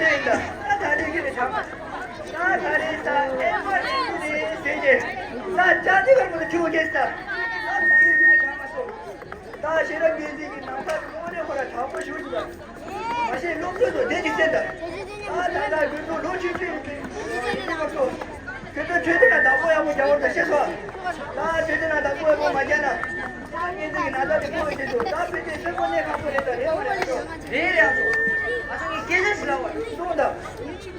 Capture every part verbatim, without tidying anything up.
དེ་ཡིན་ད། ད་ད་རེས་ཁྱོད་ནི་ཆགས་མ་སོང་། ད་ད་རེས་ད་ཨེ་མ་རེད་ཁྱོད་ནི་དེ་རེད། ད་ཅག་དེ་བར་མོ་ལ་ཁྱོད་རྒྱལ་ད། ད་ད་རེས་ཁྱོད་ནི་ཆགས་མ་སོང་། ད་ཤེས་རབ་རྒྱལ་མཚན་གྱི་ནང་ད་དངོས་གནས་ཁོ་ར་དྲག་པོ་ཞུ་ཞུ་ད། མ་ཤེས་སློབ་ཕྲུག་ཚོ་བསྡད་ཀྱི་བསྡད་ད། ད་ད་ད་དགོན་པ་ལོ་ཆུང་ཆུང་ཡིན་པའི་སློབ་ཕྲུག་ཚོ། ཁྱོད་ཚོ་ཆོས་སྡེ་ལ་བདག་པོ་ཡག་པོ་རྒྱག་བར་ད་ཤེས་སོང་། ད་ཆོས་སྡེ་ལ་བདག་པོ་ཡག་པོ་མ་རྒྱག་ན། ད་ངེད་ཚོ་གི་ན་ཚ་དེ་ཕོག་གི་ཆེད་དུ་ད་ཕན་ཆད་སེམས་པ་གནས་ཁག་པོ་རེད་ད། རེད་བ་རེད་བ། རེད་རེད། ཨ་ཚོ་ཨ་ཚོ་ངས་སྐད་ཆ་ཞིག་ལབ་པ་ཡིན། གསུངས་དང་།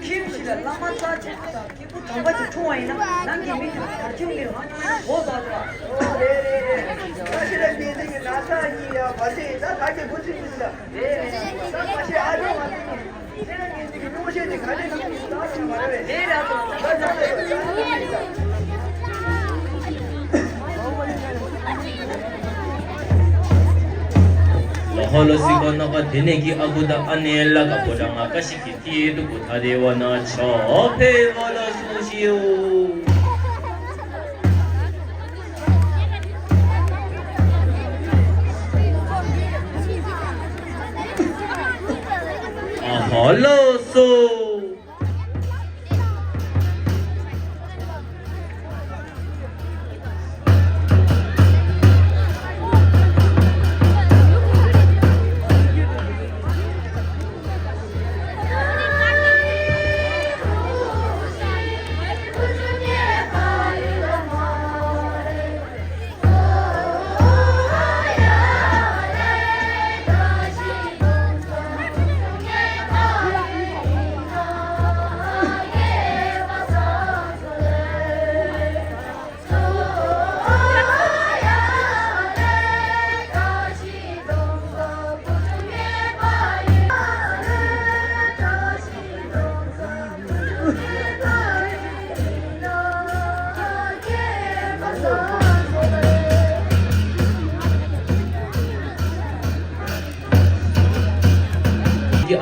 ཁྱིམ་ཞིག་ལ་བླ་མ་རྩ་ཆེན་པོ་དང་སྐྱེས་བུ་དམ་པ་ཞིག་འཁྲུངས་པ་ཡིན་ན། ནང་གི་མི་དེ་ལ་བར་ཁྱིམ་གྱི་ལྷ་ཉུང་ཉུང་གོ་བཟའ་འགྲོ། ཨོ་རེད་རེད་རེད། ད་ཤེས་རབ་རྒྱལ་མཚན་གྱི་ན་ཚ་ཡིན་ཡ་བར་ཆད་ཡིན་ད་ག་གི་འགོ་ཚུགས་ཡིན་ད། རེད་རེད། ད་མ་ཤེས་ཨ་ཇོ་ང་ཚོ་ནི་ཤེས་རབ་རྒྱལ་མཚན་གྱི་སྙུང་གཞི་དེ་ག་ནས་ཐོན་གྱི་ད་ཤེས་མ་རེད་པས། རེད་རེད། ཨ་ཚོ་ད་ད་ད་ད་ད། ལོ་ཧོ་ལོ་སི་གོ་ནོ་ག་དེ་ནས་ཀྱི་ཨ་ཁུ་དང་ཨ་ནེ་ལ་ག་པོ་ད་ང་ཀ་ཤི་ཀི་ཏི་ཏུ་གུ་ཐ་དེ་བ་ན་ཆོ་ཕེ་བ་ལ་སུ་ཤི་ཡོ། ཨ་ཧོ་ལོ་སོ།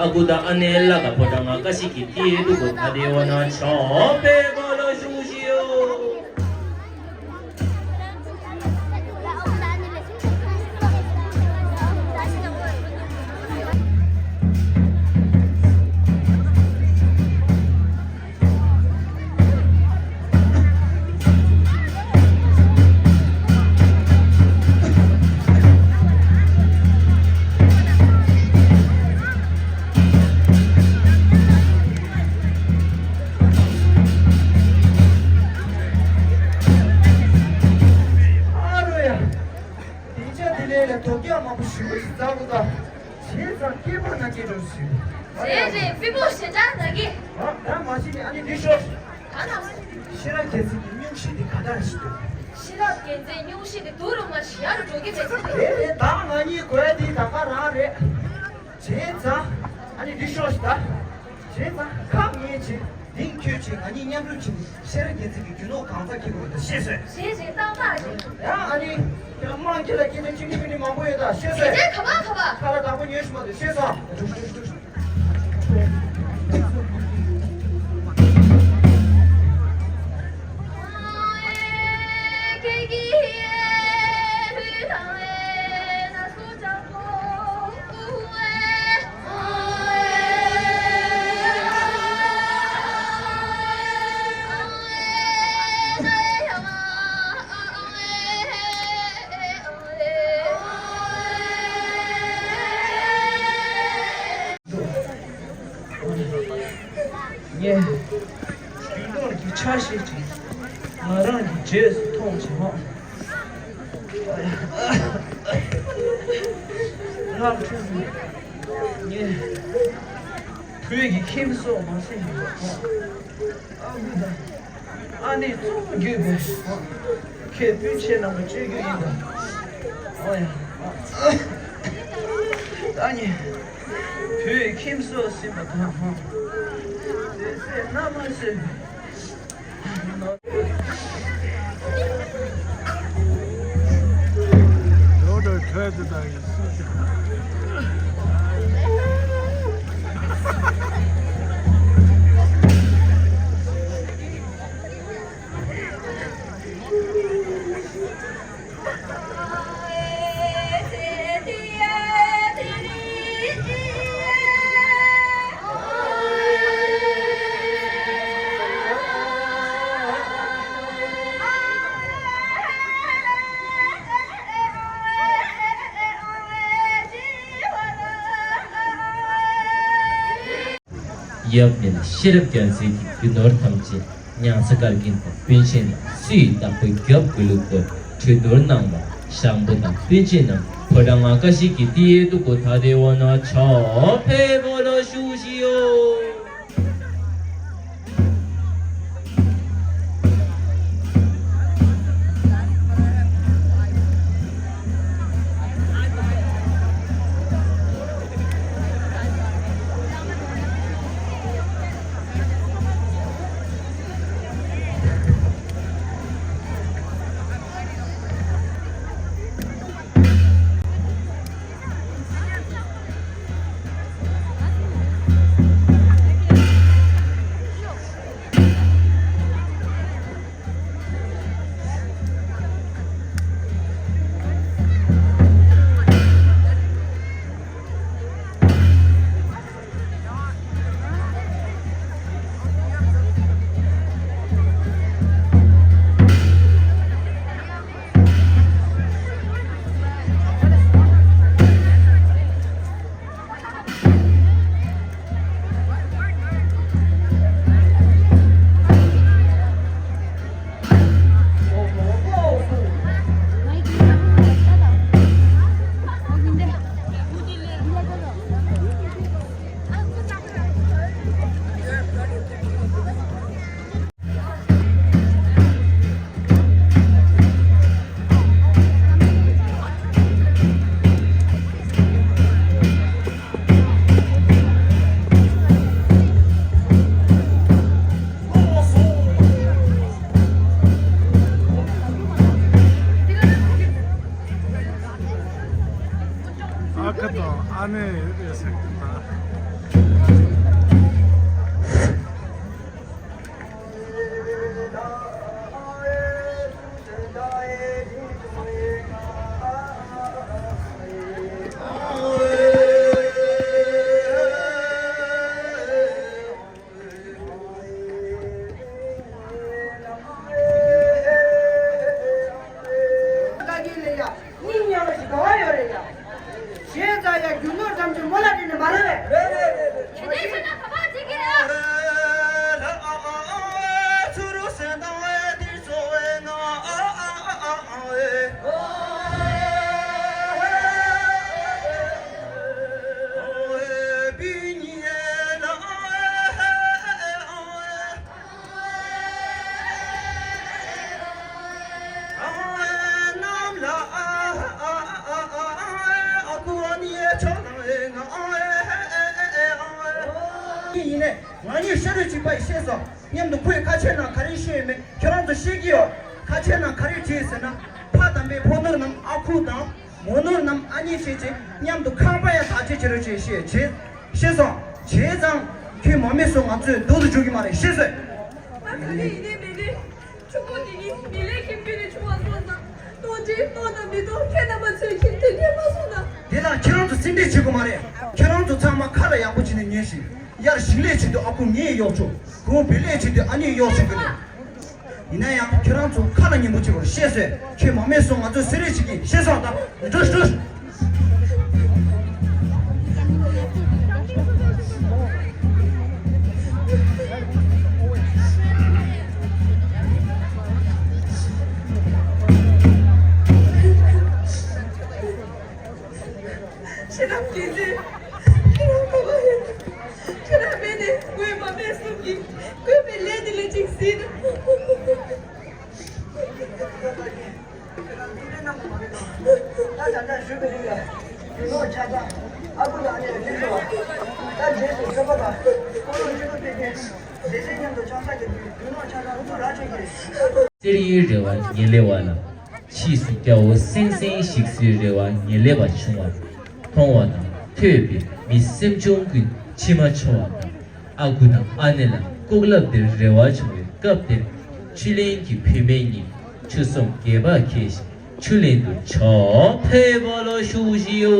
ཨ་ཁུ་དང་ཨ་ནེ་ལ་ག་པོ་ད་ང་ཀ་ཤི་ཀི་ཏི་ཏུ་གུ་ཐ་དེ་བ་ན་ཆོ་ཕེ་བ་ལ་སུ་ཤི་ཡོ། ཨ་རོ་ཡ། དེ་ཆ་དེ་ལས་ལ་དོ་རྒྱ་མང་པོ་ཞུ་ཞིག་བཙག་གོ་ད། བྱས་ཙང་སྐྱེས་པ་ན་སྐྱེས་འགྲོ་ཞིག་རེད་རེད། ཕི་པོ་ཞེ་དྲག་ན་གི། ཨ་ད་མ་ཤི་ནི་ཨ་ནི་འདི་ཤོར། ད་ན་མ་ཤི་ནི། ཤེས་རབ་རྒྱལ་མཚན་གྱི་སྙུང་གཞི་དེ་ག་འདྲ་ཞིག་འདུག་ཤེས་རབ་རྒྱལ་མཚན་སྙུང་གཞི་དེ་དུ་རུ་མ་ཞི་ཡ་རུ་འགྲོ་གི་རེད་ཟེར་རེད། རེད་རེད། ད་ང་གཉིས་དགོས་དེ་ད་ག་རང་རེད། བྱས་ཙང་ཨ་ནི་འདི་ཤོར་ཞིག་ད། བྱས་ཙང་ཁ་ངེས་བྱེད། འདིང་ཁྱོད་ཆེ་ང་གཉིས་མཉམ་རུབ་ཆེ་ནས་ཤེས་རབ་རྒྱལ་མཚན་གྱི་རྒྱུ་ནོར་གང་ཚ་ཁྱེར་དགོས་ད་ཤེས་སོས། ཞེས་ཞེས་གཏམ་དག་ཞིག་ཡང་ཨ་ནི། དེ་ལ་དམངས་ཁྱེད་ལ་སྐད་ཆ་གཅིག་གཉིས་མི་འདྲི་མང་པོ་ཡོད་ད་ཤེས་སོས། དེ་ག་པ་ག་པ། ཁ་ལ་དང་པོ་ཉོས་ཤི་མ་དུ་ཤེས་སོ། ངས་རྒྱུ་ནོར་གྱི་ཆ་ཤས་ཅིག་ང་རང་གི་རྗེས་སུ་མཐོང་བྱུང་། ལྷག་འཕྲོས་ངས་བུ་ཡི་ཁྱིམ་སོགས་མ་ཟིན་པ། ཨ་ནི་གཙོ་བོ་བརྒྱུད་པའི་ཁྱེད་སྤུན་མཆེད་རྣམས་ལ་བཅོལ་རྒྱུ་ཡིན་པ། ཨོ་ཡ། ཨ་ནི་བུའི་ཁྱིམ་སོགས་ཟིན་པ་དང་། དེ་ཚེ་མནའ་མ་བསོད་པའི། ཡབ་མེས་ཤེས་རབ་རྒྱལ་མཚན་གྱི་རྒྱུ་ནོར་ཐམས་ཅད་མྱང་ཚེ་བཀའ་དྲིན་དང་སྤུན་མཆེད་རྣམས་སུ་ཡི་བདག་པོའི་རྒྱབ་དགོས་ལུགས་ལྟར་གྲོས་བསྡུར་གནང་བ། ཞང་པོ་དང་སྤུན་མཆེད་རྣམས་ཕོ་བྲང་ང་ཀ་ཤི་གི་ཏི་ཡེ་ཏུ་གོ་ཐ་དེ་བ་ན་ཆ་ཕེ་བོ་ལ་ཞུ་ཞི་ཡོ། ཨ་ཁུ་དང་ཨ་ནེ་ཡོད་རེད་ཟེར་གི་འདུག་སྙིང་ཉེ་བ་ཞིག་ག་བ་ཡོད་རེད་ཡ། ཞེས་ཙང་ཡ་རྒྱུ་ནོར་ཐམས་ཅད་མོ་ལ་སྤྲད་ནས་མ་རེད་པས། རེད་རེད་རེད་རེད། དེ་འདྲའི་ཕྱིར་ན་ག་པར་བྱེད་ཀྱི་རེད། ཚུ་རུ་སེམས་དང་དེར་འཚོ་བའི་ངང་། ཡིན་ནས་ང་གཉིས་ཤ་རུས་གཅིག་པ་ཡིས་ཤེས་སོ། མཉམ་དུ་ཁོས་ཁ་ཆེ་ན་ག་རེ་ཤེས་ཡོད་མེད་ཁྱོད་རང་ཚོ་ཤེས་ཀྱི་ཡོད། ཁ་ཆེ་ན་ག་རེ་བྲིས་ཟེར་ན། ཕ་དམ་པའི་ཕོ་ནོར་རྣམས་ཨ་ཁུ་དང་། མོ་ནོར་རྣམས་ཨ་ནེ་བྱས་བྱས་མཉམ་དུ་ཁང་པ་ཡང་བདག་གཅེས་བྱེད་རོགས་བྱས་ཤེས་བྱས། ཤེས་སོང་། བྱས་ཙང་ཁྱོད་མ་མེད་སོང་ང་ཚོས་སྡུག་ཏུ་འཇུག་གི་མ་རེད་ཤེས་སོང་། ང་ག་གེ་ཡིན་ནའི་མེད་ནའི། ཕྲུ་གུ་དེ་གཉིས་མི་ལས་ཁྱིམ་རྒྱུད་ནས་བྱུང་བ་སོང་ཙང་། གཏོང་ཅི་གཏོང་དང་མི་གཏོང་ཁྱེད་རྣམ་པ་ཚོས་ཁྱིམ་དེ་འདྲས་མ་སོང་ན། དེ་དང་ཁྱེད་རང་ཚོ་སེམས་ཁྲལ་བྱེད་དགོས་མ་རེད། ཁྱེད་རང་ཚོ་ཚང་མ་ཁ་ལ་ཡག་པོ་བྱས་ནས་ཉོན་ཞིག་ཡར་ཞིང་ལས་བྱེད་དུས་ཨ་ཁུ་ངས་གཡོག་ཆོག་གོང་བུ་ལས་བྱེད་དུས་ཨ་ནེས་གཡོག་བྱེད་དགོས་རེད། ཡིན་ན་ཡང་ཁྱེད་རང་ཚོ་ཁ་ལ་ཉན་པོ་བྱེད་དགོས་ཤེས་སོང་། ཁྱོད་མ་མེད་སོང་ང་ཚོས་སེ་རེ་བྱེད་ཀྱི་ཤེས་སོང་། ད་འགྲོ་འགྲོ། ཁྱེད་རང་སྐྱིད་ཚེ། ཁྱེད་རང་ཁོ་པ་ཡིན། ཁྱེད་རང་མེད་ནས་དགོས་མ་མེད་གསུམ་གྱིས་དགོས་པའི་ལས་འདི་ལས་ཅིག་ཟིན། ད་ད་ལྟ་ཞུ་གི་རེད་ལ། རྒྱུ་ནོར་ཆ་ཚང་ཨ་ཁུ་དང་ཨ་ནེ་ལ་སྤྲད་ཆོག་ད་རྗེས་སུ་ཆོས་པ་དང་ཁོ་རང་སྤྱི་ཚོགས་ཕལ་ཆེར་སྡེ་སྲིད་མཉམ་དུ་ཆང་ས་རྒྱག་རྒྱུའི་རྒྱུ་ནོར་ཆ་ཚང་ཨ་ཁུ་རག་ཆོག་གི་རེད། གསེར་གཡུའི་རེ་བ་ངེས་ལེགས་པ་ལ། ཕྱིས་སུ་རྒྱལ་པོ་སེང་བཟང་ཞིག་གསོའི་རེ་བ་ངེས་ལེགས་པ་བྱུང་བ། མཐོང་བ་དང་ཐོས་པས་མི་སེམས་ཆུང་ཀུན་མཆི་མ་འཆོར་བ་དང་། ཨ་ཁུ་དང་ཨ་ནེ་ལ་ལྐོག་ལབ་དེར་རེ་བ་བྱུང་བའི་སྐབས་དེར། ཆུ་ལེན་གྱི་བུད་མེད་གཉིས་ཆུ་ཟོམ་རྒྱས་པར་ཁེལ་ཞིང་། ཆུ་ལེན་དུ་ཕྱོགས་ཕེབས་པ་ལ་ཞུ་ཞིའོ།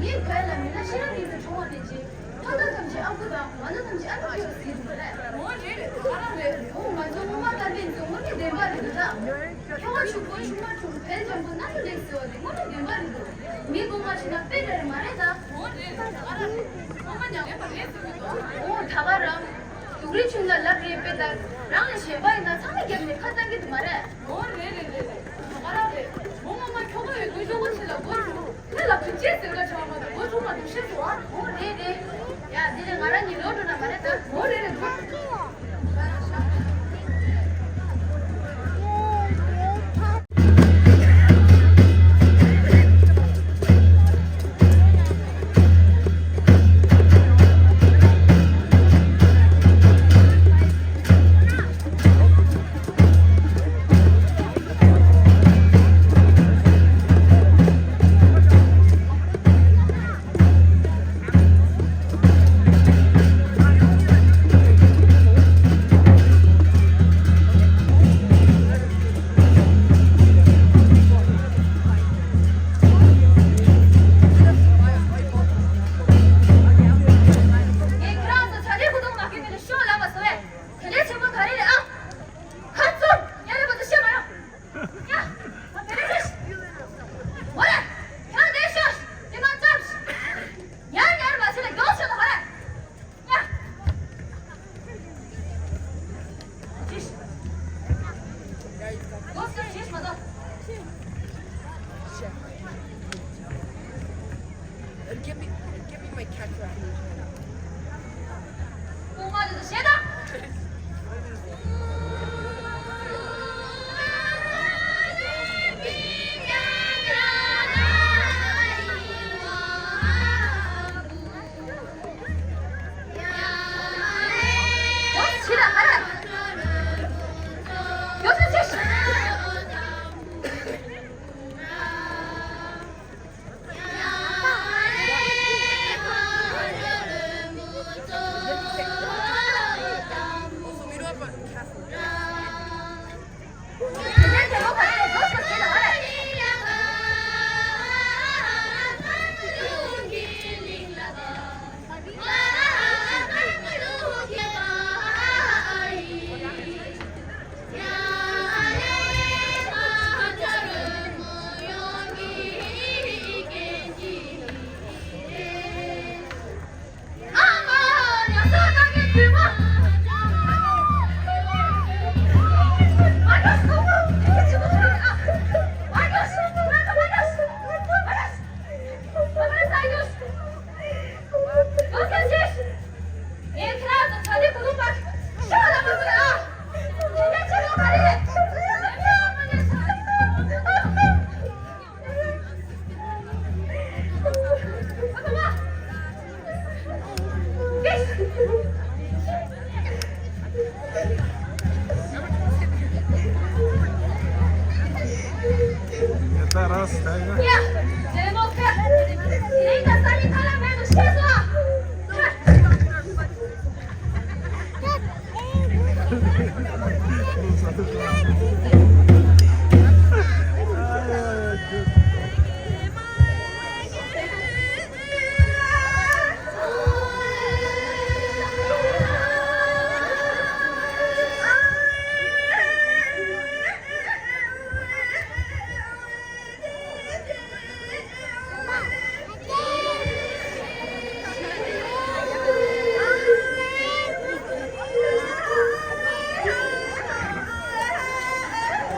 ངའི་བུ་ལ་མི་ན་ཤེས་རབ་ཡིན་ཟེར་གྲོངས་པ་དེ་རྗེས། ཕ་ན་ཐམས་ཅད་ཨ་ཁུ་དང་མ་ན་ཐམས་ཅད་ཨ་ཁུ་ཡོད་ཟེར་འདུག་པ་རེད། འོ་རེད་རེད། ད་ག་རང་རེད། འོ་ང་ཚོ་སྔོན་མ་ལྟ་བུའི་ཚོ་དངོས་གནས་བདེན་པ་རེད་འདུག་ད། ཁྱོ་ག་ཕྱུག་པོ་ཆུང་མ་ཆུང་བལ་འཇམ་པོ་སྣ་ཚོ་ལེགས་ཟེར་བ་དེ་དངོས་གནས་བདེན་པ་རེད་འདུག། མི་གོང་མ་བྱས་ན་དཔེ་འདྲ་རེད་མ་རེད་ད། འོ་རེད་རེད། ད་ག་རང་རེད། སྔོན་མ་མྱ་ངན་པ་རེད་ཟེར་གི་འདུག། འོ་ད་ག་རང་། སྡུག་རུས་ཆུང་ལ་ལབ་རེད་དཔེ་ལྟར། རང་ལས་གཞན་པ་ཡིན་ན་ཚང་མས་རྒྱབ་ནས་ཁ་བཏང་གི་འདུག་མ་རེད། འོ་རེད་རེད་རེད་རེད། ད་ག་རང་རེད། མོ་ངོ་མ་ཁྱོ་ག་ཡོད་དུས་ཁྱོ་ག་ཆེ་ལ་མགོ་ཆུང་། ཁྱོད་ལ་བུ་སྐྱེས་ཟེར་ག་བྱ་བ་མ་གཏོགས་མགོ་ཆུང་མ་འདུག་ཤེས་སོང་ཨ། འོ་རེད་རེད། ཡ་འདི་ནས་ང་རང་གཉིས་ལོག་འགྲོ་ན་མ་རེད་ད། འོ་རེད་རེད་འགྲོ། ངས་ཁྱེད་རང་ཚོ་ཚ་དྲོད་ཁུ་ཐུག་མ་ཁེལ་མེད་ལ་ཤོག་ལབ་པ་སོང་བས། དེ་འདྲའི་ཆེན་པོ་ག་རེ་རེད་ཨ། ཁ་བཙུམ། ཡ་རེ་བ་ཚོ་བཤད་མ་ཡོང་། ཡ། ད་བེ་རེ་ཤི། འོ་ལེ། ཡ་དེ་ཤོག་དེ་མ་བཙུམ། ཡ་ཡ་རེ་བ་ཚོ་ལ་མགྱོགས་ཤོག་ལ་ཧ་ར། ཡ། ཅིས། མགྱོགས་ཤོག་ཅིས་མ་གཏོགས། Give me, give me my cat rap.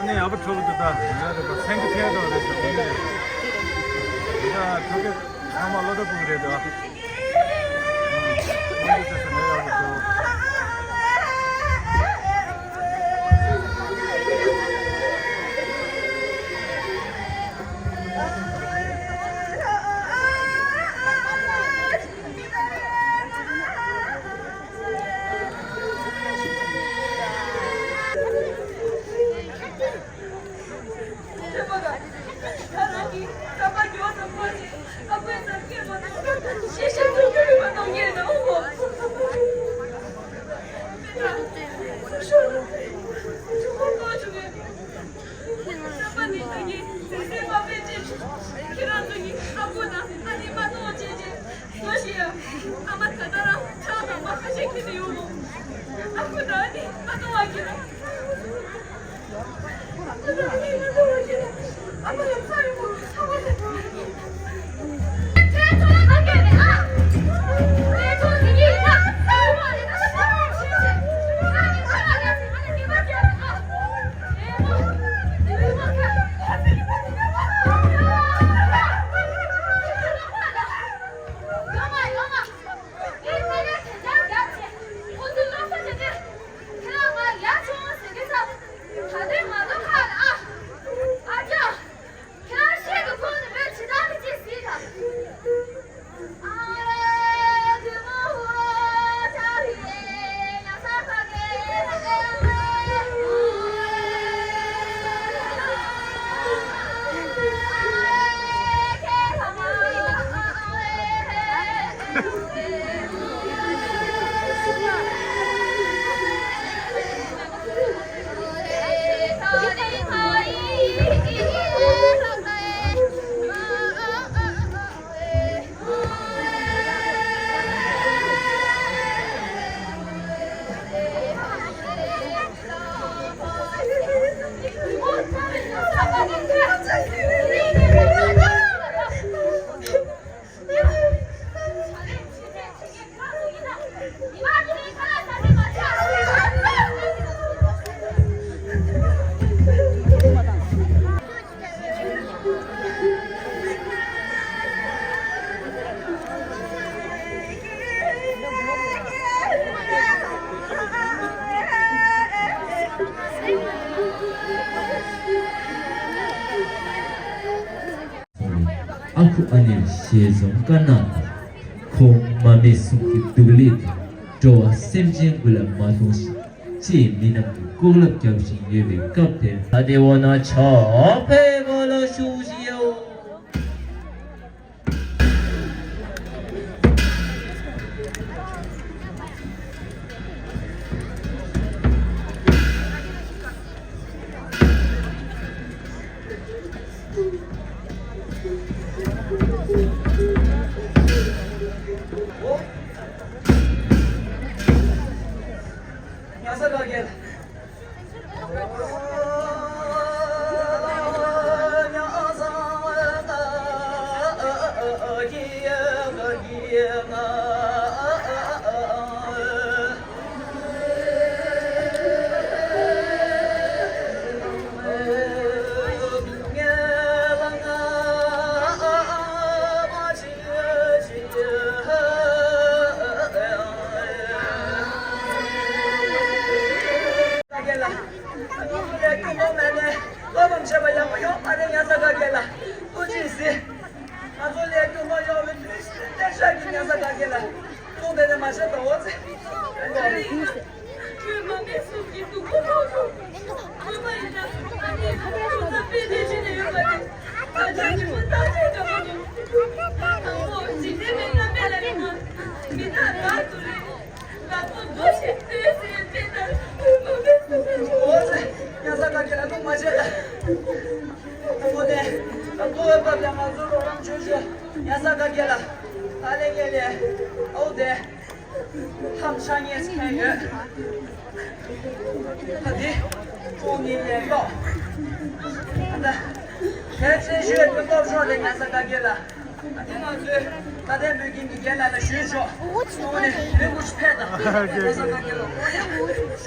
ཨ་ནི་ཡག་པོ་འཁྲབ་ཀྱི་འདུག་ད། ཡག་རེད་པ། སེང་གེ་ཐལ་དང་རེད་ཟེར་གྱི་རེད། ད་འཁྲབ་མཁན་ཚང་མ་བློ་བདེ་པོ་རེད་འདུག། ཨ་མ་ད་ལྟ་རང་ཁྲག་དང་མ་ཁ་ཤས་ཁྱེར་ཏེ་ཡོང་ངོ་། ཨ་ཁུ་ད་ནི་ང་ད་བ་ཁྱེར། ཁྱེད་རང་ང་ཡག་བྱུང་ཟེར་གི་ས། ད་ལྟའི་ང་ཚོ་ཁ་ལ་ཨ། ཨ་ཅག་ཁྱེད་རང་ཤེད་ཀྱི་ཁོང་ནས་མོས་ཇི་ལྟར་གི་ཅི་ཟེར་ག་ཨ་རེ་དུས་མོ་ཧོ་ཆ་རི་ཡ་ས་ཁ་གེ་ཨ་རེ་ཁེ་ལ་མ་ཨ་རེ། ཨ་ཁུ་ཨ་ནེ་ཞལ་འཛོམས་དཀར་ནག་དང་། ཁོང་མ་སྨད་ཟུང་གི་སྡུག་ལས་དང་། འགྲོ་བ་སེམས་ཅན་ཀུན་ལ་མ་གཏོང་ཞིང་། ཅེས་མི་རྣམས་ཀྱིས་ལྐོག་ལབ་རྒྱག་བཞིན་ཡོད་པའི་སྐབས་དེར། ད་དེ་འོ་ན་ཕྱག་འཕེར་གོ་ལ་བཞུགས་ཤིག་ཡ། ཉ་ས་ག་གེ་ལ། ང་ཚོ་ལས་སྐྱོ་པོ་མེད་ནས་བློ་ཕམ་བྱས་པ་ཡག་པོ་ཡོད་མ་རེད། ཉ་ས་ག་གེ་ལ་ཐུགས་རྗེ་གཟིགས། ང་ཚོ་ལས་སྐྱོ་པོ་ཡོད་པའི་དུས་སུ་ལྟེ་ཤག་གི་ཉ་ས་ག་གེ་ལ་ཐུགས་དེ་ནས་མ་བྱེད་དོ་འོ་ཙི། ཁྱོད་མ་སྨད་ཟུང་གི་སྡུག་པོ་ཐོག་ཏུ་ཁྱོད་མ་ཡིན་ན་ཨ་ནེ་ཁོང་ཚོ་དཔེ་དེ་བྱེད་ནས་ཡོད་པ་རེད། ད་ཆ་གི་བུ་བརྟག་དཔྱད་འདྲ་པོ་འདུག་དང་པོ་འཇིག་རྟེན་པའི་གནའ་མི་ལ་ཡིན་ན་མི་རྟག་དགའ་སུ་རེད། ཨོ་ཙི། ཉ་ས་ག་གེ་ལ་ལྟུང་མ་བྱེད། ཨ་ཁུ་དེ། ཨ་ཁུ་བོད་པ་དེ་ང་ཚོ་རོགས་རམ་བྱོས་བྱོས། ཉ་ས་ག་གེ་ལ། ཨ་ལེ་ངེ་ལེ། ཨོ་དེ། ཐམ་ཤ་ངེས་ཁན་ཡོད། ད་དེ། ཁོང་གཉིས་ལས་ཀོ། ད། དེ་ཚེ་ཞོལ་དུ་ལྟོགས་ཤོར་རེད། ཉ་ས་ག་གེ་ལ། ང་ཚོས་ད་ལྟའི་མུ་གེ་མི་རྒན་ལ་ལ་ཞུས་ཆོག་ཨོ་ནི་མི་ངུ་ཕེད་དང་། ཉ་ས་ག་གེ་ལ་ཨོ་ཡ། ཤ།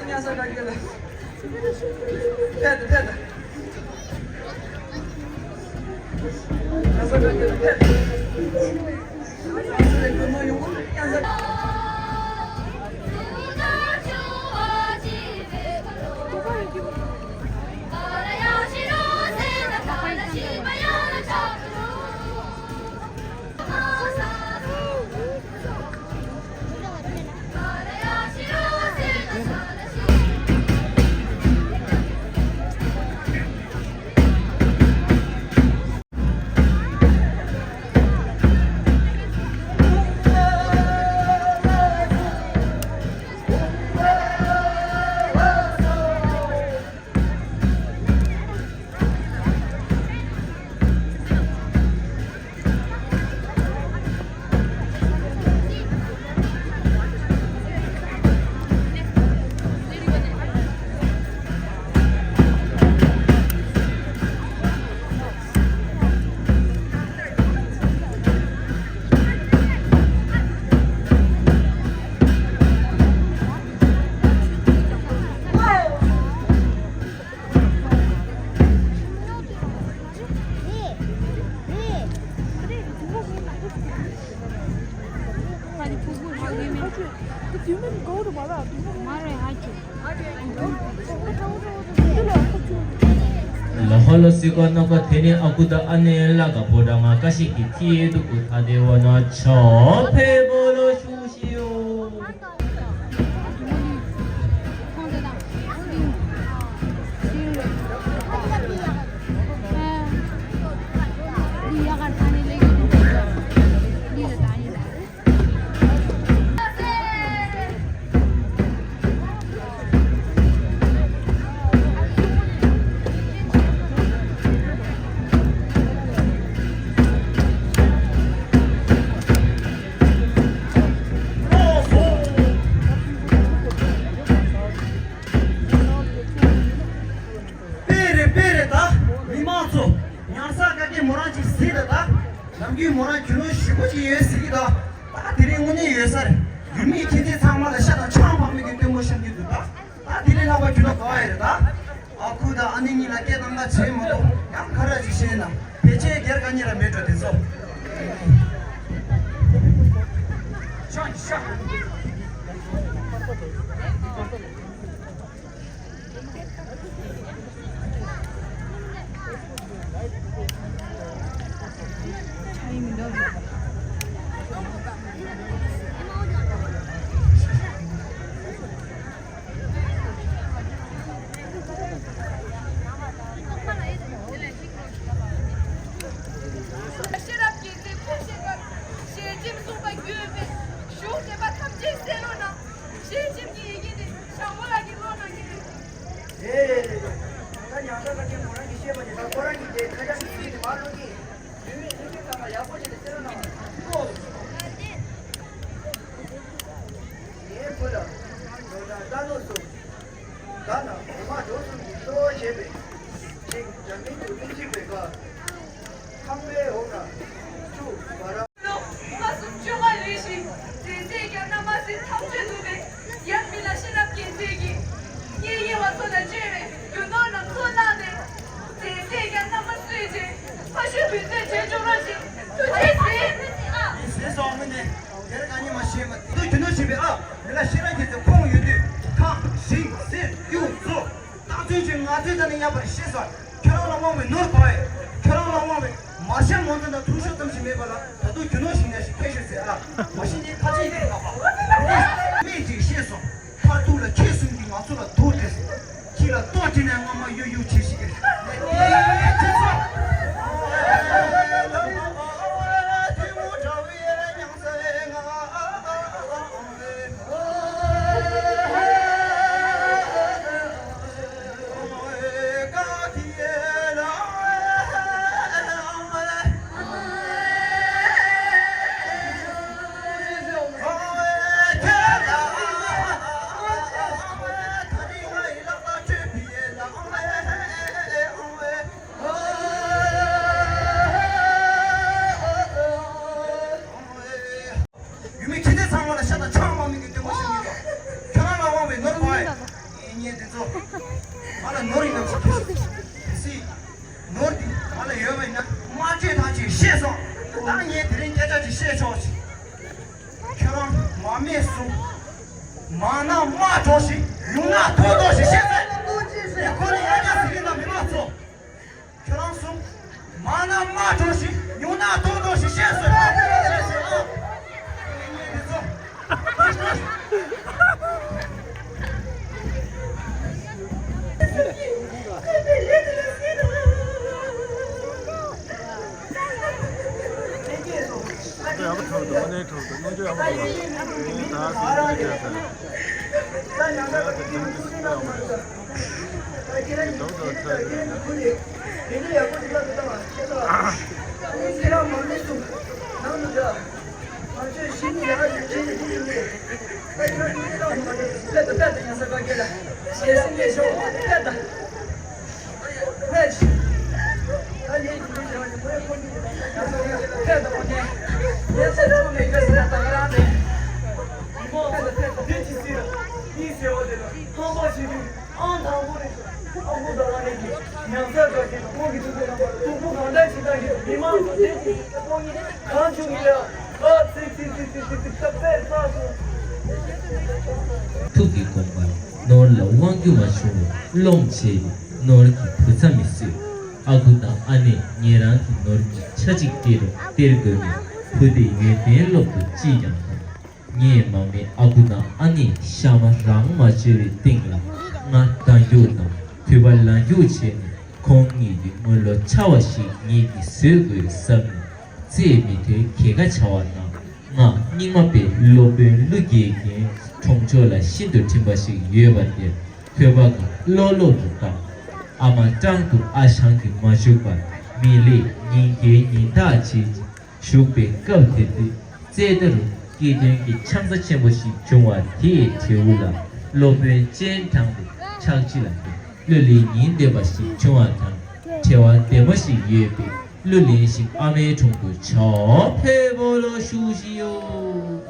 ཉ་ས་ག་གེ་ལ། ཕེད་དང་ཕེད་དང་། ཉ་ས་ག་གེ་ལ་ཕེད་དང་། ཧོ་ལོ་སི་ཀ་ནོ་ཀ་ཐེ་ནེ་ཨ་ཁུ་ད་ཨ་ནེ་ལ་ཀ་པོ་ད་ང་ཀ་ཤི་ཀི་ཐི་དུ་ཀུ་ཐ་དེ་བ་ན་ཆོ་ཕེ་བོ་ལོ་ཤུ་ཤི་ཡོ། དཔེ་རེད་དཔེ་རེད་ད། མི་མང་ཚོ། ཉར་ས་ག་གེ་མོ་རང་ཅིག་གཟིགས་ད་ད། ནམ་རྒྱུན་མོ་རང་རྒྱུ་ནོར་ཞེ་པོ་ཅིག་ཡོད་ཟེར་གི་ད། ད་དེ་རིང་དངོས་གནས་ཡོད་ས་རེད། ཡུལ་མི་ཁྱེད་ཚོ་ཚང་མ་ལ་ཤ་དང་ཆང་ཕག་མོ་གི་སྟོན་མོ་བཤམས་ཀྱི་འདུག་ད། ད་དེ་རིང་ལྷག་པ་རྒྱུ་ནོར་ག་བ་ཡོད་རེད་ད། ཨ་ཁུ་དང་ཨ་ནེ་གཉིས་ལ་སྐད་བཏང་ན་བྱེད་མ་ཐུབ། ཡང་ཁ་ར་ཅིག་བཤད་ན་ཕལ་ཆེར་སྒེར་ག་གཉིས་ར་མེད་འགྲོ་དེ་ཚོ། ཤ་ཤ། ཤེས་རབ་རྒྱལ་མཚན་ཁོ་ཤེས་པར། ཞལ་ཆེམས་གསུངས་པ་བརྒྱུད་པའི་གཞུང་འགྲེལ་པ་ཐམས་ཅད་གསན་རོགས་གནང་། ཞལ་ཆེམས་ཀྱི་ཡི་གེ་དེ་ཞང་པོ་ལགས་ཀྱིས་ཀློག་གནང་གི་རེད། རེད་རེད་རེད། ད་ཉང་ས་ཁ་ཆེན་མོ་རང་གིས་བཤད་པ་དེ་ད་ཁོ་རང་གིས་དེ་ཁ་བྱང་གི་ཚིག་དེ་མར་ཀློག་གི། བུད་མེད་ལྷན་རྒྱས་ཚང་མ་ཡག་པོ་བྱས་ནས་གསན་རོགས་གནང་། ངའི་བུ་ལ་ཇོ་དང་རྟ་ནོར་གསུམ། ད་ནང་འོ་མ་གྲོ་གསུམ་གྱི་གཙོ་བོ་བྱས་པའི་ཅིག་འདྲ་མིན་དུ་མི་གཅིག་པའི་ཁ། ཁང་པའི་འོག་ན་ཆུ་བ་ར། ལོ་ལྔ་གསུམ་བཅོ་ལྔ་ལོན་ཞིང་། མཛེས་ཚེ་རྒྱ་ནག་མ་སྲིད་ཐག་ཆོད་འདུག་པས། ཡབ་མི་ལ་ཤེས་རབ་རྒྱལ་མཚན་གྱིས། གཉེན་ཉེ་བ་ཚོ་ལ་བཅོལ་བའི་རྒྱུ་ནོར་རྣམས་ཚོ་གནང་སྟེ། མཛེས་ཚེ་རྒྱ་ནག་མ་གསོས་རྗེས། ཕ་ཤུལ་འབུལ་སྩལ་བྱེད་ཆོག་རོགས་ཞེས་ཐུགས་རྗེ་ཆེ། ཟེར་སོང་ངོ་ནས། དེར་གང་ཉིད་མ་ཤེས་མ་དེ་ཚོ་རྒྱུ་ནོར་ཞེས་པའི་ཨ། མི་ལ་ཤེས་རབ་རྒྱལ་མཚན་ཁོང་ཡོད་དུས་ཁ་ཞིང་གསེར་གཡུ་མཚོ། རྟགས་ཚུལ་གྱི་ང་ཚོའི་ད་ནི་ཡབ་པར་ཤེས་སོ། ཁྱོད་རང་ལ་དབང་བའི་ནོར་བ་ཡི། ཁྱོད་རང་ལ་དབང་བའི་མར་ཤ་མོ་ཚོ་དང་ཐུག་ཤོག་ཙམ་ཞིག་མེད་པ་ལ་ད་དུང་རྒྱུ་ནོར་ཞིག་ཉར་ཞིག་ཕེབས་ཤོག་ཟེར་ཨ། མ་གཞི་ནི་ཁ་ཆེ་ཡིན་ལགས་པ། མིག་ཅིག་ཤེས་སོ། མཐར་ཐུག་ལ་ཁྱེད་གསུམ་གྱིས་ང་ཚོ་ལ་དུག་སྟེར། ཁྱི་ལ་ལྟོ་སྤྲད་ནས་རྔ་མ་གཡུག་གཡུག་བྱེད་ཤིག་གེ། ལས་དེ་ཁྱེད་ཚོ། ཡུལ་མི་ཁྱེད་ཚོ་ཚང་མ་ལ་ཤ་དང་ཆང་མ་མི་གི་སྟོན་པ་ཞིག་ཡིན་ལ། ཁྱོད་རང་ལ་དབང་བའི་ནོར་བ་ཡིན། ངས་འདི་ཚོ་ང་ལ་ནོར་ཡིན་ནམ་ཞིག་གིས་སྲིད། ནོར་འདི་ང་ལ་ཡོད་པ་ཡིན་ན་མ་སྤྲད་ཐག་ཆོད་ཤེས་སོང་། ད་ངས་དེ་རིང་སྐད་ཆ་ཅིག་བཤད་ཆོག་ཅིག་ཁྱོད་རང་མ་སྨྲས་གསུང་། མང་ན་དམག་འགྲོ་ཞིག་ཉུང་ན་ཐོག་འགྲོ་ཞིག་ཤེས་སོང་། ངས་ཁོ་ནི་ཡ་ཡ་ཟེར་གི་ན་མི་མང་ཚོ། ཁྱོད་རང་གསུམ། མང་ན་དམག་འགྲོ་ཞིག་ཉུང་ན་ཐོག་འགྲོ་ཞིག་ཤེས་སོང་། ཤེས་སོང་། ཨང་དང་པོ་རེད། ཨ་ཁུ་ཟླ་བ་རེད་ཀྱི་ཉང་ཚ་དགའ་ཞིང་ཁོང་གི་ཐུགས་ཀྱི་རྣམ་པར་སྡུག་པོ་གང་འདྲ་ཞིག་བཏང་གི་མི་མང་ཚོ་དེ་ཀྱི་ཁོང་གིས་གང་བྱུང་གི་ལ་ཨ་ཚིག་ཚིག་ཚིག་ཚིག་ཚིག་ཚིག་ད་པས་ཚགས་སོང་། ཐུགས་ཀྱི་དགོངས་པར་ནོར་ལ་དབང་རྒྱུ་མ་བྱུང་བས་སློང་བྱས་ནས་ནོར་གྱི་བུ་ཚ་མི་གསོས། ཨ་ཁུ་དང་ཨ་ནེ་ཉེ་རང་གི་ནོར་གྱི་ཆ་གཅིག་སྟེར་སྟེར་དགོས་ནས་བུ་དེ་ཡོན་ཏན་སློབ་ཏུ་ཅིས་ཀྱང་དང་། ངས་མ་སྨྲས། ཨ་ཁུ་དང་ཨ་ནེ་ཤ་མ་རང་མ་བཅོལ་བའི་སྟེང་ལ་ང་ལྡང་རྒྱུག་དང་དུད་པ་ལ་རྒྱུག་བྱས་ནས་ཁོང་གཉིས་ཀྱི་དངུལ་ལོ་ཆར་བ་ཞིག་ངེད་ཀྱིས་བཟོད་དགོས་བསམ་ནས། རྩེད་མི་ཐོན་གྱེས་ཁ་བྱ་བ་གནང་། ང་རྙིང་མ་པའི་སློབ་དཔོན་ཀླུ་རྒྱལ་གྱིས་གྲོང་ཆོག་ལ་ཤིན་ཏུ་དྲན་པ་ཞིག་ཡོད་པ་དེར་ཐོས་པ་དགའ་ཀློག་ཀློག་ཏུ་བཏང་། ཨ་མ་སྤྲང་ཐུང་ཨ་ཞང་གིས་མ་བཞུགས་པར་མི་ལས་ཉིན་རྒས་ཉིན་ཐག་བྱེད་ཅིང་བཞུགས་པའི་སྐབས་དེ་དུས་རྩེད་ལྟ་རུ་སྐྱེ་ཐོན་གྱི་ཆང་ས་ཆེན་པོ་ཞིག་བྱུང་བ་དེའི་གྲལ་ལ་སློབ་དཔོན་སྤྱན་དྲངས་ཏེ་ཕྱག་ཕྱི་ལ་འདུག་ཀླུ་ལེན་ཉིན་འདོད་པ་ཞིག་བྱུང་བ་དང་བྲེལ་བ་ལྡན་པ་ཞིག་ཡོད་པས། ཀླུ་ལེན་ཞིག་ཨ་མའི་དྲུང་དུ་ཆོག་ཕེབས་པོ་ལོ་ཞུ་ཞིག་ཡོད།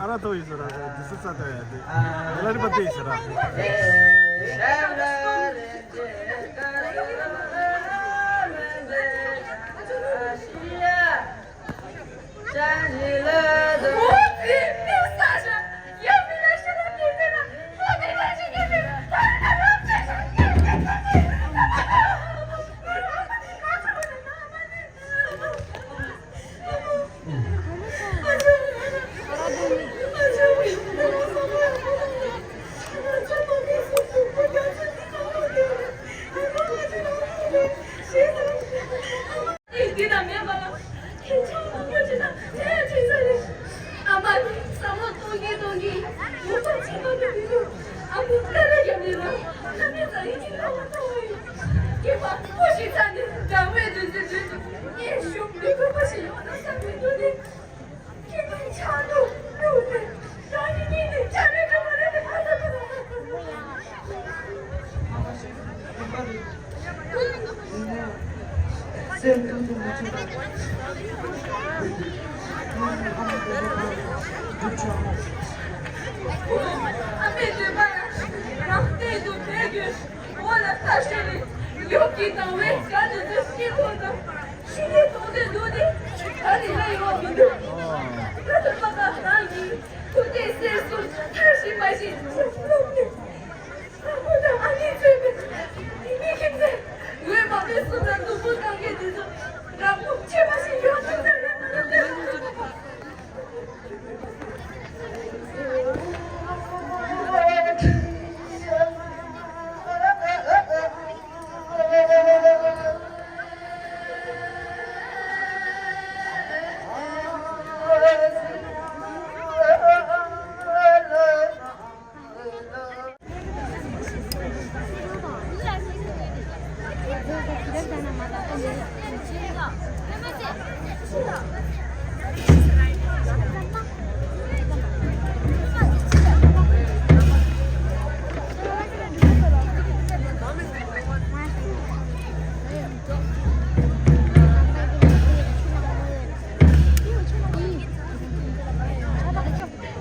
ཨ་ར་ཐོ་ཡི་ཟེར་ར་ཟེར་དུ་སུ་ས་ད་ཡ་དེ་ལ་རི་པ་དེ་ཡི་ཟེར་ར། འདི་དང་མེད་པ་ལ་ཁྱེད་ཅག་མང་པོ་ཅིག་དང་དེ་ཡང་ཅིག་ས་རེད། ཨ་མ་ནི་བསམ་བློ་གཏོང་གིན་གཏོང་གིན་ཡོད་པ་ཅིག་མ་གཏོགས་མི་འདུག་ཨ་ཁུ་ཏཱ་ལ་རྒྱབ་ནས་ལ་ཁ་མེད་ཙ་ཡིན་གྱི་ལྟ་བ་ལྟ་བ་ཡིན། སྐྱེས་པ་ཕོ་ཞིག་ཚ་ནས་དགའ་བའི་དུས་ཚོད་དུས་སུ་ངས་ཞུམ་མི་དགོས་པ་ཞིག་ཡོང་ན་བསམ་མི་འདུག་ནི། ཁྱེད་ཀྱི་ཆགས་སྡང་གཡུག་ནས་རང་གི་སྙིང་ནས་བྱ་རེ་འདྲ་མ་རེད་ནས་ཨ་ད་ད་ད་ད་ད། སེམས་ཀུན་ཏུ་མ་བཅུག་པ། ཨ་མའི་འདོད་པ་ཡང་རང་སྟེང་དུ་བས་དགོས། འོ་ལ་ལྟ་ཞོར་ནས་ཡུག་གི་སྡང་བའི་དགའ་འདོད་ཚོའི་སྐྱེ་བོ་དང་ཤི་ནས་དོགས་འདོད་འདུག་ནི་ག་ནས་ལ་ཡོང་བ་མི་འདུག་ད་དུ་པ་ཀ་རང་གིས་ཐུགས་བདེ་གསེར་གསུམ་ཐར་ཞིག་མ་ཞིག་ཆེ་བློ་མི། ཨ་ཁུ་དང་ཨ་ནེ་བཙས་པའི་མི་ཁྱིམ་ཚེ་འོས་མ་པའི་གསུམ་ལ་སྡུག་པོ་བཏང་མཁན་འདི་ཚོ་རང་དབང་ཆེ་བ་ཞིག་ཡོང་ཐུབ་ས་རེད་མ་རེད།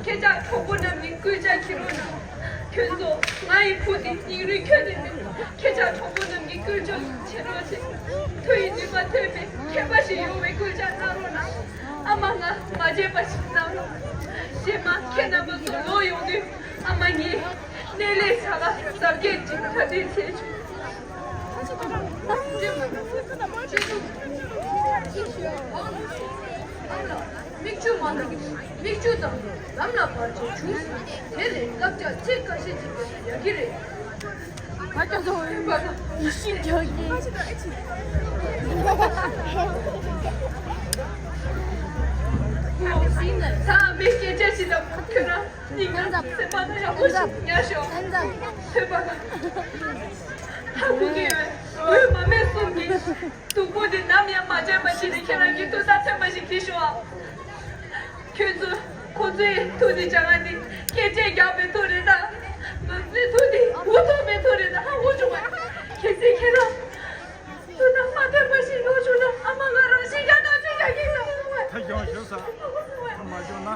ཁྱེད་ཅག་གྲོགས་པོ་རྣམས་ནི་སྐུལ་ལྕག་འཁྱེར་རོགས་གནང་། ཁྱོད་ཚོ་ང་ཡི་བུ་འདི་སྙིང་རུས་ཁྱོན་ནས་མིན། ཁྱེད་ཅག་གྲོགས་པོ་རྣམས་ཀྱིས་སྐུལ་ལྕག་བྱེད་རོགས་བྱེད། མཐུ་ཡི་ནུས་པ་ཐོན་པའི་མཁས་པ་ཞིག་ཡོང་བའི་སྐུལ་ལྕག་གནང་རོགས་གནང་། ཨ་མ་ང་མ་བརྗེད་པ་ཞིག་གནང་རོགས། རྗེས་མ་ཁྱེད་རྣམ་པ་ཚོ་ལོག་ཡོང་དུས་ཨ་མ་ངས་སྣེ་ལེན་བྱ་དགའ་གཟབ་རྒྱས་ཅིག་ག་འདྲས་བྱས་བྱུང་། མིག་ཆུ་མ་ནམ། མིག་ཆུ་དང་ལམ་ལ་བར་ཆད་བྱུང་སོང་། དེ་ལས་བསླབ་བྱ་ཚིག་ཁ་ཤས་ཅིག་བརྗོད་ན་ཡག་གི་རེད། ང་ཅག་ཚོ་ཡིད་བཞིན་ཆགས་ཀྱི། ད་མི་སྐད་ཆ་ཞིག་དང་ཁྱོད་རང་སྙིང་ན་སེམས་པ་ན་ཡག་པོ་ཞིག་ཉར་ཤོག་ཐོས་པ་ན། ཐབས་དགོས་ཀྱི་ཡོད། འོད་མ་སྨད་གསུམ་གྱི་སྡུག་པོ་འདི་ནམ་ཡང་མ་བརྗེད་པ་ཞིག་ནས་ཁྱེད་རང་གི་ཐུགས་ཐག་ཐེངས་མ་ཞིག་གིས་ཤོག་ཨ། ཁྱོད་ཚོ་ཁོ་ཚོའི་ཐུགས་འདི་བཅག་ང་འདི་སྐད་ཆ་རྒྱག་པའི་ཐུགས་རེད་ད། ང་ཚོའི་ཐུགས་འདི་འུ་ཐུག་པའི་ཐུགས་རེད་ད། ཧ་གོ་བྱུང་བ། གལ་སྲིད་ཁྱེད་རང་ཐུགས་ཐག་མ་ཐེངས་པ་ཞིག་ལོག་བྱུང་ན་ཨ་མ་ང་རང་ཤི་རྒྱག་ཐག་ཆོད་རྒྱག་གི་ཡིན་ད། ད་གྱོང་ཤོར་ས་ད་མ་གྱོང་ན།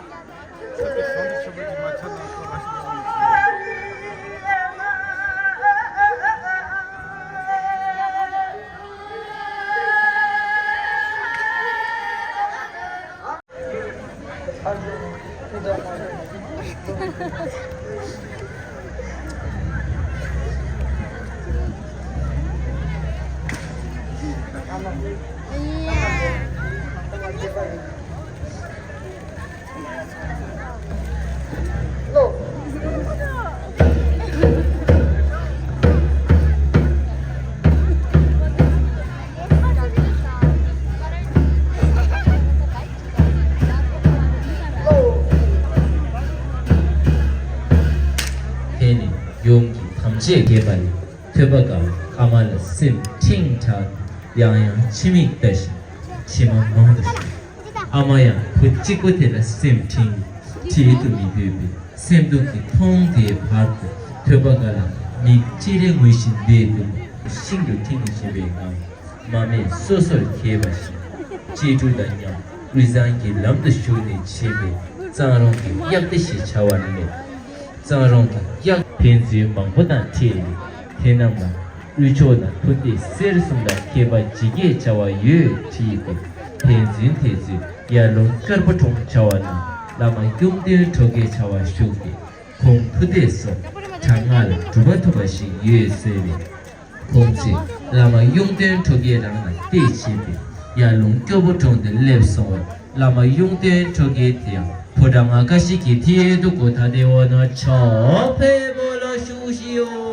དེ་ནས་ཡུམ་གྱིས་དམ་བཅས་བགྱིས་པ་ལས། ཐོས་པ་དགའ་བའི་ཨ་མ་ལ་སེམས་ཁྲིང་དྲགས་ཏེ་ཡང་ཡང་ཕྱི་མིག་ལྟ་ཞིང་མཆི་མ་མང་དུ་ཤོར། ཨ་མ་ཡང་བུ་གཅིག་པོ་དེ་ལ་སེམས་ཁྲིང་ནས་བྲལ་དུ་མི་འདོད་པའི་སེམས་སྡུག་གིས་མཐོང་དེའི་བར་དུ་ཐོས་པ་དགའ་ལ་མིག་ཅེ་རེ་ངུ་བཞིན་བསྡད་འདུག་ཤིན་ཏུ་ཁྲིང་བཞིན་པའི་ངང་མ་སྨད་སོ་སོར་གྱེས་པ་བཞིན་གཅེས་ཕྲུག་དང་མཉམ་དབུས་གཙང་གི་ལམ་དུ་ཞུགས་ནས་ཕྱིན་པའི་གཙང་རོང་གི་གཡག་དེ་ཞེས་བྱ་བ་ལས། གཙང་རོང་གི་གཡག་ཕན་ཚུན་མང་པོ་དང་འཕྲད་ནས་དེ་རྣམས་ལ་དབུས་ཕྱོགས་ན་མཐུ་སྟེགས་གསེར་གསུམ་དང་མཁས་པ་ཇི་སྐད་བྱ་བ་ཡོད་དྲིས་ཏེ་ཕན་ཚུན་དེ་ཚོས་ཡར་ཀླུང་དཀར་པོ་གྲོང་བྱ་བ་ན་བླ་མ་གཡུང་སྟོན་གྲོ་རྒྱལ་བྱ་བ་བཞུགས་ཏེ་ཁོང་མཐུ་སྟེགས་སོགས་གྲྭ་ལྔ་ལ་གྲུབ་པ་ཐོབ་པ་ཞིག་ཡོད་ཟེར་བས། ཁོང་ཚོས་བླ་མ་གཡུང་སྟོན་གྲོ་རྒྱལ་རང་ལ་གཏད་བྱས་ཏེ་ཡར་ཀླུང་སྐྱོ་པོ་གྲོང་དུ་སླེབས་སོང་བས། བླ་མ་གཡུང་སྟོན་གྲོ་རྒྱལ་དེ་ཡང་ཕོ་བྲང་ང་ཁ་ཤས་ཀྱི་མཐིལ་དུ་གོ་ཐ་དེ་འོ་ན་ཆོག་ཕེབས་མོ་ལ་ཞུ་ཞིའོ།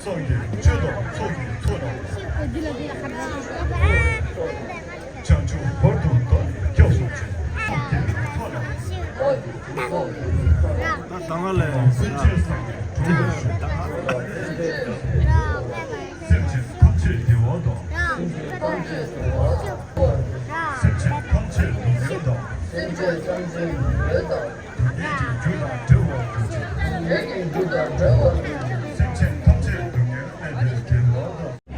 སངས་རྒྱས་ཆོས་དང་ཚོགས་ཀྱི་མཚོ་རྣམས། བྱང་ཆུབ་བར་དུ་བདག་ནི་སྐྱབས་སུ་མཆི། ཚོགས་ཀྱི་མཚོ་རྣམས། ད་ང་ལ་སེམས་ཅན་བསམ་པའི་གྲོགས་པོ་ཞིག་སེམས་ཅན་ཐམས་ཅད་བདེ་བ་དང་། སེམས་ཅན་ཐམས་ཅད་སྡུག་བསྔལ་དང་། སེམས་ཅན་ཐམས་ཅད་སྡུག་བསྔལ་དང་། སྡུག་བསྔལ་གྱི་རྒྱུ་དང་བྲལ་བར་གྱུར་ཅིག་སྡུག་བསྔལ་གྱི་རྒྱུ་དང་བྲལ་བར་གྱུར་ཅིག་སེམས་ཅན་ཐམས་ཅད་སྡུག་བསྔལ་མེད་པའི་བདེ་བ་དང་།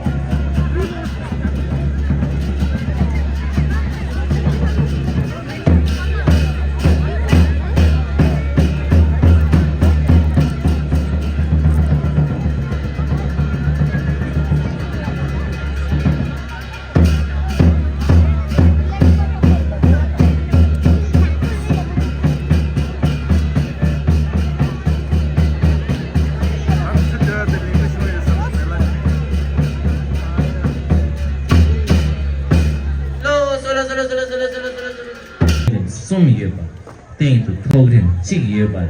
གསུམ་ཡོད་པ། སྟེང་དུ་ཐོག་རིམ་གཅིག་ཡོད་པར་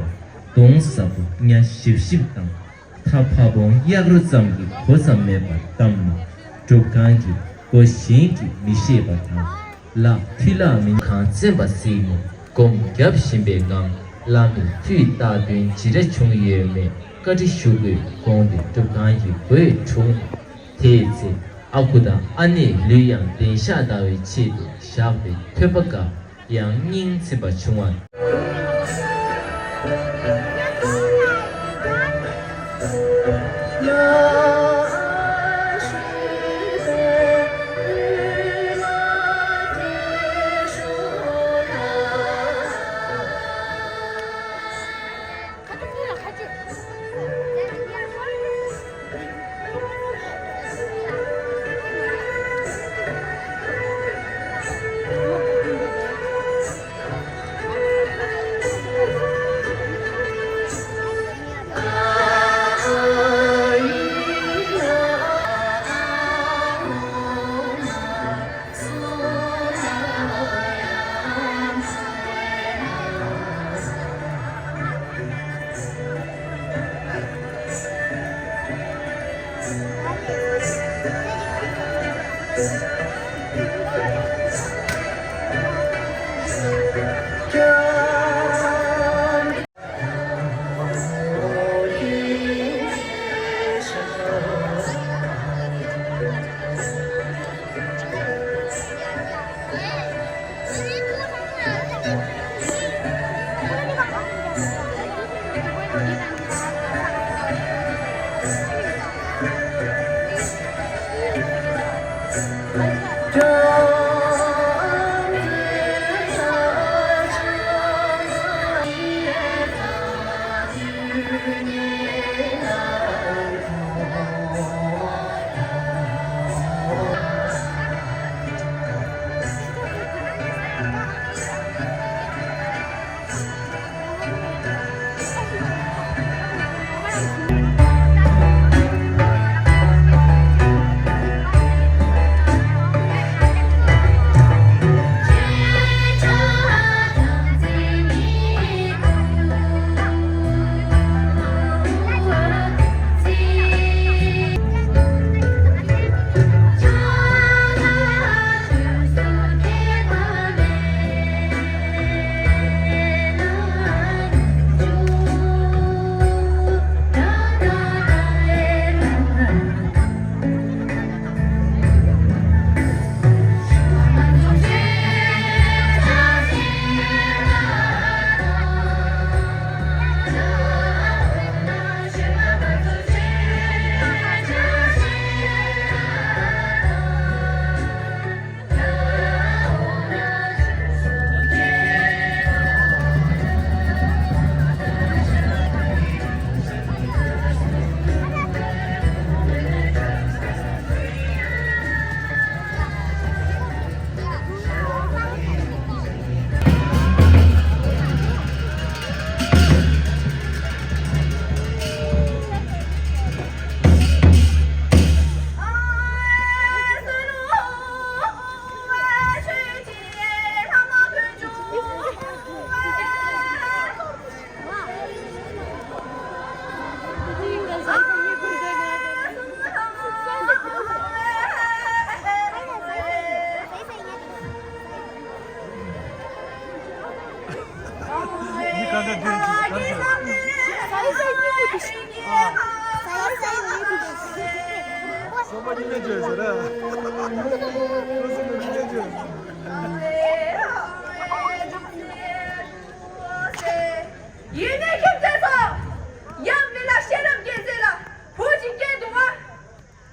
གདོང་ཟབ་པོ་གཉའ་ཞིབ་ཞིབ་དང་། མཐའ་ཕ་བོང་གཡག་རུ་ཙམ་གྱི་གོ་ཙམ་མེད་པར་བསྡམས་ནས་སྒྲུབ་ཁང་གི་སྒོ་གཞན་གྱིས་མི་ཤེས་པ་དང་། ལག་མཐིལ་ལག་མི་ཁང་བཙན་པ་གཟིགས་ནས་སྒོམ་བརྒྱབ་བཞིན་པའི་ངང་བླ་མའི་མཐུས་བཏགས་དོན་ཇི་འདྲ་བྱུང་ཡོད་མེད་བཀའ་འདྲི་ཞུ་དགོས་དགོངས་ཏེ་སྒྲུབ་ཁང་གི་སྒོ་ཡི་དྲུང་ནས། དེའི་ཚེ་ཨ་ཁུ་དང་ཨ་ནེའི་ལུས་ཡང་བདེ་ཤག་ལྟ་བའི་ཆེད་དུ་བཞག་པའི་ཐོད་པ་འགའ་ཡང་སྙིང་ཚིམ་པ་བྱུང་བ། ཡིན་ནའི་ཁྱིམ་མཚེས་སོ། ཡབ་མི་ལ་ཤེས་རབ་རྒྱལ་མཚན་ལ་བུ་གཅིག་སྐྱེས་འདུག་ག་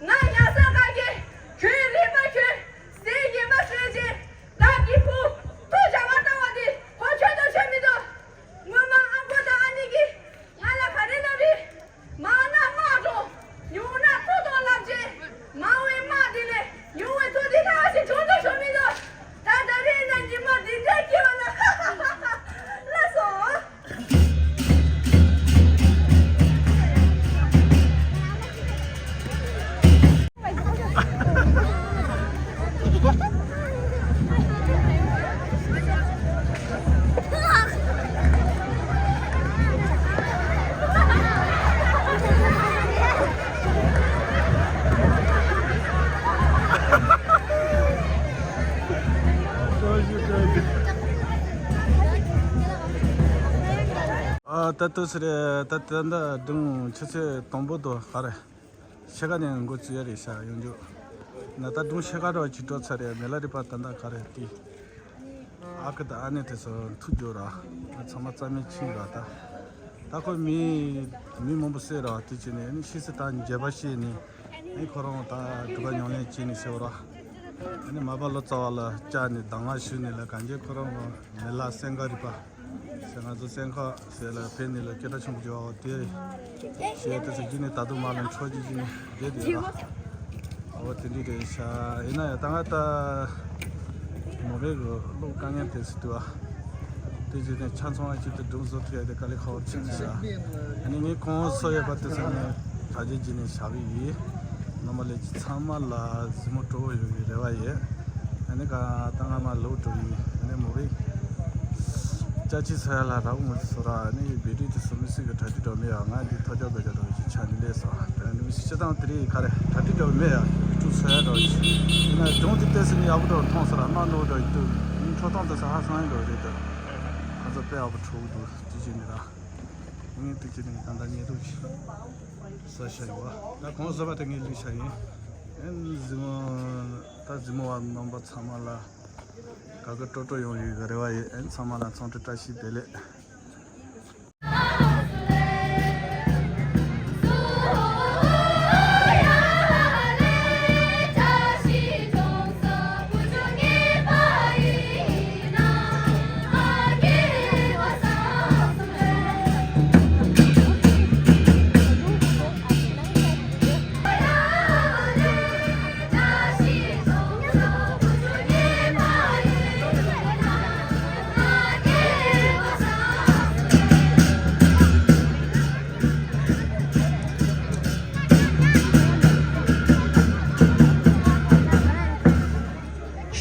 ང་ཉ་ས་ཁ་གི་ཁྱོད་རིག་པ་ཁྱོད་ཟས་ཡིན་པ་ཟས་ཀྱི་བདག་གི་བུ་ཐུགས་བྱ་བ་བཏང་བ་དེ་ཁོ་ཁྱོད་དང་ཁྱོད་མི་འདུག་སྔོན་མ་ཨ་ཁུ་དང་ཨ་ནེ་གིས་ང་ལ་ག་རེ་ལབ་རེད། མང་ན་དམག་འགྲོ། ཉུང་ན་མཐུ་གཏོང་ལབ་རྗེས་མང་བའི་དམག་དེ་ལས་ཉུང་བའི་མཐུ་དེ་ད་ཞིག་བྱུང་དང་བྱུང་མི་འདུག་ད་ད་རེས་ན་ཉི་མ་འདི་འདྲའི་སྐྱེ་བ་ལ་ལ་སོང་། ད་ལྟོས་རེད། ད་ད་ད་སྒྲུང་ཆུ་ཚོད་དང་པོ་དོ་ག་རེད། ཕྱེད་ཀ་ནས་འགོ་བཙུགས་ཡ་རེད་ཤག་ཡོང་རྒྱུ། ན་ད་སྒྲུང་ཕྱེད་ཀ་རོ་ཅིག་འགྲོ་ཚར་རེད། མི་ལ་རི་པ་ད་ད་ག་རེད་དེ། ཨ་ཁུ་དང་ཨ་ནེ་དེ་ཚོ་ཐུག་རྒྱུ་ར། ཚང་མ་རྩ་མེད་ཕྱིན་ར་ད། ད་ཁོ་མི་མི་མང་པོ་བསད་ར་དེ་བྱས་ནས་ཨ་ནི་ཤི་སི་ད་འགྱེལ་པ་བཤད་ནས། ཨ་ནི་ཁོ་རང་ད་སྒྲུབ་པ་ཉམས་ལེན་བྱས་ནས་ཟེར་བ་ར། ཨ་ནི་མ་པ་ལོ་ཙཱ་བ་ལ་བཅར་ནས་གདམས་ངག་ཞུས་ནས་ལ་གང་རྒྱལ་ཁོ་རང་མི་ལ་སེང་ག་རི་པ། ཟེར་ང་ཚོ་སེང་ཁ་ཟེར་ལ་ཕེབས་ནས་ལ་སྐད་གྲགས་ཆེན་པོ་བྱུང་བ་དེ་བཤད་དེ་ཚོ་བརྒྱུད་ནས་ད་དུང་མ་ལ་འཕྲོ་རྒྱུ་བརྒྱུད་ནས་བསྡད་དེ་ཡོད་ལ། འོ་དེ་འདྲ་རེད་ཤག་ཡིན་ན་ཡང་ད་ང་ད་མོ་བའི་གི་གློག་དཀའ་ངལ་དེ་སུ་དུ་བ་དེ་བརྒྱུད་ནས་ཆ་ཚང་བ་ཅིག་ཏུ་སྒྲུང་བཟོ་ཐུབ་ཡ་དེ་དཀའ་ལས་ཁག་པོ་ཆགས་ཤག་ཨ་ནི་ངས་གོང་བཟོ་ཡོད་པ་དེ་ཚོ་ནས་དྲ་རྒྱའི་བརྒྱུད་ནས་བཞག་གི་ཡིན། རྣམ་པ་ལས་ཀྱི་ཚང་མ་ལ་གཟིགས་མོ་སྤྲོ་བོ་ཡོང་གི་རེ་བ་ཡོད། ཨ་ནི་ག་ད་ང་མ་ལོག་འགྲོ་ཡིན། ཨ་ནི་མོ་བའི་ཅ་ཅི་ས་ཡ་ལ་རག་མོ་སོ་ར། ཨ་ནི་བེ་ཏྲི་དེ་སོ་མི་སི་གི་གྲ་སྒྲིག་འགྲོ་མེད་ཡ། ང་འདི་ཐོ་ཅོ་ག་ཅོ་འགྲོ་ཅི་ཆ་ནི་ལས་སོ། ཨ་ནི་མི་སི་སྤྱི་བཏང་དེ་རིང་ག་རེ་གྲ་སྒྲིག་འགྲོ་མེད་ཡ། ཡུ་ཊུབ་སོ་ཡ་འགྲོ་ཅི་ཡིན་ན་སྒྲུང་དེ་ལྟས་སི་ནི་ཡག་པོ་འགྲོ་མཐོང་སོ་ར། མ་ནོ་འགྲོ་ཡུ་ཊུབ་ཡིན་འཕྲོ་སྟངས་དེ་ས་ཧ་སང་ཡིན་འགྲོ་རེད་དོ། ང་ཚོ་དཔེ་ཡག་པོ་འཕྲོ་གི་འདུག་དེ་བྱས་ནི་ར། ངས་དེ་བྱས་ནི་ད་ལྟ་ཉེ་དུ་ཅི་ས་ཤ་ཡོད་བ། ད་གོང་བཟོ་བ་དེ་ངས་ལུས་ཤ་ཡིན། ཨན་གཟིགས་མོ་ད་གཟིགས་མོ་བ་རྣམ་པ་ཚང་མ་ལ་དགའ་དགའ་སྤྲོ་སྤྲོ་ཡོང་ཡོད་གི་རེ་བ་ཡོད། ཨན་ཚང་མ་ལ་ཚོང་འབྲེལ་བཀྲ་ཤིས་བདེ་ལེགས།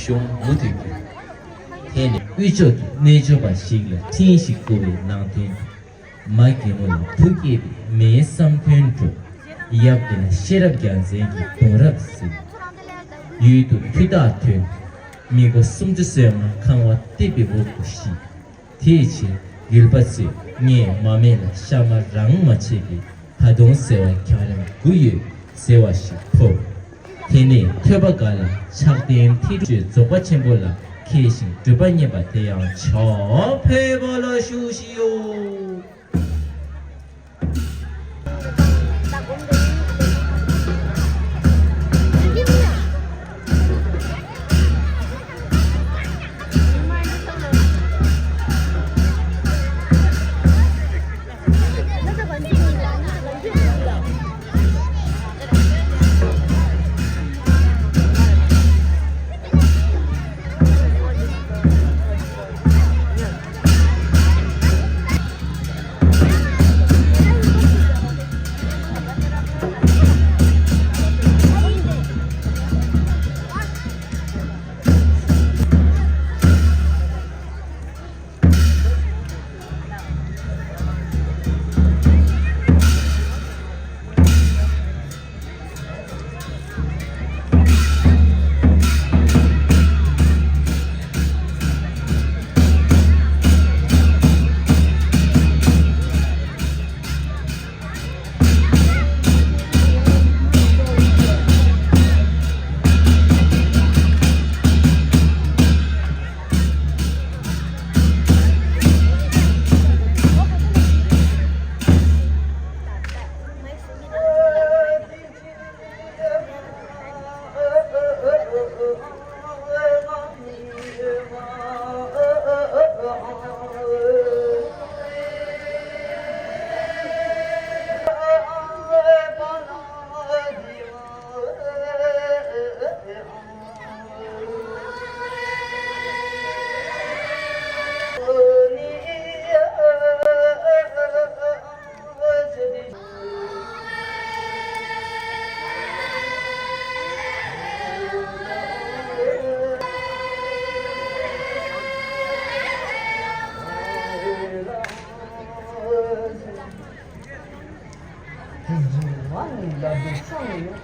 གཞུང་མུ་མཐུད་རྒྱུ། དེ་ནས་དབུས་ཕྱོགས་ཀྱི་རྣལ་འབྱོར་པ་ཞིག་ལ་འཕྲིན་ཞིག་བསྐུར་བའི་ནང་དོན། མ་གི་མོ་ལ་བུ་སྐྱེས་པས་མའི་བསམ་དོན་འགྲུབ། ཡབ་དེ་ལ་ཤེས་རབ་རྒྱལ་མཚན་གྱི་གདུང་རབས་གཟིགས། ཡུལ་དུ་ཕུ་ཐག་ཐོན། མི་མགོ་སུམ་ཅུ་སོན་མ་ཁང་བ་ལྟེ་བའི་འོག་ཏུ་ཤི། དེའི་ཕྱིར་ཡུལ་པ་ཚོས་ངས་མ་མེད་ལ་ཤ་མ་རང་མ་བྱས་པས་ད་དུང་ཟེར་བ་འཁྱག་རིམ་དགུ་ཡོད་ཟེར་བ་ཞིག་ཕོབ། དེ་ནས་ཐོས་པ་དགའ་ལ་ཕྱག་རྟེན་ཐིག་ཁྲོད་རྫོགས་པ་ཆེན་པོ་ལ་མཁས་ཤིང་གྲུབ་པ་བརྙེས་པ་དེ་ཡང་ཕྱོགས་ཕེབས་པ་ལ་ཞུ་ཞིའོ། དེ་བཞིན་ང་ནི་ལ་དུ་ཚང་ཡོད།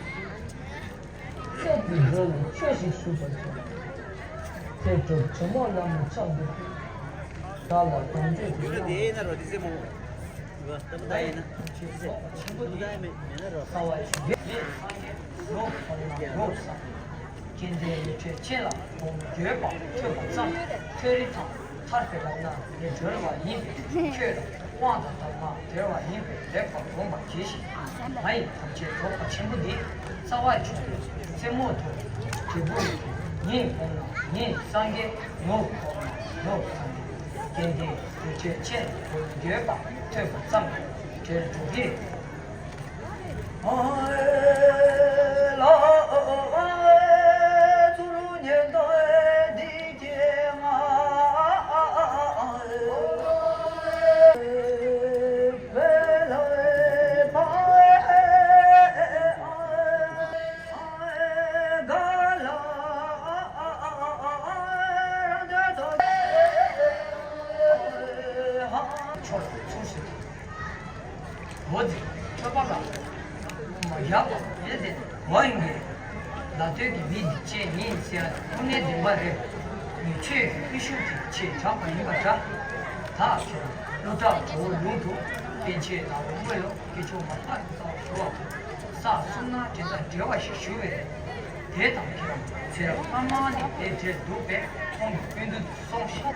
ཚེ་འདི་འགྲོ་བའི་ཆོས་ཤིག་ཞུ་བར་བྱ། ཚེ་སྒྲུབ་ཇོ་མོ་བླ་མ་ཆགས་འདུག་བདག་ལ་དམ་ཆོས་ཀྱི་བླ་མ། ད་ཡིན་ན་ཆེ་ས་ཆེན་པོ་འདི་ད་མེད་མེད་ན་རོ། ས་བ་ཆུ་ཡོད་མེད་ས་ཡོད་ལོ་ཁོ་ན་ལོ་ས། སྐྱེ་འདས་ཉི་ཁྲི་ཆེ་ལ་གོང་འགྱོད་པ་ཐོས་པ་ཙམ་གྱིས་མཐོ་རིས་དང་ཐར་པའི་ལམ་སྣ་ལས་གྲོལ་བ་ཡིན་པས། ཁྱོད་ལ་དབང་དང་ཐབས་མང་བདེ་བ་ཡིན་པས་ལེགས་པར་སྒོམ་པར་གྱིས་ཤིག་ང་ཡི་དམ་ཆོས་རྫོགས་པ་ཆེན་པོ་འདི་རྩ་བ་ཆུ་ཡི་རྩེ་མོ་དུ་དྲིལ་བུ་ཡིས་ཉིད་སྒོམ་ན་ཉིད་སངས་རྒྱས། ནུབ་སྒོམ་ན་ནུབ་སངས་རྒྱས། སྐྱེ་འདས་ཉི་ཁྲི་ཆེ་ལ་གོང་འགྱོད་པ་ཐོས་པ་ཙམ་གྱིས་གྲོལ་འགྲོ་གི་རེད། ཕྱོགས་སུ་ཚུར་ཕྱིན། འོ་དེ་ཐོས་པ་ལ་མ་བཞག་པ་ཡིན་ཏེ། འོ་ཡིན་གྱི། ལ་སྟོད་ཀྱི་མི་འདི་ཅན་ཡིན་ཟེར་ཡ་དེ་དངོས་གནས་བདེན་པ་རེད། ངས་ཆོས་ཀྱི་དབུ་ཤུགས་ཀྱིས་ཆེད་བསྒྲགས་པ་ཡིན་པ་འདྲ། ད་ཁྱེད་རང་ཀླུ་བྲག་བྲག་འོག་ལུང་དུ་པཎ་ཆེན་ཟླ་བ་དངོས་ལ་སྐྱེས་མཆོག་མ་ལྷ་དང་ས་གསུམ་ན་དྲན་དང་འབྲེལ་བ་ཞིག་ཞུ་བས། དེ་དང་ཁྱེད་རང་ཚེ་རབས་སྔ་མ་ནས་དེ་འབྲེལ་འདུག་པས་ཁོང་གི་སྐུ་མདུན་དུ་སོང་ཞིག་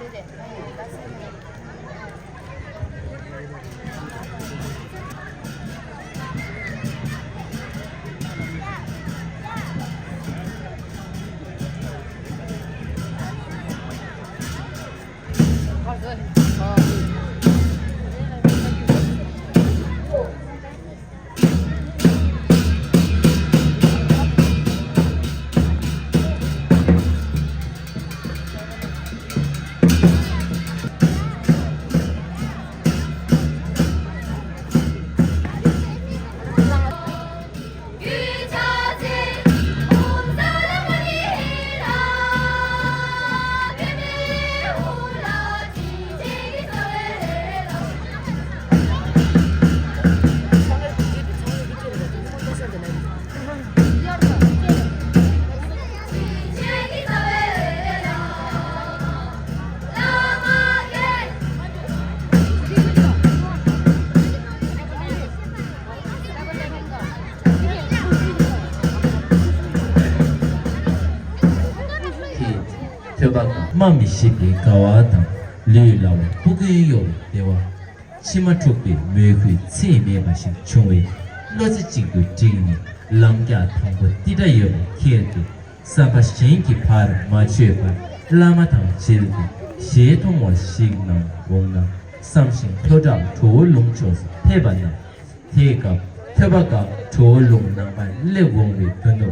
ཐོས་པ་དང་སྨྲ་མི་ཤེས་པའི་དགའ་བ་དང་། ལུས་ལ་བ་སྤུ་གུ་གཡོ་བའི་བདེ་བ། མཆི་མ་འཁྲུགས་པའི་མོས་གུས་ཚད་མེད་པ་ཞིག་བྱུང་བས། བློ་རྩེ་གཅིག་ཏུ་བསྒྲིལ་ནས་ལམ་རྒྱགས་དང་པོ་འདི་འདྲ་ཡོད་པ་མཁྱེན་ཏེ། བསམ་པ་གཞན་གྱི་བར་མ་ཆོད་པར་བླ་མ་དང་མཇལ་ཏེ་ཞལ་མཐོང་བ་ཞིག་གནང་འོང་ན་བསམ་ཞིང་ལྷོ་བྲག་གྲོ་བོ་ལུང་ཕྱོགས་སུ་ཕེབས་པ་ན། དེའི་སྐབས་ཐོས་པ་དགའ་གྲོ་བོ་ལུང་ནང་པར་སླེབས་འོང་བའི་དོན་དུ་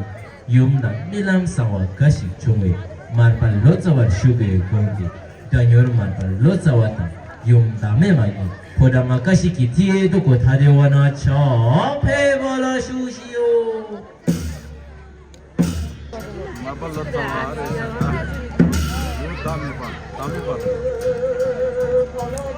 ཡུམ་ལ་རྨི་ལམ་བཟང་བ་འགའ་ཞིག་བྱུང་བས། མར་པ་ལོ་ཙཱ་བར་ཞུ་བའི་དགོངས་ཏེ། སྒྲ་མྱུར་མར་པ་ལོ་ཙཱ་བ་དང་ཡུམ་བདག་མེད་མ་གཉིས་ཕོ་བྲང་མ་ཀ་ཤི་ཀི་ཐི་ཏུ་གོ་ཐ་དེ་བ་ན་ཆ་ཕེབས་པ་ལ་ཞུ་ཞིའོ། མར་པ་ལོ་ཙཱ་བ་རེད་ཟེར་ན། ཡུམ་བདག་མེད་པ། བདག་མེད་པ་རེད། མར་པ་ལོ་ཙཱ་བ།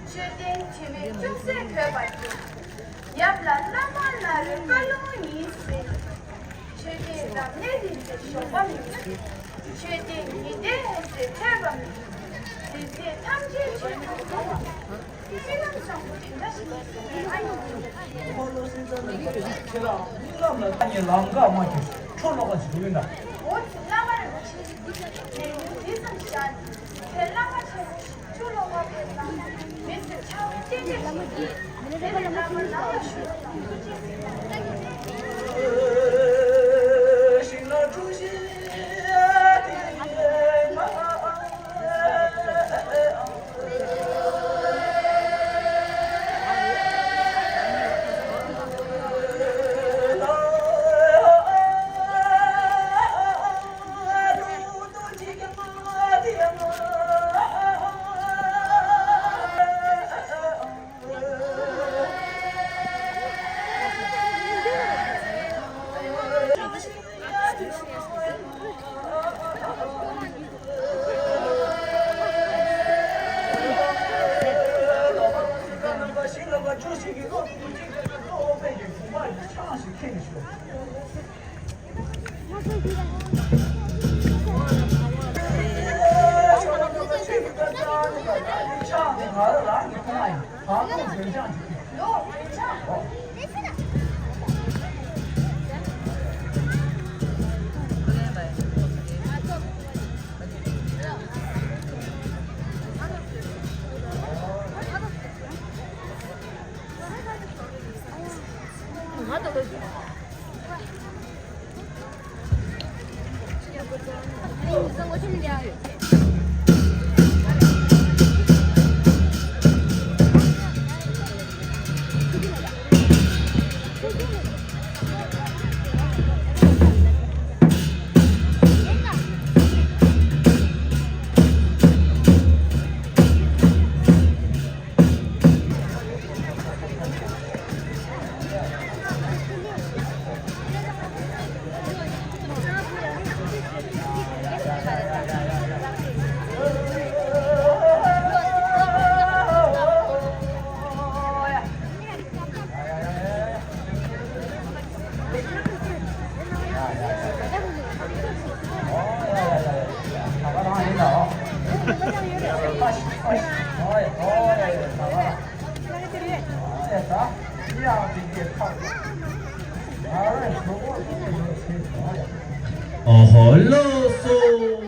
མཆོད་རྟེན་དྲི་མེད་ཅུང་ཟད་གོས་པར་གྱུར། ཡབ་ལ་བླ་མ་ལ་རེ་བཀའ་ལུང་ཡིན་ཟེར། མཆོད་རྟེན་འཛམ་གླིང་རིམ་པའི་ཞོགས་པ་མི་ཚེ། ཆོས་དེ་ཉིད་དེ་ཟེར་ཐོས་པ་མེད། དེ་ཚེ་ཐམས་ཅད་ཆོས་དང་ལྡན་པ། རྨི་ལམ་བཟང་པོ་དེ་འདྲ་ཞིག་ཡིན་ཟེར་ཨ་ནི། འཁོར་ལོ་སེམས་ཙམ་མེད་པ་ཁྱེད་རང་རྨི་ལམ་ལ་ལྟ་ཉེ་ལམ་འགག་མ་གྱུར་ཁྲོ་ལོག་པ་ཞིག་འདུག་ཡིན་ད། འོ་ཚེ་བླ་མ་རིན་པོ་ཆེ་ཞིག་གིས་ལས་ཉོན་འདི་ཙམ་བཞག་ནས་ཚེ་བླ་མ་ཆེན་པོ་ཞིག་ཆུ་ལོག་པ་ཕེབས་ན་མི་ཟེར་ཆགས་པའི་རྟེན་འབྲེལ་ཞིག་ཡིན། དེ་ནི་བླ་མ་ནང་ལ་ཞུགས་དང་ཐུགས་རྗེ་གཟིགས་དང་། ཨོ་ཧོ་ལོ་སོ།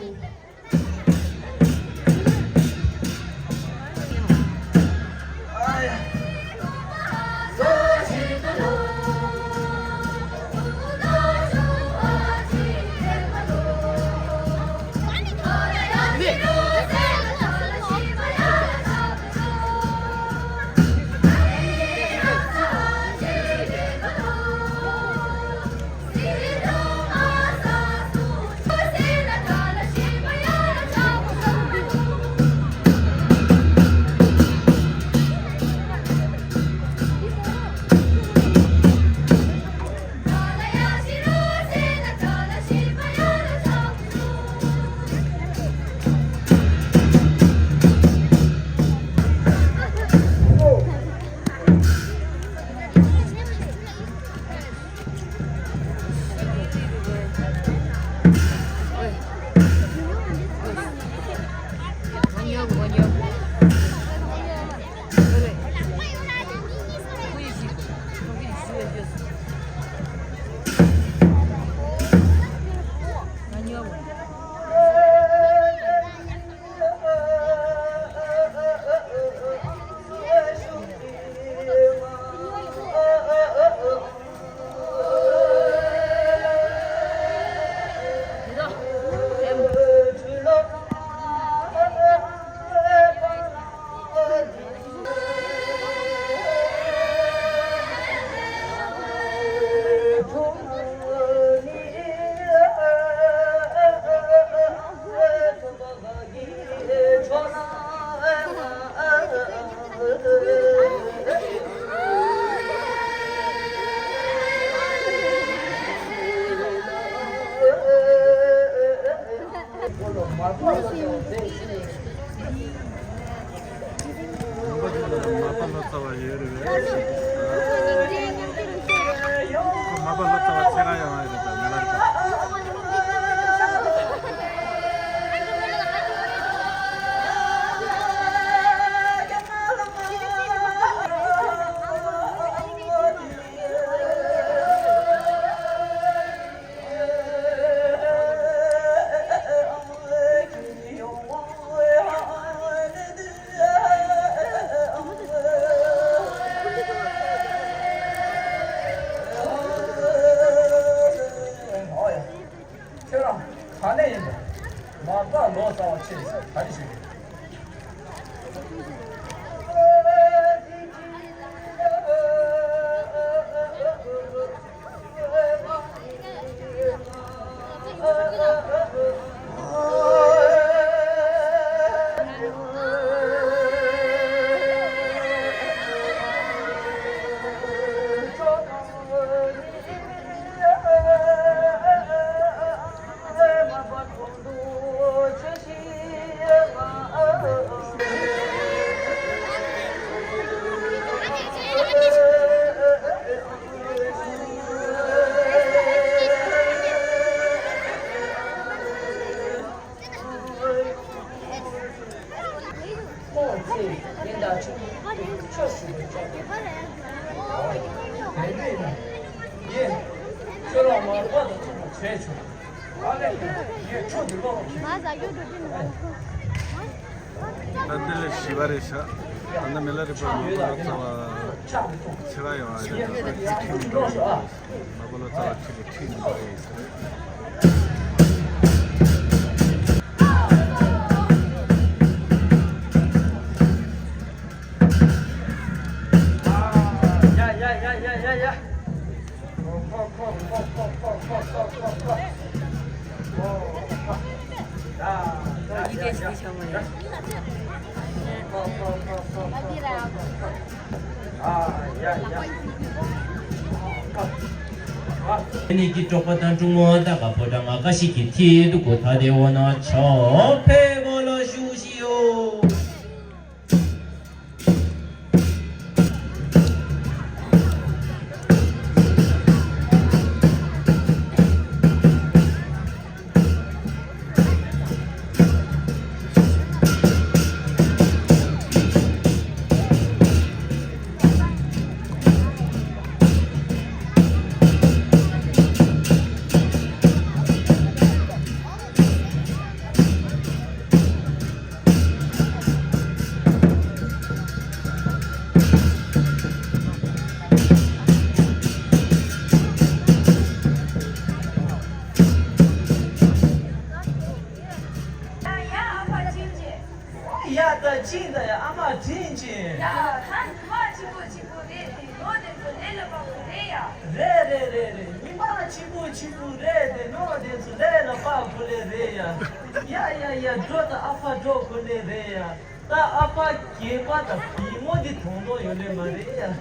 ད་འདི་ལས་བཞི་པ་རེད་ཤག་ད་ལྟ་མི་ལ་རེ་པར་མ་པོ་ལོ་ཙཱ་བ་ཚེ་བ་ཡོང་བ་རེད། ད་ལྟ་ཁྲིད་ཁྲིད་མི་འགྲོ་ཡོད་རེད། མ་པོ་ལོ་ཙཱ་བ་ཁྲིད་ལས་ཁྲིད་མི་འགྲོ་ཡོད་རེད། ཡ་ཡ་ཡ་ཡ་ཡ་ཡ། ཨ་ནི་གི་འབྲོག་པ་དང་འབྲུག་མོ་ད་ག་ཕོ་བྲང་ང་ཀ་ཤི་གི་ཐི་དུ་གོ་ཐ་དེ་འོ་ན་ཆོ་ཕེ་མོ་ལོ་ཤུ་ཤི་ཡོ། ཡ་ད་ཅིང་ད་ཡ་ཨ་མ་དྲིན་ཅན། ཡ་ད་ཉི་མ་ཆེན་པོ་ཆེན་པོ་རེད་དེ་ནོ་དེ་ཚོ་ལས་ལ་དཔག་པོ་རེད་ཡ། རེད་རེད་རེད་རེད། ཉི་མ་ཆེན་པོ་ཆེན་པོ་རེད་དེ་ནོ་དེ་ཚོ་ལས་ལ་དཔག་པོ་ལས་རེད་ཡ། ཡ་ཡ་ཡ་འགྲོ་ད་ཨ་ཕ་འགྲོ་གོ་ལས་རེད་ཡ། ད་ཨ་ཕ་སྐྱེས་པ་དང་བུ་མོ་འདི་མཐོང་མཐོང་ཡོད་ལེ་མ་རེད་ཡ།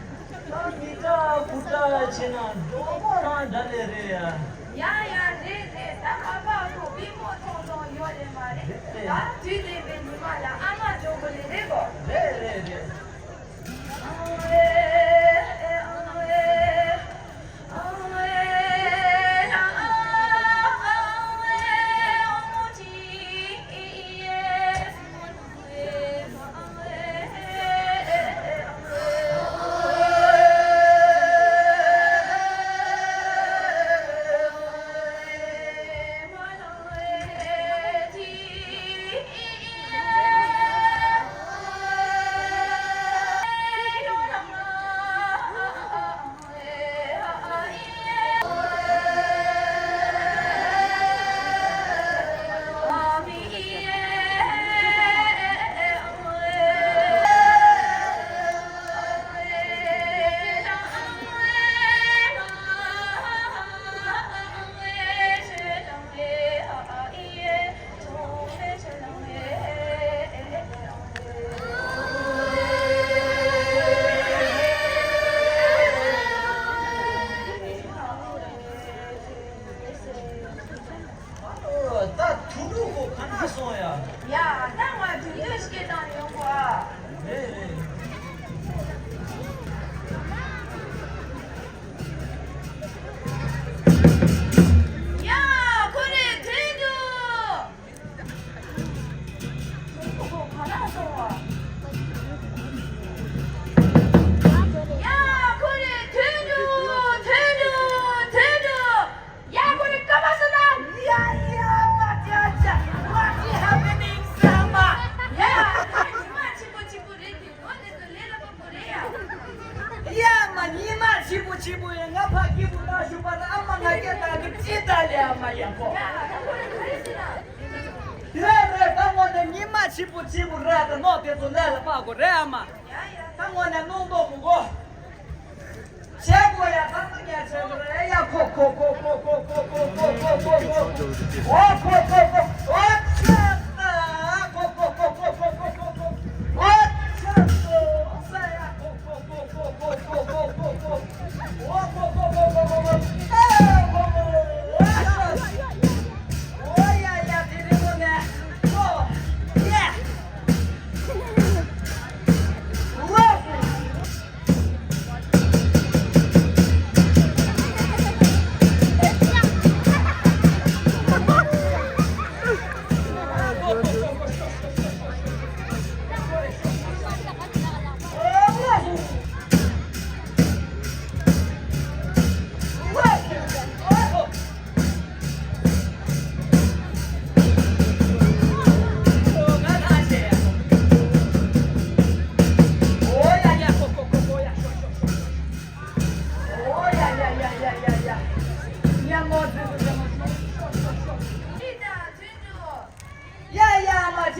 ད་མི་དྲག་བུ་དྲག་བྱས་ན་འགྲོ་མ་རང་འདྲ་ལེ་རེད་ཡ། ཡ་ཡ་རེད་རེད། ད་ཨ་ཕ་ཁོ་བུ་མོ་མཐོང་མཐོང་ཡོད་ལེ་མ་རེད། རེད་རེད། ད་དུས་ལྡན་པའི་ཉི་མ་ལ་ཨ་མ་འགྲོ་དགོས་ལེ་རེད་གོ། རེད་རེད་རེད། ད་དུད་འགྲོ་ཁོ་ག་ན་སོང་ཡ། ཡ་ད་ང་དུད་འགྲོ་སྐད་བཏང་ཡོང་གོ་ཨ། རེད་རེད། ཡ་ཁོ་རེ་དུད་འགྲོ། ཡ་ཁོ་རེ་དུད་འགྲོ་དུད་འགྲོ་དུད་འགྲོ། ཡ་ཁོ་རེ་ཀ་པ་སོ་ན། ཡ་ཡ་མ་ཅ་ཅ། What is happening, Sama? ཡ་ད་ཉི་མ་ཆེན་པོ་ཆེན་པོ་རེད་དེ་ནོ་དེ་ཚོ་ལས་ལ་དཔག་པོ་རེད་ཡ། ཡ་མ་ཉི་མ་ཆེན་པོ་ཆེན་པོ་ཡ། ང་ཕ་སྐྱིད་པོ་ན་ཞུ་པ་ན་ཨ་མ་ང་སྐད་བཏང་གི་ཅི་ད་ལེ་ཨ་མ་ཡ་ཁོ། ཡ་ད་ཁོ་རེ་ག་རེ་ཟེར་ན། རེད་རེད། ད་ངོ་ནས་ཉི་མ་ཆེན་པོ་ཆེན་པོ་རེད་དེ་ནོ་དེ་ཚོ་ལས་ལ་དཔག་གོ་རེད་ཨ་མ། ཡ་ཡ། ད་ངོ་ནས་སྣང་དོག་མི་དགོས། བྱེད་དགོས་ཡ། ད་ང་ཉལ་བྱེད་དགོས་རེད་ཡ། ཁོ་ཁོ་ཁོ། ཨོ་ཁོ་ཁོ་ཁོ། ཨོ་ཁོ་ཁོ་ཁོ། ཨོ་ཁོ་ཁོ་ཁོ། ཨོ་ཁོ་ཁོ་ཁོ།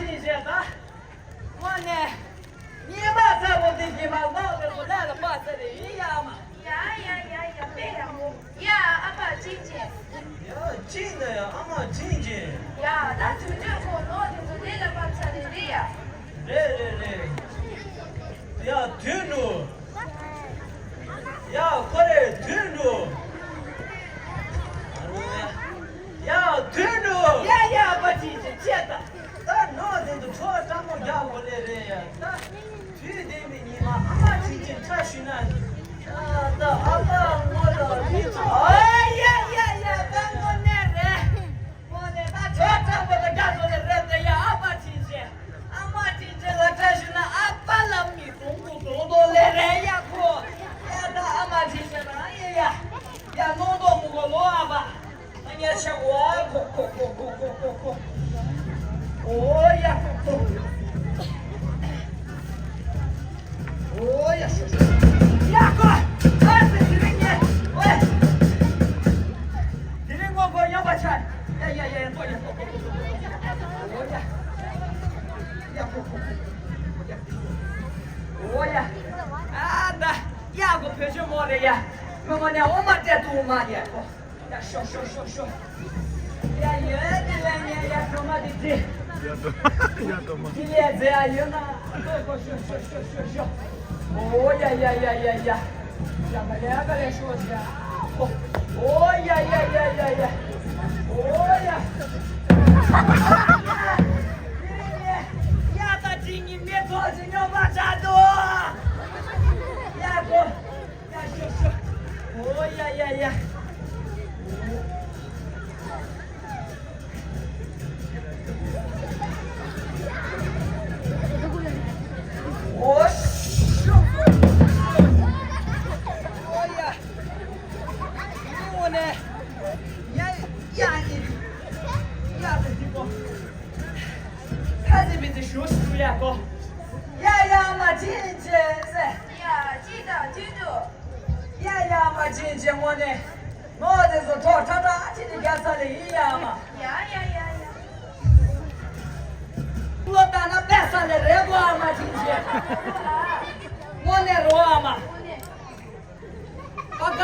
ཅིག་བྱས་ད། དངོས་གནས། ཉི་མ་ཚ་པོ་འདི་གི་མ་ལོག་པའི་སྐོར་ལ་ལ་པ་ཚ་རེ་ཡིན་ཡ་མ། ཡ་ཡ་ཡ་ཡ་དཔེ་ཡག་པོ། ཡ་ཨ་ཕ་ཅིག་ཅིག་ཡ་ཅིག་ན་ཡ་ཨ་མ་ཅིག་ཅིག་ཡ་ད་དུས་ཚོད་ཁོ་ལོག་དུས་ཚོད་དེ་ལ་པ་ཚ་རེ་རེད་ཡ། རེད་རེད་རེད། ཡ་དུད་འགྲོ། ཡ་ཁོ་རེ་དུད་འགྲོ། ཡ་དུད་འགྲོ། ཡ་ཡ་པ་ཅིག་ཅིག་ཅེ་ད། ད་ནོར་དེ་ཚོ་ཁྲོ་སྤྲང་པོ་རྒྱག་དགོས་ལེ་རེད་ཡ། ད་དུས་དེ་མི་ཉི་མ་ཨ་མ་ཅིག་ཅིག་ཁྲ་ཞུས་ན། ད་ཨ་ཕ་ངོ་ལ་མི་ཚོ། ཨ་ཡ་ཡ་ཡ་ད་དངོས་གནས་རེད། དངོས་གནས་ད་ཁྲོ་སྤྲང་པོ་དང་དགའ་ཚོ་ལེ་རེད་དེ་ཡ་ཨ་མ་ཅིག་ཅིག་ཨ་མ་ཅིག་ཅིག་ལ་ཁྲ་ཞུས་ན་ཨ་ཕ་ལ་མི་གཏོང་གོ་གཏོང་དོ་ལེ་རེད་ཡ་ཁོ། ཡ་ད་ཨ་མ་ཅིག་ཅིག་ལ་ཨ་ཡ་ཡ། ཡ་ནོར་དོ་མི་གོ་ལོ་ཨ་ཕ། ཨ་ཉ་ཆ་གོ་ཨ་ཁོ་ཁོ་ཁོ་ཁོ་ཁོ་ཁོ། ཨོ་ཡ་ཁོ་ཁོ། ཨོ་ཡ་ཤོ་ཤོ། ཡ་ཁོ། ཨ་སི་དེ་རིང་ཉེ། ཝེ། དེ་རིང་ངོ་གོ་ཡོང་པ་ཆ། ཡ་ཡ་ཡ་ཡ་ཏོ་ཡ་ཏོ་ཏོ་ཏོ་ཏོ། ཨོ་ཡ། ཡ་ཁོ་ཁོ་ཁོ། ཡ། ཨོ་ཡ། ཨ་ད། ཡ་ཁོ་བོད་ཆོས་མོ་རེད་ཡ། ཁོ་མོ་ནས་འོ་མ་སྤྲད་འདུག་མ་ཡ་ཁོ། ཡ་ཤོ་ཤོ་ཤོ་ཤོ། ཡ་ཡོད་དེ་ལ་ཉེ་ཡ་གྲོ་མ་དེ་དེ། ཡ་གྲོ་མ། དེ་ལས་རྫས་ཡ་ཡོད་ན་ཨ་ཁོ་ཤོ་ཤོ་ཤོ་ཤོ་ཤོ། ཨོ་ཡ་ཡ་ཡ་ཡ་ཡ། ཡ་ག་ལེ་ག་ལེ་ཤོ་ཡ། ཨོ་ཡ་ཡ་ཡ་ཡ་ཡ། ཨོ་ཡ། ཡ་ད་ཅི་ཉི་མེ་ཐོག་ཅི་ཉོ་མ་ཆ་དོ། ཡ་གོ། ཡ་ཤོ་ཤོ། ཨོ་ཡ་ཡ་ཡ། ཨོ་ཤོ། ཨོ་ཡ། ཨོ་ནེ། ཡ་ཡ་ནི། ཡ་ད་དི་པོ། ད་དི་མི་དི་ཤོ་ཤོ་ཡ་གོ། ཡ་ཡ་མ་ཅི་ཅེ་ཟེ། ཡ་ཅི་ད་དུད་འགྲོ། ཡ་ཡ་མ་ཅི་ཅེ་ངོ་ནེ། ངོ་དེ་ཚོ་ཐོག་ཁྲ་ཁྲ་ཅི་ནི་རྒྱ་ས་ལེ་ཡི་ཡ་མ། ཡ་ཡ་ཡ་ཡ། ལོ་ད་ན་པེ་ས་ལེ་རེ་གོ་ཨ་མ་ཅི་ཅེ། ངོ་ནེ་རོ་ཨ་མ། ཨོ་ནེ། ཨ་ཀ།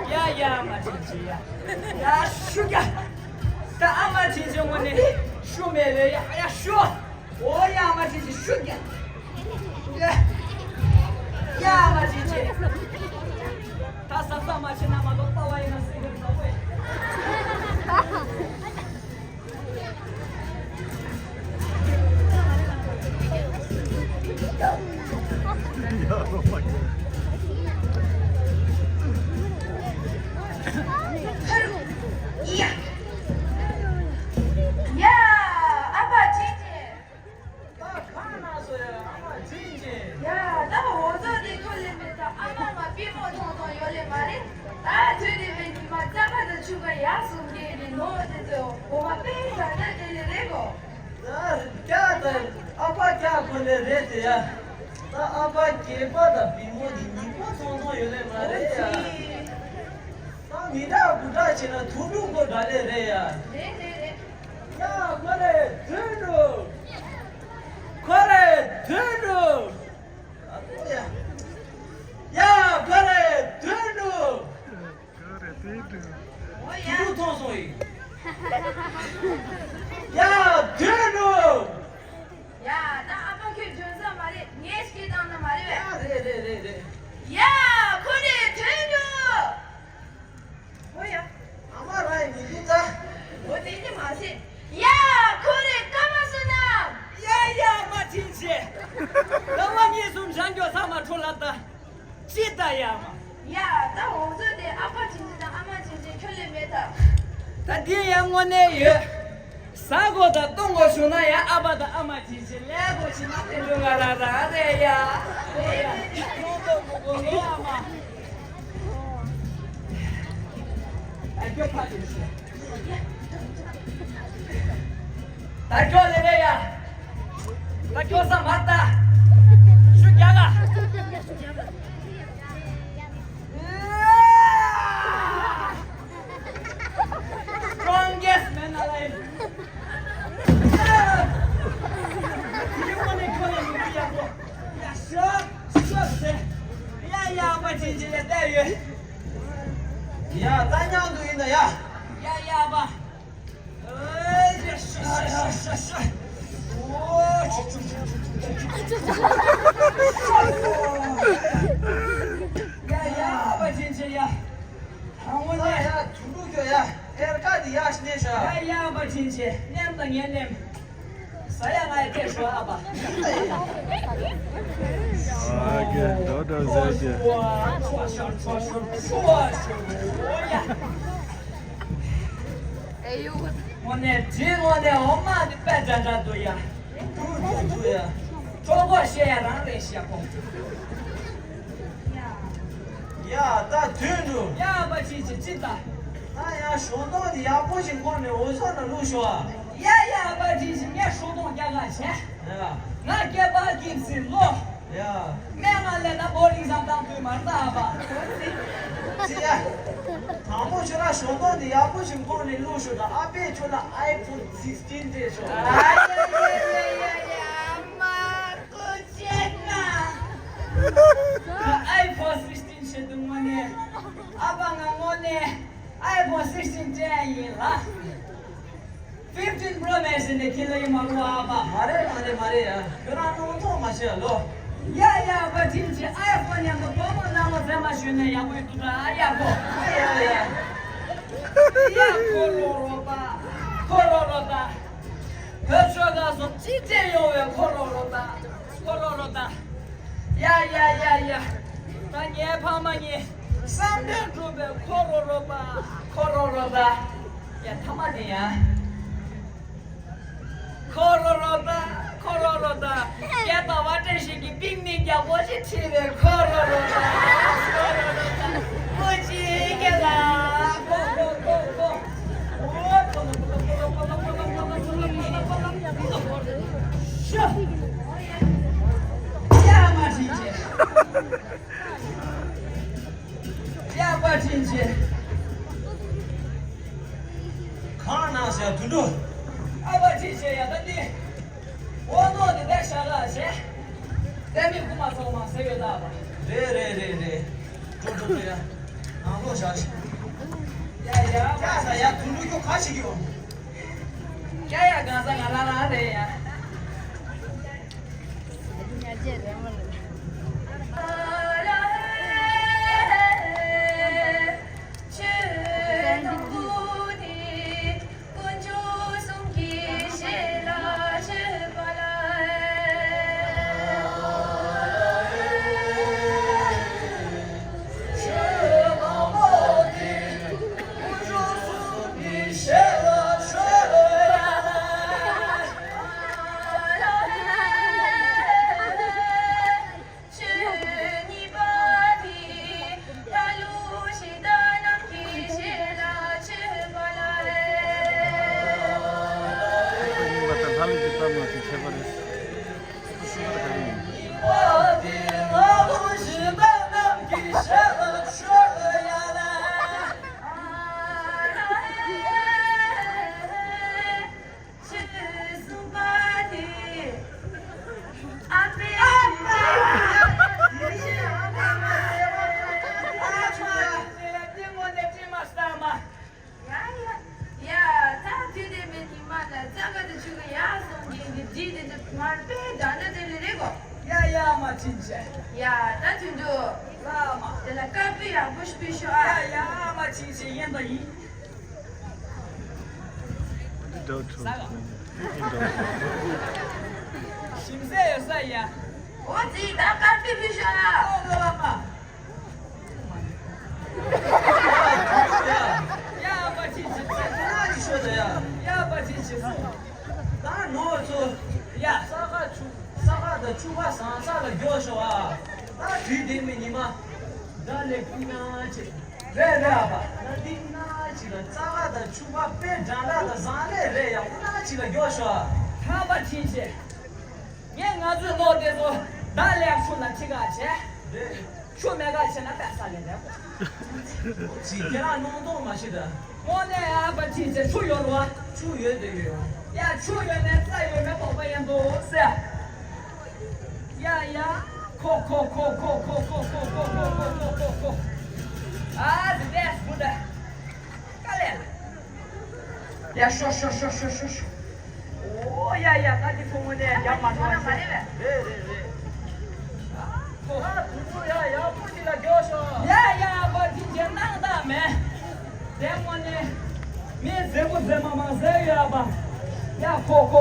ཡ་ཡ་མ་ཅི་ཅི་ཡ། ཡ་ཤུ་ཀ། ད་ཨ་མ་ཅི་ཅི་ངོ་ནེ་ཤུ་མེ་ལེ་ཡ་ཡ་ཤུ། ཨོ་ཡ་མ་ཅི་ཅི་ཤུ་ཀ། ཡ། ཡ་མ་ཅི་ཅི། ད་ས་ས་མ་ཅི་ན་མ་དོ་པ་བ་ཡི་ན་སི་ག་ས་བོ་ཡ། ཡ། ཡ། ཨ་ཕ་ཅི་ཅི། ད་གང་ན་སོ་ཡ་ཨ་མ་ཅི་ཅི། ཡ་ད་འོ་ཚོ་དེ་ཁོ་ལེ་མེད་ད་ཨ་མ་མ་པི་མོ་ཐོང་ཐོང་ཡོད་ལེ་མ་རེད། ད་དུས་དེ་བས་ཉི་མ་རྩ་ཁ་ད་ཆུ་ཁ་ཡར་སོང་གི་ནི་ནོ་དེ་ཚོ་འོ་མ་པེ་ད་ད་དེ་ལེ་རེད་གོ། ད་ཀྱ་ད་ཨ་ཕ་ཀྱ་ཁོ་ལེ་རེད་དེ་ཡ། ད་ཨ་ཕ་སྐྱེས་པ་ད་པི་མོ་དེ་ཉི་མ་ཐོང་ཐོང་ཡོད་ལེ་མ་རེད་ཡ། ད་མི་དྲག་བུ་དྲག་བྱས་ན་དུག་སྦྲུལ་མགོ་འདྲ་ལེ་རེད་ཡ། རེད་རེད་རེད། ཡ་ཁོ་རེ་དུད་འགྲོ། ཁོ་རེ་དུད་འགྲོ། ཨ་ཁུ་ཡ། ཡ་ཁོ་རེ་དུད་འགྲོ། ཁོ་རེ་དུད་འགྲོ། ཨོ་ཡ། དུད་འགྲོ་མཐོང་སོང་ཡིན། ཡ་དུད་འགྲོ། ཡ་ད་ཨ་ཕ་ཁྱོད་འཇོན་ས་མ་རེད། ངས་སྐད་བཏང་ན་མ་རེད་བས། ཡ་རེད་རེད་རེད་རེད། ཡ་ཁོ་རེ་དུད་འགྲོ། ཨོ་ཡ། ཨ་མ་རང་ཡི་མི་འདུག་ད། འོ་དེ་ནི་མ་ཟད། ཡ་ཁོ་རེ་ཀ་མ་སོ་ན། ཡ་ཡ་མ་ཕྱིན་ཆེ། ལ་མ་ངེས་སུམ་ཞང་གྱོ་ས་མ་འཕྲོ་ལ་ད། ཅི་ད་ཡ་མ། ཡ་ད་འོ་ཚོ་དེ་ཨ་ཕ་ཕྱིན་ཆེ་དང་ཨ་མ་ཕྱིན་ཆེ་ཁྱོད་ལས་མེད་ད། ད་དེ་ཡ་དངོས་གནས་ཡོད། ཟ་དགོས་དང་བཏུང་དགོས་བྱུང་ན་ཡང་ཨ་ཕ་དང་ཨ་མ་བྱེད་བྱེད་ལས་དགོས་བྱེད་མ་དེ་འདྲ་ང་རང་རང་རེད་ཡ། ཨོ་ཡ། ཡོང་དོ་མི་དགོས་ལོ་ཨ་མ། ད་སྐྱོ་ཕ་དེ་ཤོད། ད་སྐྱོ་ལེ་རེད་ཡ། ད་སྐྱོ་ས་མ་ད། ཤུ་རྒྱག་ག Strongest man alive. ཡ། ད་མཉམ་དུ་ཡིན་ད་ཡ། ཡ་ཡ་པ། ཨེ་ཡ་ཤ་ཤ་ཤ་ཤ། ཨོ་ཆུ་ཆུ་ཆུ་ཆུ་ཆུ་ཆུ། ཡ་ཡ་པ་ཅིན་ཅི་ཡ། ཨ་ངོ་ནས་ཡ་དུ་འགྲོ་གྱོ་ཡ། ཨེར་ཀ་དི་ཡ་ཤི་ནས་ཤ། ཡ་ཡ་པ་ཅིན་ཅི་ནེམ་དང་ངན་ནེམ། ས་ཡ་ང་ཡ་ཏེ་ཤོ་ཨ་པ། ཨ་གེ་ཌོག་ཊར་ཟེར་གྱི། དངོས་གནས་དེ་དངོས་གནས་འོ་མ་དེ་དཔེ་འདྲ་འདྲ་འདུག་ཡ། དུ་དུ་དུ་ཡ། གྲོགས་པོ་བཤད་ཡ་རང་རེད་ཤག་གོ། ཡ་ད་དུས་འགྲོ། ཡ་པ་ཅིན་ཅི་ཅི་ད། ད་ཡ་ཞོགས་ཏོག་དེ་ཡག་པོ་ཞིག་འཁོར་ནས་འོ་ཟོ་ན་བླུག་ཤོག་ཨ། ཡ་ཡ་པ་ཅིན་ཅི་ངས་ཞོགས་ཏོག་རྒྱག་ག་བྱས། ཡ། ང་སྐྱེས་པ་སྐྱེས་ཚེ་ལོ། ཡ། སྨན་ང་ལས་ན་བོ་རིང་སང་བཏང་དུས་མར་ལྟ་བ། ཅི་ཡ། དང་པོ་ཁྱོད་རང་ཞོགས་ཏོག་དེ་ཡག་པོ་ཞིག་འཁོར་ནས་བླུག་ཤོག་ད། ཨ་ཕས་ཁྱོད་ལ་ཨའི་ཕོན་སིགས་ཊིན་སྤྲད་ཤོག་ཨ་ཡ་ཡ་ཡ་ཡ་ཡ། ཨ་མ་ཀུ་ཅན་ན། ཨའི་ཕོན་སིགས་ཊིན་ཆེད་དུ་དངོས་གནས། ཨ་ཕ་ང་དངོས་གནས་ཨའི་ཕོན་སིགས་ཊིན་སྤྲད་ཡིན་ལ། ཕིཕ་ཊིན་པྲོ་མེག་སི་ནས་ཁྱེད་ལ་ཡིན་མ་རུང་ཨ་ཕ། མ་རེད་མ་རེད་མ་རེད་ཡ། ཁྱོད་རང་སྣང་དོགས་མ་བྱེད་ལོ། ཡ་ཡ་པ་ཅིན་ཅི་ཨའི་ཕོན་མཉམ་དུ་བུ་མོ་ནང་ལ་བཙས་མ་ཞོན་ནས་ཡག་པོ་ཡོད་འདུག་ད་ཨ་ཡ་གོ། ཡ་ཡ་ཡ། ཡ་ཁོ་རོ་རོ་པ། ཁོ་རོ་རོ་ད། བོད་ཆོལ་ཁ་གསུམ་གཅིག་སྒྲིལ་ཡོང་བའི་ཁོ་རོ་རོ་ད། ཁོ་རོ་རོ་ད། ཡ་ཡ་ཡ་ཡ། ད་ངའི་ཕ་མ་གཉིས་བསམ་དོན་འགྲུབ་པའི་ཁོ་རོ་རོ་པ། ཁོ་རོ་རོ་ད། ཡ་ཐ་མ་དེ་ཡ། ཁོ་རོ་རོ་ད། ཁོ་རོ་རོ་ད། ཡ་ད་བ་ཏྲེ་ཞིག་གི་པིག་ནིག་རྒྱག་པོ་ཞིག་ཁྲིད་པའི་ཁོ་རོ་རོ་ད། ཁོ་རོ་རོ་ད། ཁོ་ཅི་སྐད་ལ། ཁོ་ཁོ་ཁོ་ཁོ། ཤ། ཡ་མ་ཅིན་ཅི། ཡ་པ་ཅིན་ཅི། གང་ན་ཟེར་དུད་འགྲོ། ཨ་པ་ཅིན་ཅི་ཡ་ད་འདི། འོ་ནོ་འདི་ད་ཤ་ལ་ཟེར། དེ་མི་རྐུ་མ་སོང་མ་ཟེར་ཡོད་ད་པ། རེད་རེད་རེད་རེད། འགྲོ་འགྲོ་འགྲོ་ཡ། ནང་ལོགས་བཞག་ཤིག་ཡ་ཡ། ཡ་ས་ཡ་དུད་འགྲོ་ཁྱོད་ག་ཞིག་ཡོད། ཡ་ཡ་གང་ས་ང་རང་རང་རེད་ཡ། ཡ་ཡ་ཡ། ད་དུས་དེ་མིན་ཉི་མ་ལ་ཙག་ག་དེ་ཆུ་གི་ཡག་སོང་གི་འདི་འདི་དེ་དེ་མར་པའི་དགྲ་འདྲ་དེ་ལས་རེད་གོ། ཡ་ཡ་མ་ཕྱིན་ཆད། ཡ་ད་དུས་འདུག་ལ་མ། དེ་ལ་དཀར་པོའི་ཡག་པོ་ཞིག་ཕུལ་ཤོག་ཨ། ཡ་ཡ་མ་ཕྱིན་ཆད་ཡིན་དང་ཡིན། འདི་འདྲ་བོ་ཚོ། ཞིམ་ཟས་ཡོད་ས་ཡ། འོ་ཙི་ད་དཀར་པོའི་ཕུལ་ཤོག་ཨ། ཨོ་ལ་མ། ཡ་པ་ཅིན་ཅི། ཁོ་ན་གི་ཤོད་དོ་ཡ། ཡ་པ་ཅིན་ཅི་སོང་། ད་ནོར་ཚོ། ཡ། ས་ག་ཆུ། ས་ག་དང་ཆུ་བ་ཟང་ས་ལ་རྒྱོ་ཤོག་ཨ། ད་དུས་དེ་མི་ཉི་མ། ད་ལས་ཀུན་ན་ཆེ། རེད་རེད་ཨ་པ། ད་འདི་ན་ཅི་ལ་ས་ག་དང་ཆུ་བ་དཔེ་འདྲ་འདྲ་དང་ཟང་ལེ་རེད་ཡ། ཀུན་ན་ཅི་ལ་རྒྱོ་ཤོག་ཨ། ཧ་པ་ཅིན་ཅི། ངས་ང་ཚོའི་ལོ་དེ་ཚོ་ད་ལེགས་ཆུ་ལ་ཁྲི་ཁ་བྱས། ཆུ་མེད་ཁ་བྱས་ན་པད་ས་ལས་ལེགས། ཅི་ཁྱེད་རང་སྣང་དོགས་མ་བྱེད་ད། དངོས་གནས་ཨ་པ་ཅིན་ཅི་ཆུ་ཡོད་རེད་བ། ཆུ་ཡོད་དེ་ཡོད། ཡ་ཆུ་ཡོད་ནས་རྩྭ་ཡོད་མེད་དོགས་པ་ཡིན་འདུག་ཟེར། ཡ་ཡ། ཁོ་ཁོ། ཁོ་ཁོ། ཡ་ཤོ་ཤོ་ཤོ་ཤོ་ཤོ་ཤོ། ཨོ་ཡ་ཡ། ད་འདི་ཚོ་དངོས་གནས་རྒྱབ་མ་ཐུབ་པ་ཞིག་རེད་རེད་རེད། ཨ་བུ་བུ་ཡ་ཡག་པོ་ཅིག་ལ་རྒྱོབ་ཤོག་ཡ་ཡ། བ་འདི་རྒྱན་ནང་ད་མེད། དེ་དངོས་གནས་མི་མཛེས་པོ་མཛེས་མ་མ་ཟེར་ཡོད་པ། ཡ་ཁོ་ཁོ།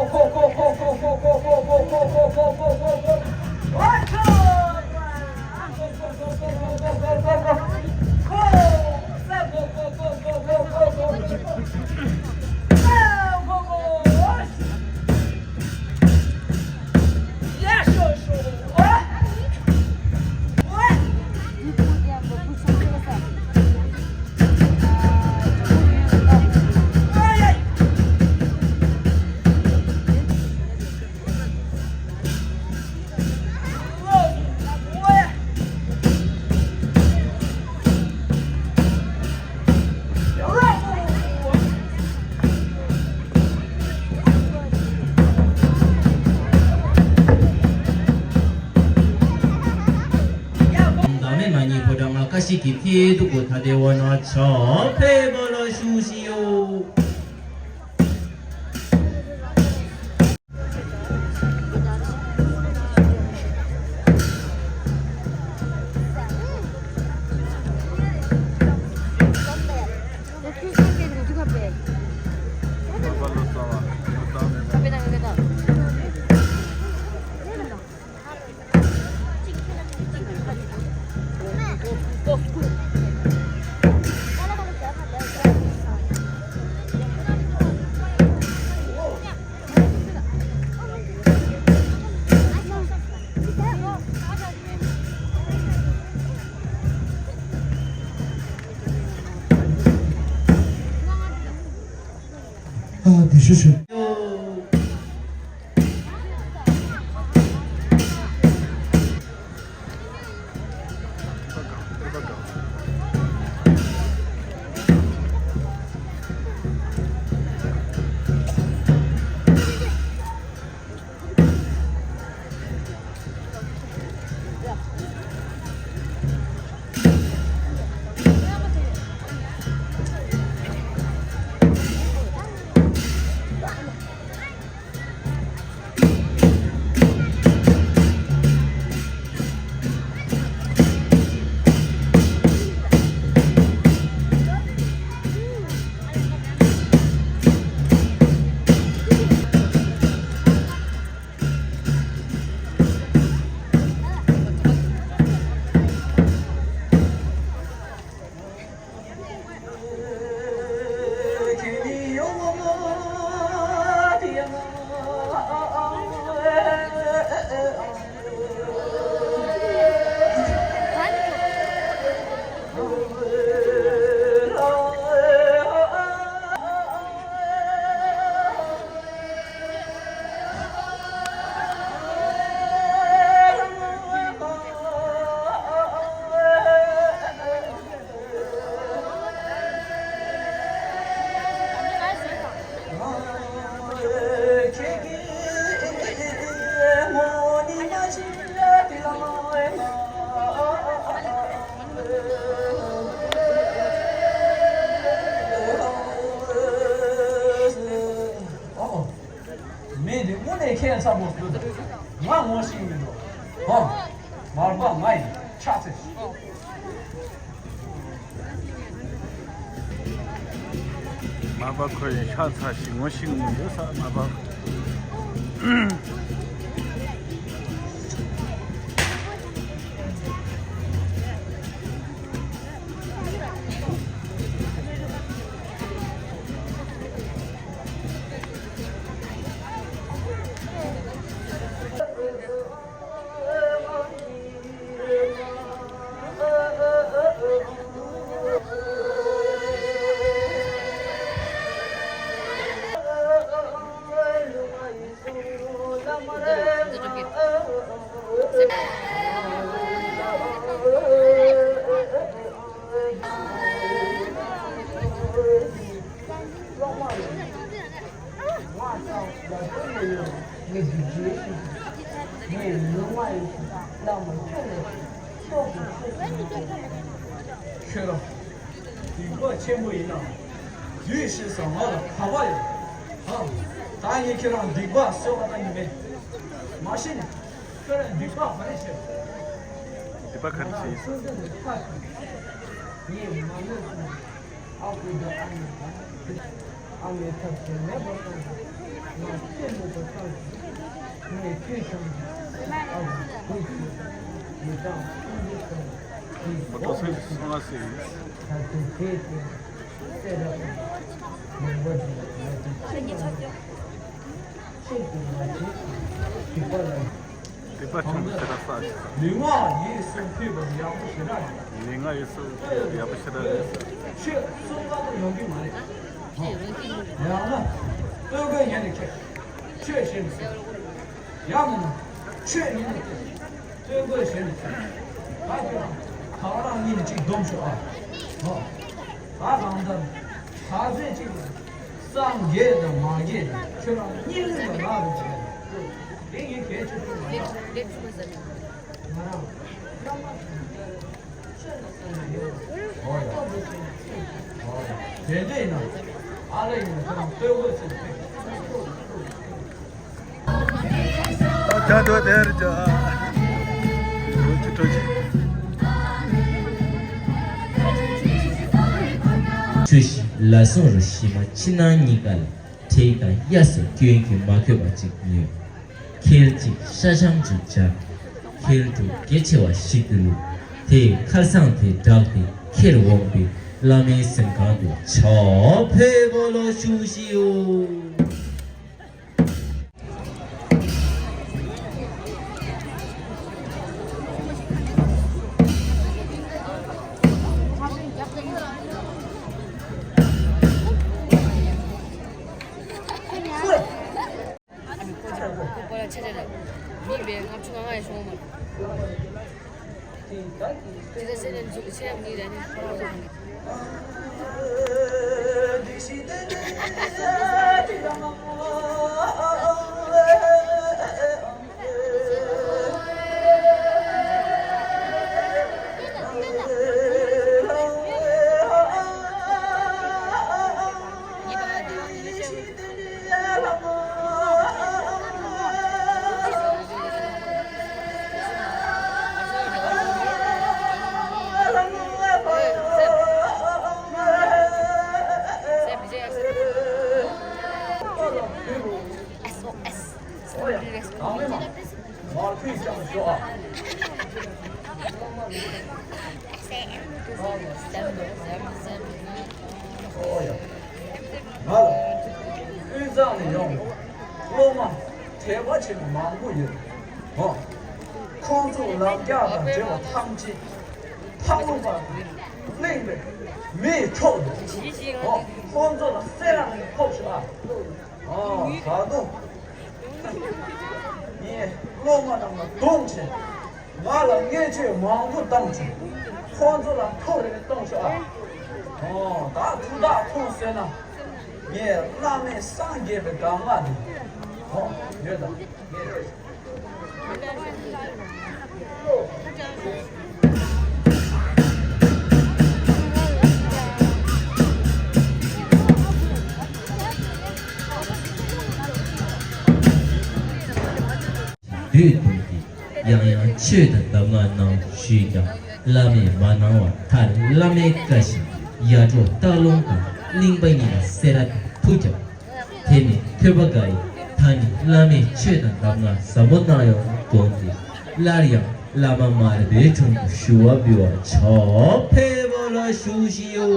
བདག་མེད་མ་ཉིད་ཕོ་བྲང་ལྔ་ཀ་ཤི་གི་ཕི་ཏུ་ཀུ་ཐ་དེ་བ་ན་ཆ་ཕེ་བ་ལ་ཤུ་ཤི་ཡོ། ཨ། དེ་ཤོད་ཤོད། ཨོ། མི་འདི་དངོས་གནས་ཁྱད་མཚར་པོ་འདུག་ང་ངོ་ཤེས་མི་འདུག་ཧོ། མར་པ་ང་ཡི་ཕྱག་འཚལ། མར་པ་ཁོ་ཡི་ཕྱག་འཚལ་ཞིག་ངོ་ཤེས་མི་འདུག་ས་མར་པ། ཁྱོད་རང་སྡིག་པ་ཆེན་པོ་ཡིན་ནམ། ཡུས་ཤིན་ས་ང་ལ་ཁ་བ་ཡོད། ཨ། ད་ངས་ཁྱེད་རང་སྡིག་པ་གསོད་པ་ད་ཡིན་མེད། མ་ཤེས་ནས་ཁྱོད་རང་སྡིག་པ་ག་རེ་བྱས། སྡིག་པ་ག་རེ་བྱས་ཡིན། སོ་སོ་ནས་ཁ་ཅིག་ངས་མ་ནོར་སོང་། ཨ་ཁུ་དང་ཨ་མ་དང་། ཨ་མའི་ཐབས་ཤེས་མེད་པར་བཏང་། ང་ཚེ་མེད་པར་བཏང་། ངས་ཁྱོད་བྱམས་ཨ་ཁུ་ཁུ་ཁྱོད་མི་གྲངས་ཀུན་གྱི་ཁྱོད་ཀྱི་མོ་ཏོ་སོན་སོང་ང་སི། ད་དུང་དེའི་སྟེང་སེ་ར་དང་མང་པོ་ཞིག་ལ་ང་ཚོས་ཁྱེད་ཀྱང་ཁྱེད་ཀྱིས་མ་བྱེད་ཅིག་སྡིག་པ་ལ། སྡིག་པ་ཆུང་དུ་ཟེར་བ་ས་ཆེ། ལུས་ངག་ཡིད་གསུམ་ཕུད་པ་ཡག་པོ་ཞེ་དྲག་རེད། ལུས་ངག་ཡིད་གསུམ་ཕུད་པ་ཡག་པོ་ཞེ་དྲག་རེད། ཆོས་གསུང་དཀའ་པོ་ཡོང་གི་མ་རེད། ཡང་ན་སྟོད་གོས་ཉན་ནས་ཁྱེད་ཆོས་བྱེད་མི་སྲིད། ཡང་མིན་ན་ཆོས་ཉན་ནས་ཁྱེད་སྟོད་གོས་བྱེད་ནས་ཁྱེད་ད་ཁྱོད་ད་རང་གཉིས་ནས་གཅིག་སྡོམ་ཤོག་ཨ། ཧོ། ད་གང་ལྟར་ད་ཚེ་གཅིག་ལ། སངས་རྒྱས་དང་མ་རྒྱས་དང་ཁྱོད་རང་གཉིས་ལུས་ལ་ལ་རུ་བྱས། དེ་ངས་གལ་ཆེ་ཤོས་མ་ཡིན། ང་རང་བླ་མ་དང་ཆོས་ལ་བསམ་པའི་ཡོད། ཨོ་ཡ། ཨོ་ཡ། དེ་འདྲ་ཡིན་ན་ཨ་ལ་ཡིན་ན་ཁྱོད་རང་ལྟོས་གོས་ཚུལ་དེ། ད་ད་དེར་ཇ། གྲོ་ཆི་གྲོ་ཆི། ཆུ་ཞིག་ལ་སོང་རུ་ཤི་མ་ཕྱི་ནང་གཉིས་ཀ་ལ་དྲེག་དང་གཡའ་སོགས་སྐྱོན་གྱིས་མ་གོས་པ་ཅིག་ཉོས། ཁལ་གཅིག་ཤ་ཆང་ཅིག་སྦྱར། ཁལ་དྲུག་གལ་ཆེ་བ་ཞིག་ཏུ་བླུགས། དེས་ཁར་སང་དེ་བསྒྲགས་ཏེ་ཁྱེར་འོང་པས་བླ་མའི་གཟིམ་ཁང་དུ་ཕྱག་ཕེབས་པ་ལ་བཞུགས་ཤིའོ། ཁོ་པ་ལ་ཆེ་ཆེ་རེད། མི་བས་ལྔ་བཅུ་ང་ལྔ་ཡང་བྱུང་བ་མ་རེད། དེ་ལྟར་ཆེ་ཆེ་ནས་འཇུག་ཆེ་ཡང་མི་རེད་ནི་ཁོ་རང་ཚོ་གི། S O S. ཨོ་ཡ། ཨོ་ཡ། ང་ལ་དབུས་གཙང་ནས་ཡོང་བའི་སློབ་མ་དད་པ་ཆེན་པོ་མང་པོ་ཡོད། ཨོ། ཁོང་ཚོ་ལག་རྒྱགས་དང་འབྲེལ་བ་ཐམས་ཅད་ཕག་ལུང་པ་གླིང་པའི་མིས་འཕྲོག་འདུག་ཨོ། ཁོང་ཚོ་ལ་གསེར་རང་ནས་ཕོག་ཤོག་ཨ། ཨོ། ད་དུང་ངས་སློབ་མ་རྣམས་ལ་རྡུང་བྱས། ང་ལ་བརྙས་བཅོས་མང་པོ་བཏང་བྱུང་། ཁོང་ཚོ་ལ་ཐུགས་རེ་གཏོང་ཤོག་ཨ། ཨོ། ད་ཐུགས་ཐག་ཐུང་ཟེར་ན། ངས་བླ་མེད་སངས་རྒྱས་པའི་གདམས་ངག་འདི། ཨོ། ཡོད་དམ། ངས། བསྡུས་གཏོང་སྟེ་ཡང་ཡང་ཆོས་དང་གདམས་ངག་གནང་ཞུས་ཀྱང་བླ་མས་མ་གནང་བར་མཐར་བླ་མའི་བཀའ་བཞིན་ཡར་འབྲོག་སྟག་ལུང་དང་གླིང་པ་གཉིས་ལ་གསེར་ར་དང་ཐུགས་བརྒྱབ། དེ་ནས་ཐོས་པ་དགའ་ཡིས་ད་ནི་བླ་མས་ཆོས་དང་གདམས་ངག་ཟབ་མོ་གནང་ཡོང་དགོངས་ཏེ་སླར་ཡང་བླ་མ་མར་པའི་དྲུང་དུ་ཞུ་བ་འབུལ་བར་ཕྱག་ཕེབས་པ་ལ་ཞུ་ཞིའོ།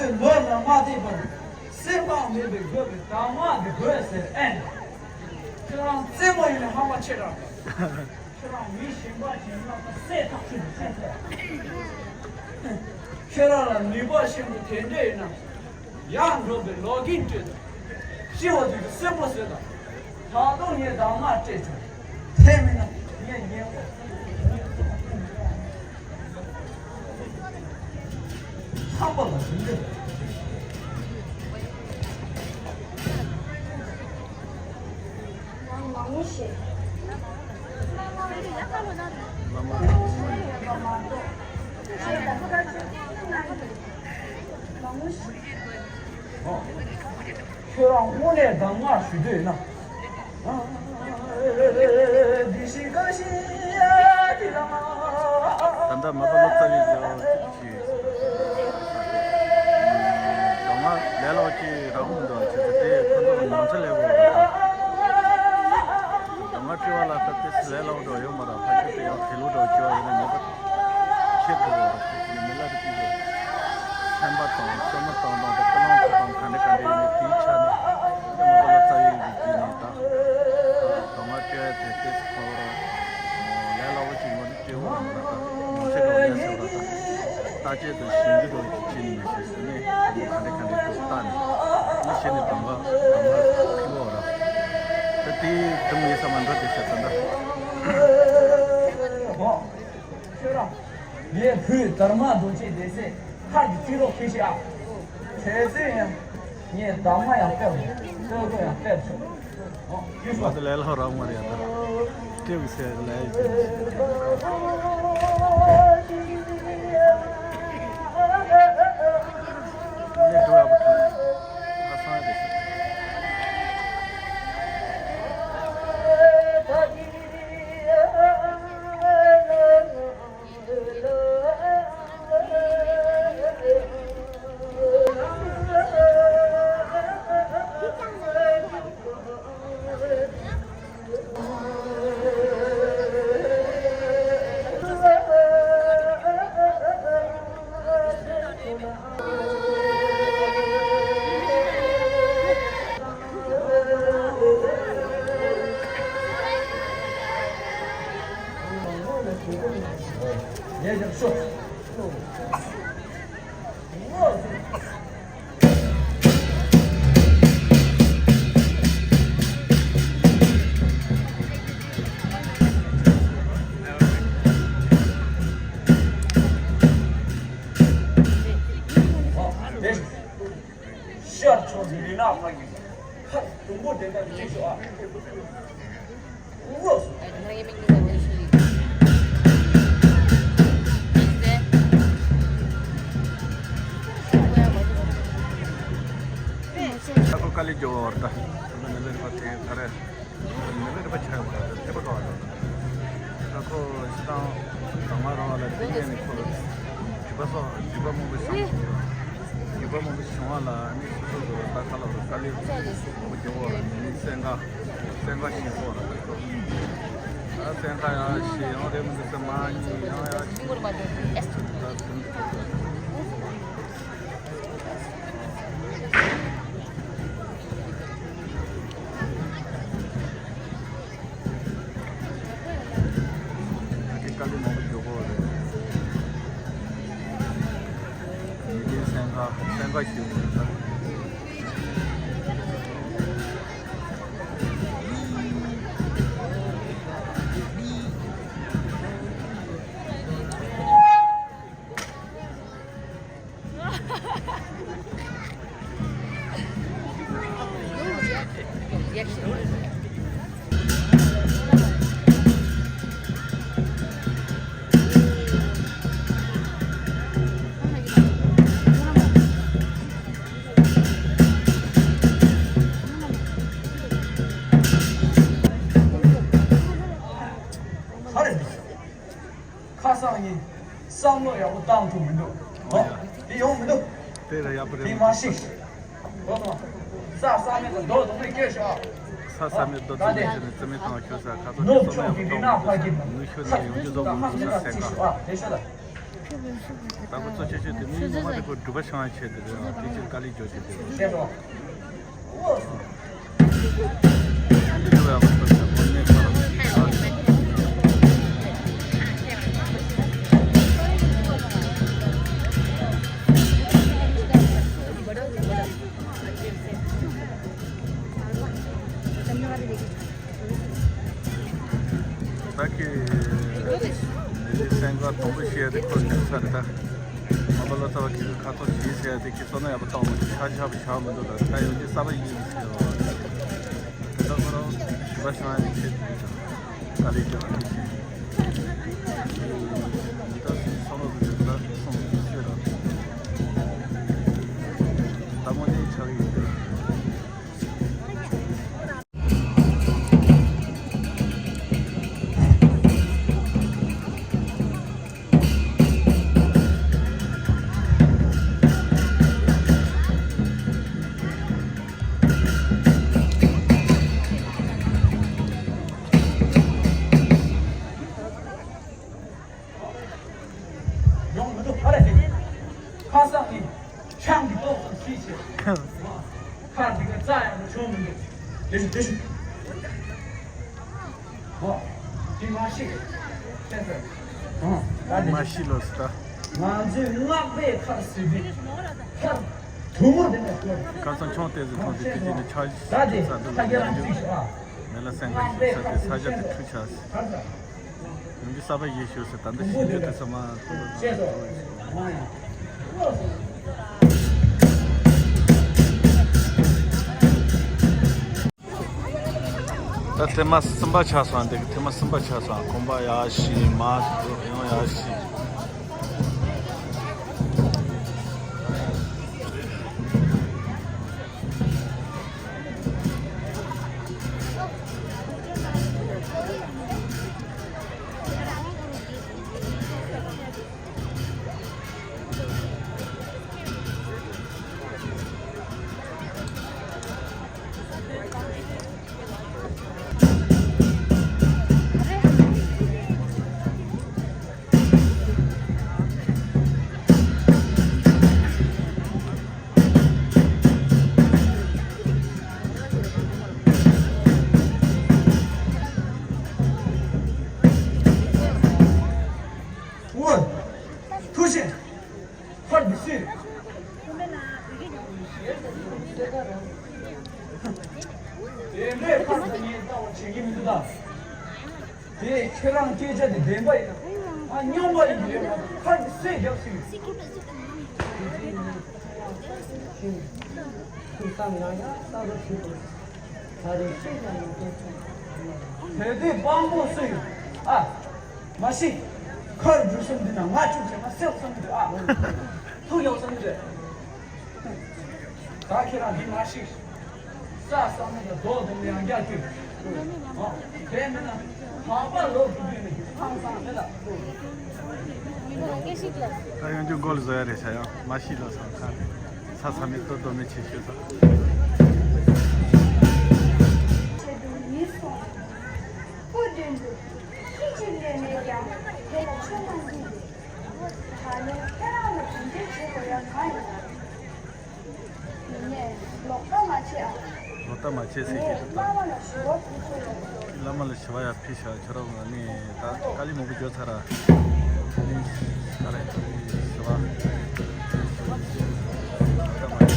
ལོ་ལ་མ་བལྟས་པར་སེམས་བག་མེད་པའི་དགོས་པའི་གདམས་ངག་འདི་དགོས་ཟེར་ཨེ། ཁྱེད་རང་རྩེད་མོ་ཡིན་ན་ཧམ་པ་ཆེ་དྲགས། ཁྱེད་རང་མི་གཞན་པ་ཞིག་ཡིན་ན་ད་སྲས་ཐག་ཆོད་དུ་སྲས་ཐག་ཁྱེད་རང་ལ་ནུས་པ་ཆེན་པོ་དེ་འདྲ་ཡོད་ན། ཡར་འགྲོ་བའི་ལོག་གིན་སྤྲོད་དང་། ཤི་བ་དུས་ཀྱི་གསོན་པོ་བཟོས་དང་། ད་དུང་ངས་གདམས་ངག་སྤྲད་བྱུང་། དེ་མིན་ན་ངས་ངན་པ་ཧམ་པ་ལ་ཟིན་འདོད། ང་མ་ངུ་ཞེས། ང་མ་ངུ་ཞེས། ཁྱོད་རང་དངོས་གནས་གདམས་ངག་ཞུ་འདོད་ཡོད་ན། ད་ལྟ་མ་པ་ལོ་ཙཱ་བའི་ཞུ་ཞུ། གདམས་ངག་ལས་སླ་པོ་ཅིག་རག་མི་འདུག་ཅེས་དེ་ཁོ་ཚོ་ལ་ཉམས་ཚོད་ལས་དགོས་རེད། གདམས་ངག་དཀྲི་བ་ལ་ད་དེ་ལས་སླ་པོ་འདྲ་ཡོད་མ་རེད། ཕལ་ཆེར་དེ་ཡང་དེ་ལུགས་འདྲ་བྱས་པ་ཡིན་ན་ཉེས་པ་ཆེ་དགོས་རེད། དེ་མི་ལ་རེ་ཀི་ཚོ་སེམས་པ་དང་བསོད་ནམས་དང་དང་དེ་ཀུན་སློང་ཚོ་དང་ག་འདྲ་ག་འདྲ་ཡིན་ནའི་དེའི་ཆ་ནས་དེ་མ་པ་ལོ་ཙཱ་བའི་གི་བརྒྱུད་ནས་ད་གདམས་ངག་དཀྲི་བ་དེ་དེ་ཁོ་རང་ལས་སླ་པོ་ཅིག་ངོ་། སྐྱེ་བོ་རང་ལ་དང་ཉམས་ཆེ་འགྲོ་ལས་སོགས་ལ་དང་བརྟག་དཔྱད་དང་ཞིབ་འཇུག་འགྲོ་བཅུག་ནས་ཞེས་ཟེར་ནས་ག་འདྲ་ག་འདྲ་འགྲོ་བརྟག་ནས་ནི་ཞེས་ནས་གདམས་ངག་གདམས་ངག་ཕུལ་བ་ར། ད་དེའི་སྒྲུང་ཡིན་ས་མ་འགྲོ་དེ་བཤད་ཙམ་ད། ཁྱོད་རང་ངའི་བུས་དར་མ་རྡོ་རྗེ་སྡེ་སྲིད་ཁ་གི་རྩིས་རོགས་ཁྱེར་ཤིག་ཨ། དེ་ཚེ་ཡང་ངས་གདམས་ངག་ཡང་སྤེལ་རོགས་སྤེལ་རོགས་ཡང་སྤེལ་ཆོག་ང་ཚོ་ལས་སླ་རག་མ་རེད་ཡ། ད་སྤྲེའུ་ཟེར་ལས་ཡོད། ཤར་ཕྱོགས་ཀྱི་རི་ནགས་ཕ་གི་ཁ་དུམ་བུ་དེ་འདྲ་གཅིག་ཤོག་ཨ། ཁོ་དཀའ་ལས་རྒྱོབ་པ་བར་ད། མི་ལེར་བ་དེ་ད་རེ། མི་ལེར་བ་ཆགས་པ་ད་ཐེ་པ་ཏོ་བ་ད། ད་ཁོ་ཤི་དང་དང་མ་རང་བ་ལ་དེ་ཉན་ནས་ཁོ་ལ་རྒྱུ་པ་སོགས་རྒྱུ་པ་མང་པོ་བྱུང་། རྒྱུ་པ་མང་པོ་བྱུང་བ་ལ་ནི་སོ་སོ་ད་ཁ་ལ་རུ་དཀའ་ལས་མང་པོ་རྒྱོབ་པ་ལ་ནི་སེང་ག་སེང་ག་ཤི་སོགས་ལ་ད་ཁོ། ད་སེང་ག་ཡང་ཤི་ཡང་རེ་མི་འདུག་ས་མ་ཉིད་ཡང་ཡང་ཤི། ད་དུང་། དཀའ་ལས་མང་པོ་རྒྱག་དགོས་རེད། མི་རྒན་སེང་ག་སེང་ག་ཞིག་ཡོད་རེད་ད། ཁ་སང་ཡིན། བསམ་བློ་ཡག་པོ་བཏང་ཐུབ་མི་འདུག་ཨོ་ཡ། དེ་ཡོང་མི་འདུག་དེ་ལ་ཡག་པོ་རེད། དེ་མ་ཤེས། ཨོ་དང་། ས་ས་མེད་དང་རྡོ་དང་མེ་སྐྱེ་ཤོག་ས་ས་མེད་རྡོ་དང་མེ་ཟེར་ནས་རྩི་མེད་དང་ཁྱོད་ས་ཁ་ཚོ་ནོ་ཁྱོད་ས་ཕྱོགས་མེད་ཀྱི་རྡོ་རིགས་སྣ་ཕ་གི་ནུས་ཤོད་ནས་ཡོང་རྒྱུ་བཟོ་དགོས་འདུག་ས་སེང་ག་དེ་ཤོད་ལ། དང་པོ་གཙོ་ཆེ་ཤོས་དེ་མི་ངོ་མ་དེ་ཁོ་སྒྲུབ་པ་བྱུང་བའི་ཆེད་དུ་རེད་བ། དེ་ཕྱིར་དཀའ་ལས་རྒྱོབ་ཀྱི་དེ་རེད། ད་ཁྱེད་ནི་སེང་ག་དང་པོ་བཤད་དེ་ཁོ་ནི་ས་རེད་ད། མ་པ་ལོ་ཙཱ་བ་ཁྱེད་ཁ་ཐོར་ཞིག་ཟེར་ཏེ་ཁྱེད་བསོད་ནམས་ཡག་པོ་བཏང་མི་འདུག་ཆ་ཆ་བ་བཞག་མི་འདུག་ད་ད་ཡོང་དུས་གསར་པ་ཡིན་ཟེར་བ། དེ་ད་ཁོ་རང་ཞུ་བ་བྱུང་ཡ་ནི་ཁྱེད་དེ་ད་དཀའ་ལས་རྒྱག་ཨ་ནི་ཁྱེད་མི་ད་སོང་ལོ་དུ་ད་སོང་ཤོད་ར། ད་མོ་ནི་ཆགས་ཡིན། ཡོང་མི་འདུག་ཕ་ར་དེ། ཁ་སང་ནི་ཆང་གི་ཏོག་ཙམ་ཤི་ཆེ། ཁར་དེ་ག་རྩ་ཡང་བྱུང་མི་འདུག་དེ་བཞིན་དེ་བཞིན། ཨོ། དེ་མ་ཤི། ཁྱེད་ཚོ། ཨོ། ད་དེ་མ་ཤི་ལོ་སི་ད། ང་ཚོའི་སྔགས་པའི་ཁར་སི་བི། ཁར། དུ་མོ་དེ་ནས་སྐོར། ཁ་སང་ཆང་ཏོག་ཙམ་འཐུང་དེ་དེ་དེ་ནས་ཆ་ད་དེ་ས་དུ་ཁ་རྒྱ་རང་ཅིག་ཤོག་ཨ། མེ་ལ་སེང་ག་ཞིག་ས་དེ་ས་ཆ་དེ་ཁྲུ་ཆ་སི། ཡོང་གི་གསར་པ་ཡིན་ཤོད་ཟེར། ད་འདི་ཤིང་ཏོག་དེ་ཚོ་མ། ད་ཐེངས་མ་གསུམ་པ་ཆགས་སོང་། འདི་གི་ཐེངས་མ་གསུམ་པ་ཆགས་སོང་། གོམ་པ་ཡག་ཤི་མ་ཡོང་ཡག་ཤི། ཨོ། ཐུགས་རྗེ་ཆེ། ཕར་འདི་སུས། དེ་འདྲའི་ཕར་འདི་ངས་ལྟ་བ་བྱེད་ཀྱི་མི་འདུག་ད། དེ་ཁྱེད་རང་སྐད་ཆ་དེ་བདེན་པ་ཡིན་ན། ཨ་སྙམ་པ་ཡིན་གྱི་རེད་མ་གཏོགས་ཕར་འདི་སུས་རྒྱབ་སྲིད། ཐུགས་བསམ་ཡང་ཡང་བསམ་བློ་ཞིག་ད་རེས་ཤེས་ཀྱང་མ་ཤེས། བོད་དུས་དཔང་པོ་སུ་ཡིན། ཨ། མ་གཞི། ཁར་འགྲོ་སོང་འདི་ན་ང་བཅུག་བྱས་ང་སེལ་བསམ་གྱི་འདུག་ཨ། ཐུག་ཡོང་བསམ་གྱི་འདུག་ད་ཁྱེད་རང་འདི་མ་གཞི། ས་བསམ་མེད་ལ་རྡོ་རྡོ་ཡང་རྒྱག་གྱིས། ཨོ། དེ་མིན་ན། ཧང་པ་ལོག་གི་དུས་ནི་ཧང་སང་མེད་ལ། ད་ཡོང་རྒྱུ་མགོ་ལ་བཟོ་ཡ་རེད་ཤག་ཡང་མ་གཞི་ལ་སང་ཁ་རེད། ས་ས་མེད་ཏོ་ཏོ་མེད་ཆེ་ཤོས་ས། ཆེད་དུ་ཡིད་སོང་། སྐུ་མདུན་དུ། ཁྱི་གཅིག་ལས་མེད་ཀྱང་དེ་ལ་ཆོས་གནང་གི་ཡོད། ད་ནི་ཁྱེད་རང་ལ་གྲོས་འདེབས་བྱེད་དགོས་ཡ་གང་ཡོད། ཡིན་ནའི་ལོག་ལྟ་མ་བྱེད་ཨ། ལོག་ལྟ་མ་བྱེད་ཟེར་གྱི་འདུག་ངས་བླ་མ་ལ་ཞུ་བ་ཕུལ་ཆོག་ཡོད། བླ་མ་ལ་ཞུ་བ་ཡ་ཕུལ་བཞག་ཁྱོད་རང་ང་ནི་ད་དཀའ་ལས་མང་པོ་བརྒྱབ་ཚར་ར། ཨ་ནི་ག་རེ་ཞུ་བ། ལོག་ལྟ་མ་བྱེད།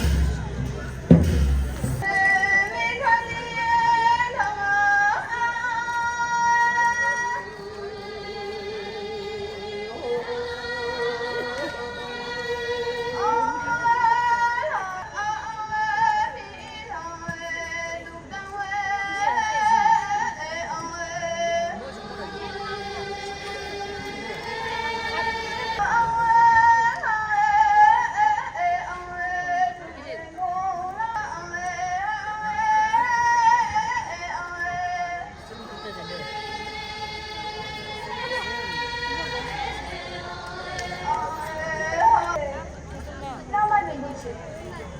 བླ་མ་རིན་པོ་ཆེ།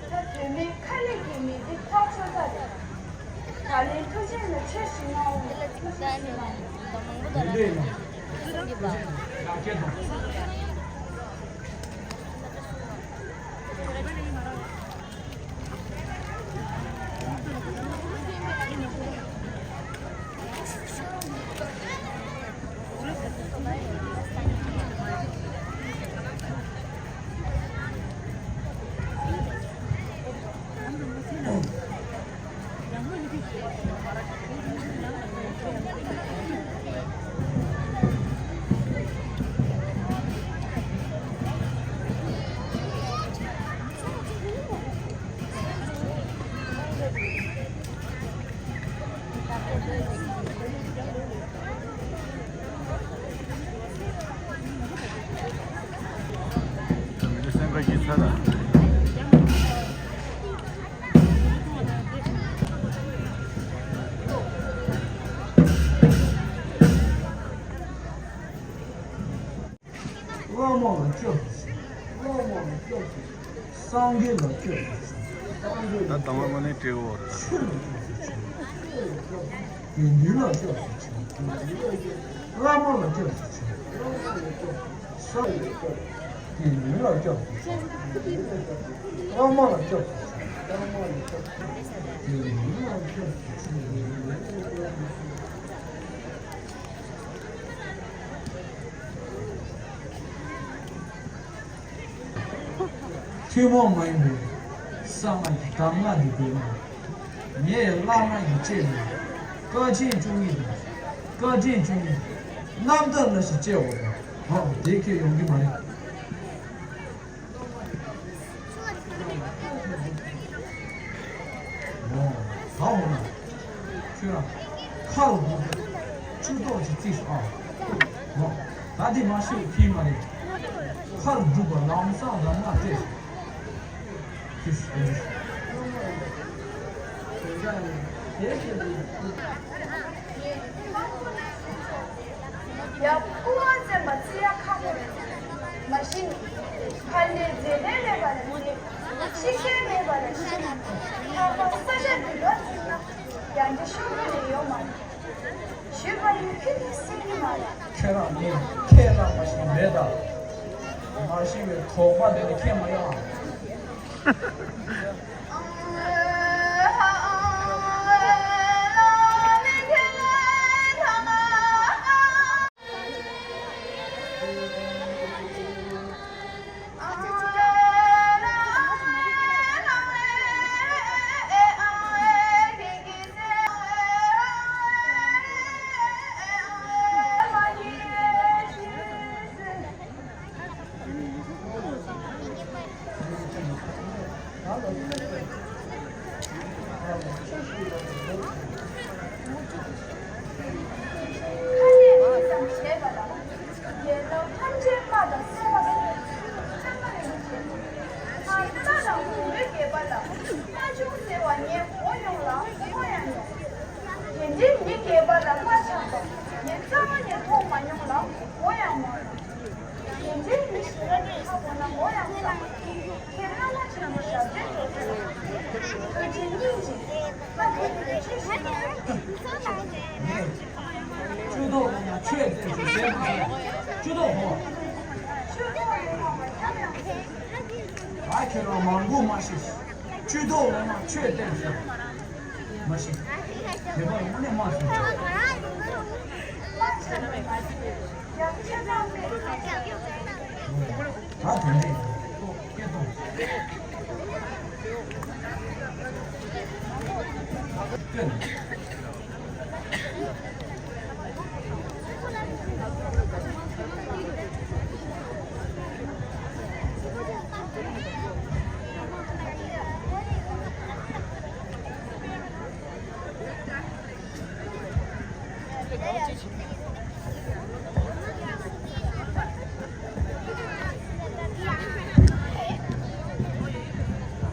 ད་བོད་མིའི་ཁ་ལས་ཀྱི་མི་ཚེ་ཐག་ཆོད་ས་རེད། ད་ལན་ཐུགས་རྗེ་ཆེ་ཞུ་གནང་འོང་། ཐུགས་རྗེ་ཆེ་ཞུ་གནང་འོང་། སངས་རྒྱས་ལ་སྐྱབས་སུ་མཆི། སངས་རྒྱས་ལ། ད་དང་པོ་དངོས་གནས་སྤྲེའུ་བོ་རེད། ཆོས་ལ་སྐྱབས་སུ་མཆི། དགེ་འདུན་ལ་སྐྱབས་སུ་མཆི། བླ་མ་ལ་སྐྱབས་སུ་མཆི། བླ་མ་ལ་སྐྱབས་སུ་མཆི། ས་ལ་སྐྱབས། དགེ་འདུན་ལ་སྐྱབས་སུ་མཆི། བླ་མ་ལ་སྐྱབས་སུ་མཆི། བླ་མ་ལ་སྐྱབས་སུ་མཆི། དགེ་འདུན་ལ་སྐྱབས་སུ་མཆི། ཐུན་མོང་མ་ཡིན་པའི་གསང་སྔགས་ཀྱི་གདམས་ངག་འདི་བསྟན་ནས། ངས་བླ་མ་ཡི་བཅས་ནས་བཀའ་དྲིན་བཅུ་གཉིས་དང་། བཀའ་དྲིན་བཅུ་གཉིས་རྣམ་དག་ལ་ཞིག་བཅས་འོ། ཧ་དེ་ཁྱོད་ཡོང་གི་མ་རེད། ཨོ། ད་འོ་ན། ཁྱོད་རང་། ཁ་ལ་འདུག་པའི་ཆུ་ཏོག་ཅིག་བརྩིགས་སོང་ཨ། ཨོ། ད་འདི་མ་ཤེས་ཁྱི་མ་རེད། ཁ་ལ་འདུག་པ་ལམ་སང་ལམ་ལ་སྤྲད་སོང་། ཁྱི་ཤི། ཡ། སྐུ་ངོ་བཙན་པ་བརྩི་ཡ་ཁག་པོ་རེད། མ་གཞི་ནས། ཕ་ལས་མཛེ་ལྡན་མེད་པ་ལ་མཛེ། ཤི་ཁན་མེད་པ་ལ་ཤི། ལྷག་པར་ས་ཆ་འདི་ལོ་བརྩིས་ན། ཡང་འདྲི་ཤོར་གི་རེད་ཡོད་མ་རེད། ཞུས་པ་ཡིན། ཁྱོད་ནི་སེང་གེ་མ་རེད། ཁྱེད་རང་ནི་ཁས་བླངས་པ་ཞིག་མེད་ད། མ་ཤི་བའི་དོགས་པ་དེ་ནི་ཁས་མ་ཡོང་ཨ། དེ་འདྲའི་མི་རྒས་པ་ལ་མ་ཆགས་པ། ངས་རྩ་བ་ནས་མཐོང་མ་མྱོང་ལ་ངོ་ཡང་ངོ་། དེ་འདྲའི་མི་ཞིག་ལ་ངས་ཆགས་པ་ན་ངོ་ཡང་ངོ། ཁྱེད་བླ་མ་ཆེན་པོ་ཞབས་བརྟན་གྲོགས་པོ་ལ། ཐུགས་རྗེ་སྙིང་རྗེ། ང་ཁྱེད་ཀྱི་ཆོས་ཞུ་ཡོང་། ངས་ཇུས་གཏོགས་ལ་ཡང་ཆོས་བསྟན་ཞུ་ཟེར་མ་སོང་། ཇུས་གཏོགས་གོ། ཇུས་གཏོགས་ལ་ཡང་ང་ཁྱབ་ཡང་ཟེར། ང་ཁྱེད་རང་མང་པོ་མ་ཤེས། ཇུས་གཏོགས་ལ་ཡང་ཆོས་བསྟན་ཞུ། མ་ཤེས། དེ་བར་དངོས་གནས་མ་སོང་། ད་དེ་ནས་སྐད་གཏོང་། སྐྱོན།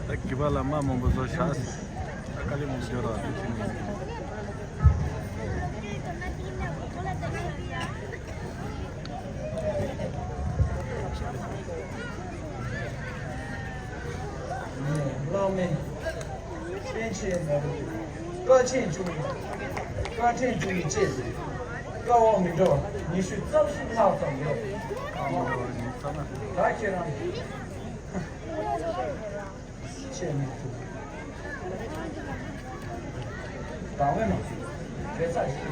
ད་གི་པ་ལ་མ་མང་པོ་བཟོ་ཤག་ད་དཀའ་ལས་མང་པོ་ཡོད་ར་དེ་ཅི་ནས། བླ་མས་པཎ་ཆེན་མོ་བཀའ་ཆེན་བཅུ་གཉིས། བཀའ་ཆེན་བཅུ་གཉིས་བཅས་ཀྱི་བཀའ་འོག་མི་འདྲ་བ་ཉི་ཤུ་རྩ་གསུམ་ལྷག་ཙམ་ཡོད། ད་ཁྱེད་རང་ཆེས་མི་ཐུབ། དང་བས་མ་ཚུགས། དེ་ཚ་ཞིག་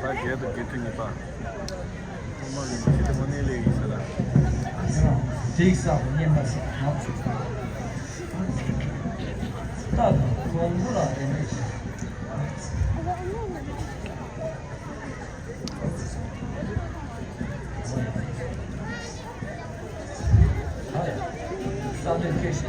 ད་རྒྱལ་དུ་དགེ་ཐུན་གཉིས་པ། ཐོག་མར་ཡིན་ཞི་བདེ་མ་གནས་ལས་ཡིན་ཟེར་ལ། དེའི་ས་བོན་ཉེན་པ་ཟེར་ན། རྟ་དང་གོང་བུ་ལ་རེ་མེད་ཅིང་། ས་དོན་སྐད་ཤེས་པ།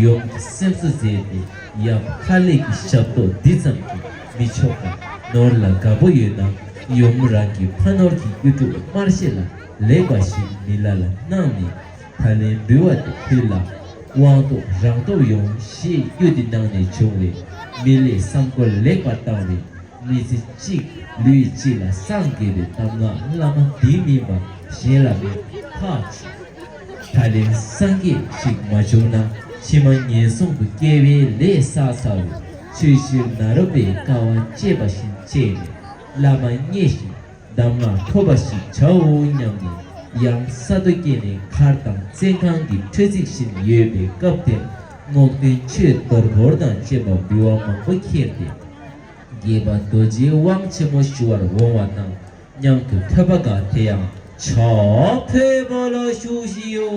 ཡུམ་གྱི་སེམས་གསོ་མཛད་དེ། ཡབ་ཁ་ལས་ཀྱི་ཞབས་ཏོག་འདི་ཙམ་གྱིས་མི་ཆོག་པར། ནོར་ལ་དགའ་པོ་ཡོད་ན་ཡུམ་རང་གི་ཕ་ནོར་གྱི་གཡུ་འབྲུག་དམར་ཞེས་ལ་ལེགས་པ་ཞིག་མི་ལ་ལ་གནང་ནས། ད་ལན་འབུལ་བ་དེ་ཕུལ་ལ། དབང་ཐོབ་རང་ཐོབ་ཡོང་ཞེས་གཡུ་འདི་གནང་ནས་བྱུང་བས། མི་ལས་བསམ་སྐོར་ལེགས་པར་བཏང་བས། མི་ཚེ་གཅིག་ལུས་གཅིག་ལ་སངས་རྒྱས་པའི་གདམས་ངག་བླ་མ་འདི་མིན་པ་གཞན་ལ་མེད། ཐག་ཆོད། ད་ལན་སངས་རྒྱས་ཤིག་མ་བྱུང་ན། ཕྱི་མ་ངན་སོང་དུ་སྐྱེ་བའི་ལས་བསགས་ཚར་བའི་ཆོས་ཕྱིར་ནཱ་རོ་པའི་དཀའ་བ་སྤྱད་པ་བཞིན་སྤྱད་ནས། བླ་མ་མཉེས་ཤིང་གདམས་ངག་ཐོབ་པ་ཞིག་བྱའོ་སྙམ་ནས། ཡང་ས་རྡོ་སྐྱེས་ནས་མཁར་དང་བཙན་ཁང་གི་ཁྲོད་རྩིག་བཞིན་ཡོད་པའི་སྐབས་དེར། རྔོག་སྟོན་ཆོས་རྡོར་ཧོར་དང་བཅས་པ་འབུལ་བ་མང་པོ་ཁྱེར་ཏེ། དགྱེས་པ་རྡོ་རྗེའི་དབང་ཆེན་མོ་ཞུ་བར་འོང་བ་དང་མཉམ་དུ་ཐོད་པ་ག་དེ་ཡང་ཕྱག་ཕེབས་པ་ལ་བཞུགས་ཤིག་ཡོ།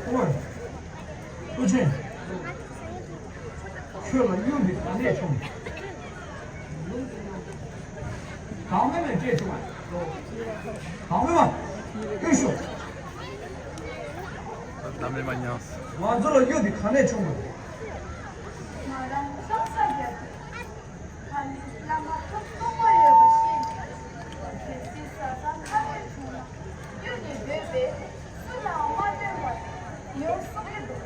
ཨོ། ཀུན་མཁྱེན། ཁྱོད་ལ་གཡུ་འདི་ག་ནས་བྱུང་། གང་མེད་མེད་སྤྲད་བྱུང་བ། གང་མེད་མ། ཀུན་ཤོག་ད་མེད་མ་ཉམས། ང་ཚོ་ལ་གཡུ་འདི་ག་ནས་བྱུང་བ། ང་རང་ལྷ་ས་རྒྱལ་པོ། ད་ནི་བླ་མ་ཐུགས་སྟོང་པ་ཡོད་པ་ཤེས་ནས། གལ་སྲིད་བཟའ་ཚང་ཁ་ལས་བྱུང་ན་གཡུ་ནི་འདོད་པས་སུ་ཡང་མ་འདོད་པར་ཡོང་གསུང་གི་འདུག་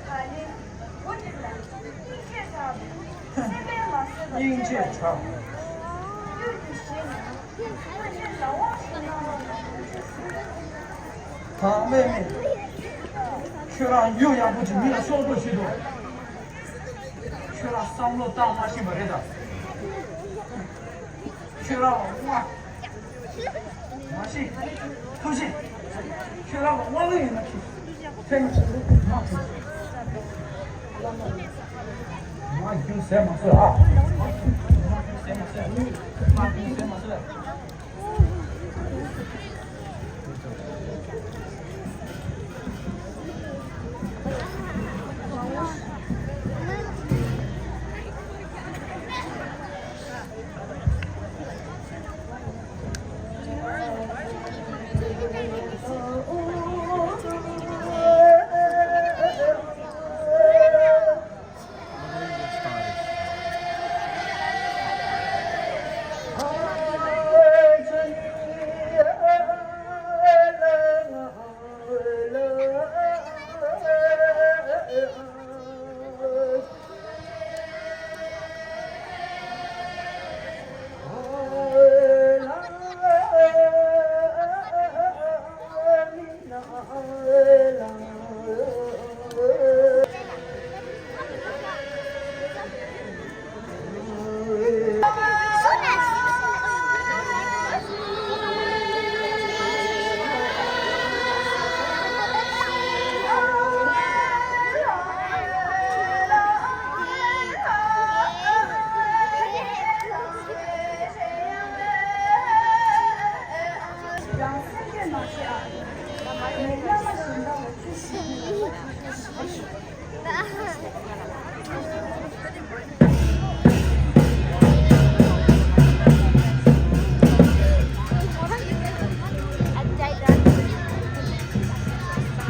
ད་ནི་བུ་འདི་ལ་སྙིང་རྗེ་དྲག་པས་སེམས་པས་མ་བཟོད་པར་སྙིང་རྗེ་དྲག་གཡུ་འདི་བཞེས་ནས་སྐུ་མཁྱེན་ལ་དབང་ཞུ་གནང་རོགས་གནང་། གང་མེད་མེད། ཁྱོད་རང་གཡུ་ཡག་པོ་ཅིག་མི་ལ་ཤོག་ཐོག་ཞིག་འདུག་ཁྱོད་རང་བསམ་བློ་བཏང་མ་ཤེས་པ་རེད་ད། ཁྱོད་རང་ལ་དབང་། མ་ཤེས། ཐུགས་རྗེ། ཁྱོད་རང་ལ་དབང་ཡོད་ན་ཁྱོད། ཐེངས་མ་ཐུག་མ་ཐུག་མ་རྒྱུན་ཟས་མ་ཟོས་ཨ། མ་རྒྱུན་ཟས་མ་ཟོས། མ་རྒྱུན་ཟས་མ་ཟོས།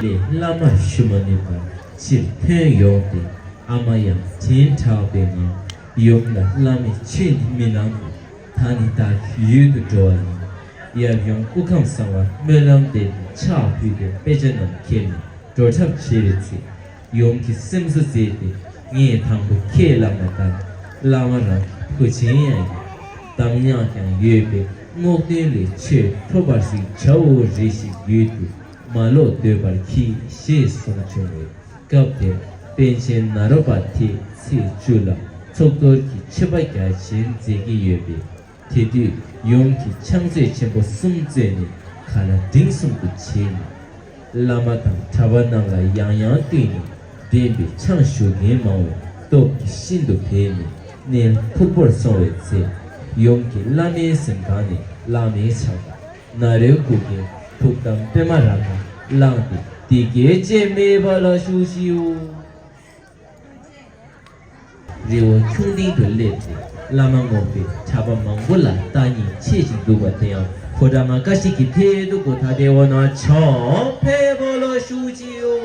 ལས་བླ་མར་ཞུ་མ་ནུས་པར་ཕྱིར་ཐོན་ཡོང་སྟེ། ཨ་མ་ཡང་དྲན་དྲགས་པའི་ངང་ཡུམ་ལ་བླ་མས་ཆོས་འདི་མི་གནང་། ད་ནི་བདག་གི་ཡུལ་དུ་འགྲོ་བ་ཡིན། ཡབ་ཡུམ་སྐུ་ཁམས་བཟང་བར་སྨོན་ལམ་འདེབས་ནས་ཕྱག་ཕུལ་ཏེ་དཔེ་ཆ་རྣམས་ཁྱེར་ནས་འགྲོ་གྲབས་བྱས་པའི་ཚེ། ཡུམ་གྱིས་སེམས་གསོ་མཛད་དེ། ངས་དང་པོ་ཁས་བླངས་པ་ལྟར་བླ་མ་རང་གི་ བུ་ཆེན་ཡང་ཡིན། གདམས་ངག་ཀྱང་ཡོད་པས་རྔོག་སྟོན་ལས་ཆོས་ཐོབ་པར་གཟིགས། བྱ་བོ་རེ་ཞིག་ཡུལ་དུ་མ་ལོག་སྡོད་པར་གྱིས། ཞེས་གསུངས་བྱུང་བའི་སྐབས་དེར་པཎ་ཆེན་ནཱ་རོ་པ་དེས་ཚེས་བཅུ་ལ་ཚོགས་གཏོར་གྱི་མཆོད་པ་རྒྱ་ཆེན་མཛད་ཀྱི་ཡོད་པས། དེ་དུས་ཡུམ་གྱིས་ཕྱག་མཛོད་ཆེན་པོ་གསུམ་བཙལ་ནས་ག་ལ་འབྲིང་གསུམ་དུ་བྱས་ནས། བླ་མ་དང་གྲྭ་པ་རྣམས་ལ་ཡང་ཡང་བསྟུན་ནས་འདྲེན་པའི་ཕྱག་ཞུ་མཁན་མང་བས་སྟོབས་ཀྱིས་ཤིན་ཏུ་འཕེལ་ནས་གནས་ཕུག་པོར་སོང་བའི་ཚེ། ཡུམ་གྱིས་བླ་མའི་གཟིམ་ཁང་ནས་བླ་མའི་ཕྱག་དང་ནཱ་རོའི་སྐུ་སྐྱེ་ཐུགས་དམ་པདྨ་རཱ་ག་བླངས་ཏེ། འདི་སྐད་ཅེས་སྨྲས་པ་ལ་ཞུ་ཞིའོ། རི་བོ་ཁྱུང་ལྡིང་དུ་སླེབས་ཏེ་བླ་མ་རྔོག་པའི་གྲྭ་པ་མང་པོ་ལ་བརྟག་གཉིས་འཆད་ཅིང་འདུག་པ་དེ་ཡང་ཕོ་བྲང་མ་ཀ་ཤི་ཀི་ཐེ་དུ་གོ་ཐ་དེ་བོ་ན་ཆོ་ཕེ་བོ་ལོ་ཞུ་ཅི་ཡོ།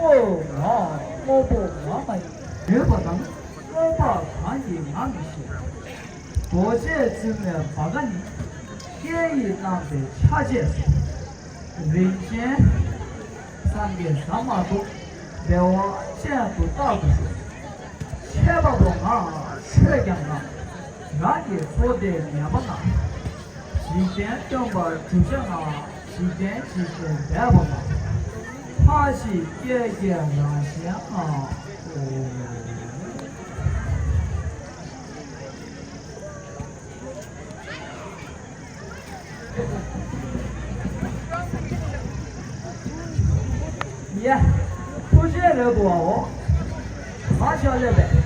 ཨོ་ང་དངོས་པོ་ང་མ་ཡིན། ཡོད་པ་དང་མངོན་པ་གང་གིས་ང་མི་ཤེས། རྡོ་རྗེ་བཙུན་མོའི་བ་ག་ནི། སྐད་ཡིག་རྣམ་པའི་ཆ་བྱད་སོ། རིན་ཆེན་སངས་རྒྱས་ཟ་མ་ཐུབ། བདེ་བ་ཅན་དུ་རྟག་ཏུ་བཞུགས། ཆད་པ་པོ་ང་ཆོས་ཀྱང་ང་། རང་གི་ཚོགས་དེ་ངན་པ་ང་། འཇིག་རྟེན་སྟོན་པ་གྲུབ་ཆ་ང་། འཇིག་རྟེན་འཇིག་རྟེན་འདས་པ་ང་། མཐའ་བཞི་སྐྱེ་རྒྱལ་རང་བཞིན་ང་། ཡ། ཐུགས་རྗེ་ལོས་དུ་བའོ། མ་ཤོག་ལེ་བས།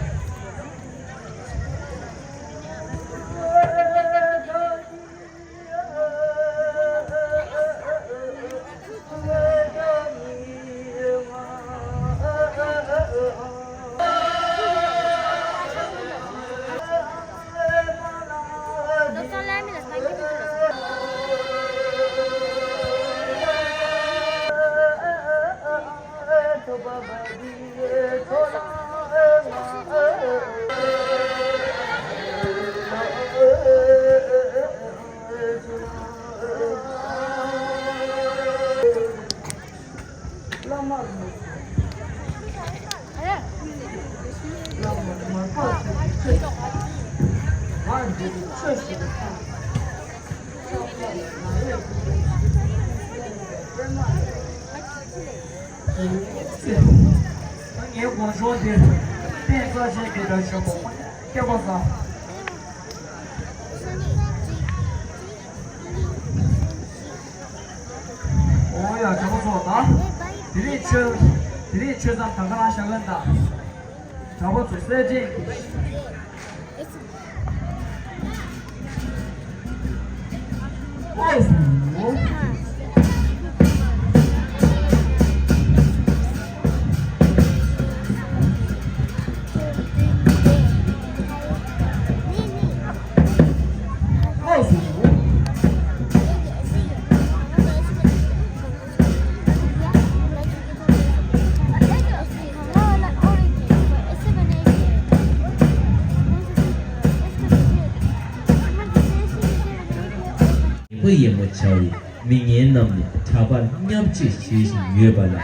ངའི་དགོངས་ཞོར་འདིར་རྟེན་རྩ་ཆེན་གྱི་དགྲ་ཆེན་པོ་སྐྱེས་པ་བཟང་། འོ་ཡ་གྲོགས་པོ་ཚོ། ད་དེ་རིང་ཆོས་དེ་རིང་ཆོས་མཚམས་ད་ག་རང་བཞག་གིན་གདའ། གྲོགས་པོ་ཚོ་གསེར་ཕྲེང་གི་པོ་ཡེ་མོ་བྱ་བའི་མི་ངན་རྣམས་ནི་གྲྭ་པར་བརྙས་བཅོས་བྱེད་བཞིན་ཡོད་པ་ལ།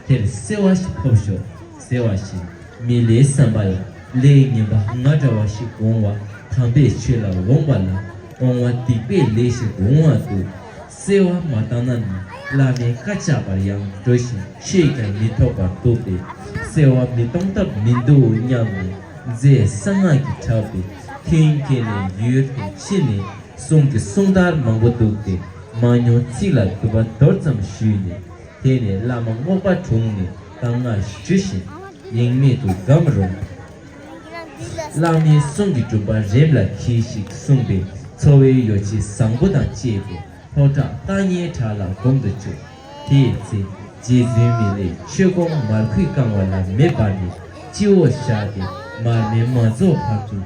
དེར་གསོལ་བ་ཞིག་ཕོབ་ཤོག་ཟེར་བ་བཞིན། མི་ལའི་བསམ་པ་ལ་ལས་ངན་པ་ང་འདྲ་བ་ཞིག་འོང་བ། དམ་པའི་ཆོས་ལ་འོངས་པ་ལ་འོང་བ་སྡིག་པའི་ལས་ཤིག་འོང་བ་འདུག་གསོལ་བ་མ་བཏང་ན་ནི་བླ་མའི་བཀའ་བཅག་པར་ཡང་འགྲོ་ཞིང་ཆོས་ཀྱང་མི་ཐོབ་པར་འདུག་སྟེ། གསོལ་བ་མི་གཏོང་ཐབས་མི་འདུག་སྙམ་ནས་རྫས་གསང་སྔགས་ཀྱིས་འཁྲབ་པའི་མཐུན་རྐྱེན་ནས་ཡུལ་དུ་ཕྱིན་ནས། གསུང་གི་གསུང་དར་མང་པོ་འདུག་སྟེ། མང་ཉུང་ཚིག་ལ་དུ་བ་མདོར་ཙམ་ཞུས་ནས། དེ་ནས་བླ་མ་རྔོག་པ་དྲུང་ནས་གདམས་ངག་ཞུ་ཞིང་ཡེངས་མེད་དུ་སྒོམ་རུང་། བླ་མའི་གསུང་གི་སྒྲུབ་པ་རིམ་ལ་གྱིས་ཤིག་གསུངས་པས། འཚོ་བའི་ཡོ་བྱད་བཟང་པོ་དང་བཅས་པའི་ལྷོ་བྲག་སྟག་ཉའི་བྲག་ལ་སྒོམ་དུ་བཅུག་དེའི་ཚེ་རྗེ་བཙུན་མི་ལས་ཆོས་སྐོང་མར་ཁུས་བཀང་བ་ལ་མེ་འབར་ནས་སྤྱི་བོར་བཞག་སྟེ། མར་མེ་མ་རྫོགས་བར་དུ་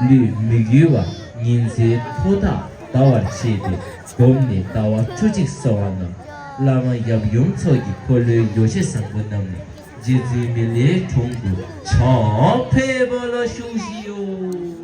ལུས་མི་འགུལ་བར་ཉིན་མཚན་ཐོག་ཐག་འདའ་བར་བྱས་ཏེ། བསྒོམས་ནས་ཟླ་བ་བཅུ་གཅིག་སོང་བ་ན། བླ་མ་ཡབ་ཡུམ་མཚོ་ཡི་འཁོར་ལོའི་ཡོ་བྱད་བཟང་པོ་རྣམས་ནི་རྗེ་བཙུན་མི་ལའི་དྲུང་དུ་ཕྱག་ཕེབས་པ་ལ་བཞུགས་ཤིག་ཡོད།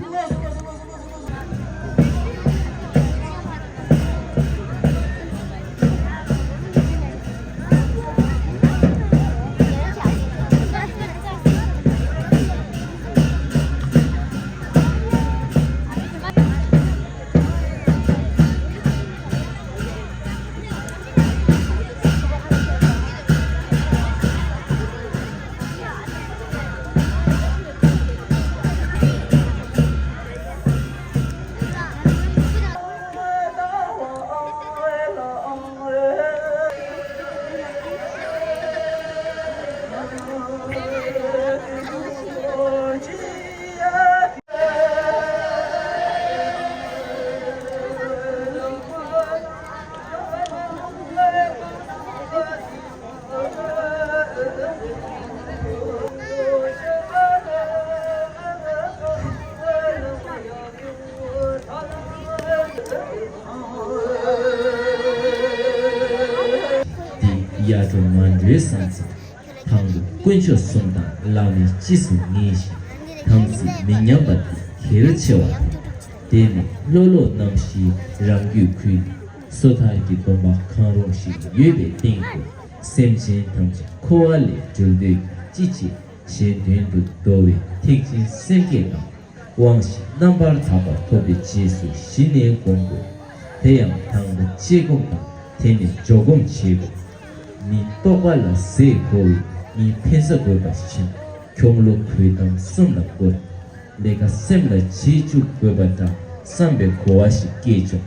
འདི་ཡར་འགྲོ་མར་འགྲོའི་བསམ་ཚུལ། དང་པོ་དཀོན་མཆོག་གསུམ་དང་བླ་མའི་རྗེས་སུ་ངེས་ཤིང་དམ་ཚིག་མི་ཉམས་པ་དེ་གལ་ཆེ་བ་དང་། དེ་ནས་ལྷོག་ལྷོག་རྣམ་བཞིའི་རང་རྒྱུད་ཁུལ་དུ་སོ་ཐར་གྱི་སྡོམ་པ་གང་རུང་ཞིག་ཡོད་པའི་སྟེང་དུ། སེམས་ཅན་ཐམས་ཅད་འཁོར་བ་ལས་སྒྲོལ་འདོད་ཀྱི་ཅི་བྱེད་གཞན་དོན་དུ་འདོར་བའི་ཐེག་ཆེན་སེམས་བསྐྱེད་དང་། དབང་བཞི་རྣམ་པར་དག་པ་ཐོབ་པའི་རྗེས་སུ་གཞི་ནས་སྒོམ་དགོས། དེ་ཡང་དང་པོ་དཔྱད་སྒོམ་དང་དེ་ནས་འཇོག་སྒོམ་བྱེད་དགོས། མི་རྟོག་པ་ལ་ཟས་གོ་བས་མི་ཕན་ས་དགོས་པ་བཞིན། ཁྱུང་ལོ་གོས་ཐམ་གསུམ་ལ་བཀོད། ལས་ཀ་སེམས་ལ་བྱེད་བཅུག་དགོས་པ་འདྲ་བསམ་པའི་གོ་བ་ཞིག་སྐྱེས་བྱུང་།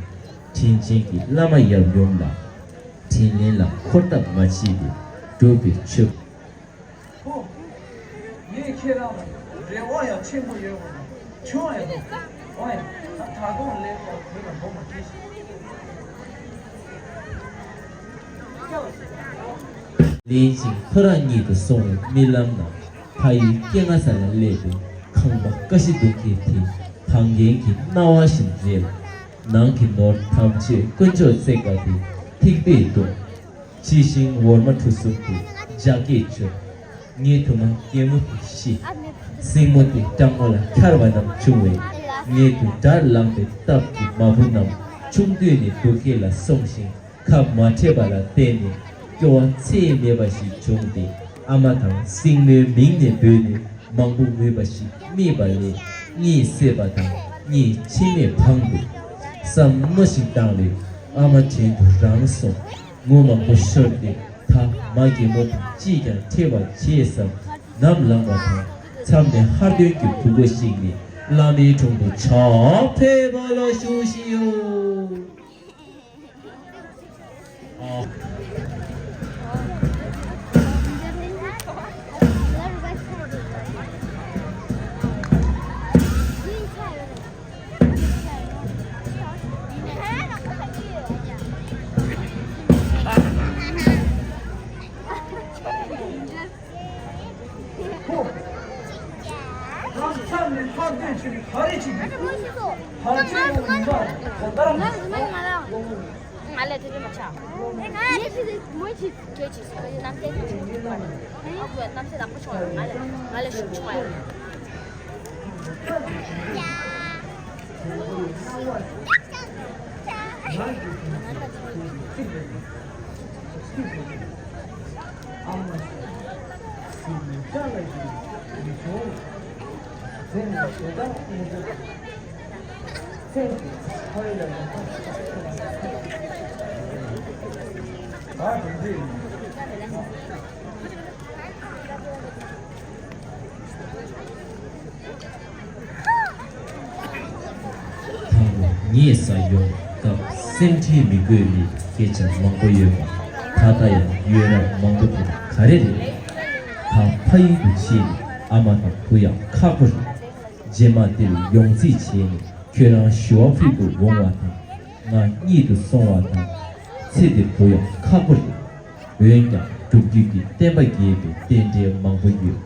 དྲིན་ཅན་གྱི་བླ་མ་ཡབ་ཡུམ་ལ་དྲིན་ལན་ལ་འཁོར་ཐབས་མ་བྱས་ཏེ་སྒྲུབ་པའི་ཆོས། ཧོ། ངས་ཁྱེད་རང་ལ་རེ་བ་ཡང་ཆེན་པོ་ཡོད་པ་དང་ཆུང་ཡང་འདུག་འོ་ཡ། ད་ད་དུང་ལེགས་པར་བོད་ལ་འགྲོ་མ་ཁྲིད་ཤིག་ལན་ཅིག་ཁོ་རང་ཉིད་དུ་སོང་བའི་རྨི་ལམ་ན། ཕ་ཡུལ་སྐྱེ་ངན་ས་ལ་སླེབས་པའི་ཁང་པ་ཀ་ཤི་གདུང་བརྒྱད་དེ་གངས་རྒན་གྱི་སྣང་བ་བཞིན་རེད། ནང་གི་ནོར་ཐམས་ཅད་དཀོན་མཆོག་བརྩེགས་པ་དེ་ཐིགས་པས་བརྡུངས། ཕྱི་བཞིན་འོར་མ་གྲུ་གསུམ་དེ་རྒྱ་སྐྱེགས་བྱོས། ངའི་ཐུག་མ་རྒན་མོ་དེ་ཤི། སྲིང་མོ་དེ་སྐྲག་མོ་ལ་འཁྱར་བ་རྣམས་བྱུང་བས། ངའི་དུས་དགྲར་ལངས་པའི་སྟབས་ཀྱིས་མ་བུ་རྣམས་ཆུང་དུས་ནས་སྡུག་སྐད་ལ་སོང་ཞིང་ཁ་མ་བྲལ་བ་ལ་བརྟེན་ནས་སྐྱོ་བ་ཚད་མེད་པ་ཞིག་བྱུང་སྟེ། ཨ་མ་དང་སྲིང་མོའི་མིང་ནས་འབོད་ནས་མང་པོ་ངུས་པ་ཞིག་རྨིས་པ་ལས་གཉིད་སད་པ་དང་གཉིད་ཆད་མེད་འཕངས་འདུག་བསམ་མནོ་ཞིག་བཏང་བས་ཨ་མ་བྲན་དུ་རང་སོང་། ངུ་མང་པོ་ཤོར་ཏེ་ད་མ་རྒན་མོ་དང་ཅིས་ཀྱང་འཕྲད་པར་བྱེད་བསམ་ནམ་ལངས་པ་དང་མཚམས་ནས་ཧར་འདོན་གྱི་གུ་གུ་ཞིག་ནས་བླ་མའི་དྲུང་དུ་ཕྱག་ཕེབས་པ་ལ་ཞུ་ཞིག་ཡོད། ཧོ། ཁམས་མཚམས་ནས་ཕར་འདོན་བྱས་ནས་ག་རེ་བྱེད་ཀྱི་འདུག་ཕལ་ཆེར་ཡོང་མི་འདུག་ང་ལ་དེ་འདྲ་མ་ཆགས། ང་ལ་དེ་འདྲ་མ་ཆགས། ངས་ཁྱེད་ཀྱི་མོ་ཆེ་སྐད་ཆེ་ཞིག་ཡིན་ནམ་སྐད་ཆེ་ཞིག་ཡིན་པ། ཨ་ཁུ་གནམ་སའི་ལག་པ་ཆུང་བ་ཡོད། ང་ལ་ང་ལ་ཤུགས་ཆུང་བ་ཡོད། དང་པོ་ངས་ས་ཡོང་སྐབས་སེམས་ཁྲལ་མི་དགོས་པའི་སྐད་ཆ་མང་པོ་ཡོད་པ། ད་ལྟ་ཡང་ཡོད་རབས་མང་པོ་དེ་ག་རེ་རེད། ད་ཕ་ཡུལ་དུ་ཕྱིན་ནས་ཨ་མ་དང་བུ་ཡང་ཁག་པོ་རེད། རྗེས་མ་དེར་ཡོང་རྩིས་བྱས་ནས་ཁྱོད་རང་ཞུ་བ་ཕུལ་དུ་འོང་བ་དང་། ང་གཉིད་དུ་སོང་བ་དང་། ཚེ་འདིར་བུ་ཡང་ཁག་པོ་རེད། འོན་ཀྱང་སྒྲུབ་བརྒྱུད་ཀྱི་བསྟན་པ་རྒྱས་པའི་རྟེན་འབྲེལ་མང་པོ་ཡོད།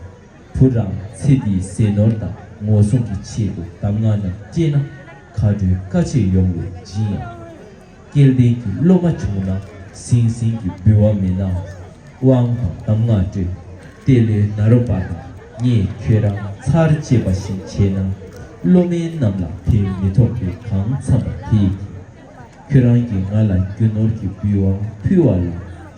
བུ་རང་ཚེ་འདིའི་ཟས་ནོར་དང་ངོ་སྲུང་གི་ཆེད་དུ་གདམས་ངག་རྣམས་སྤྲད་ན་ཁ་དྲོའི་དཀའ་སྤྱད་ཡོང་བས་སྦྱིན་ཡང་། སྐལ་ལྡན་གྱི་སློབ་མ་བྱུང་ན་ཟིང་ཟིང་གི་འབུལ་བ་མེད་ནའང་དབང་དང་གདམས་ངག་སྤྲོད། ཏེ་ལོའི་ནཱ་རོ་པ་དང་ངས་ཁྱོད་རང་ཚར་བཅད་པ་ཞིག་བྱས་ན་སློབ་མའི་རྣམས་ལ་དེ་མི་ཐོགས་པའི་གང་འཚམ་པ་དེ་ཡིན། ཁྱོད་རང་གིས་ང་ལ་རྒྱུ་ནོར་གྱི་འབུལ་བ་ཕུལ་བ་ལ་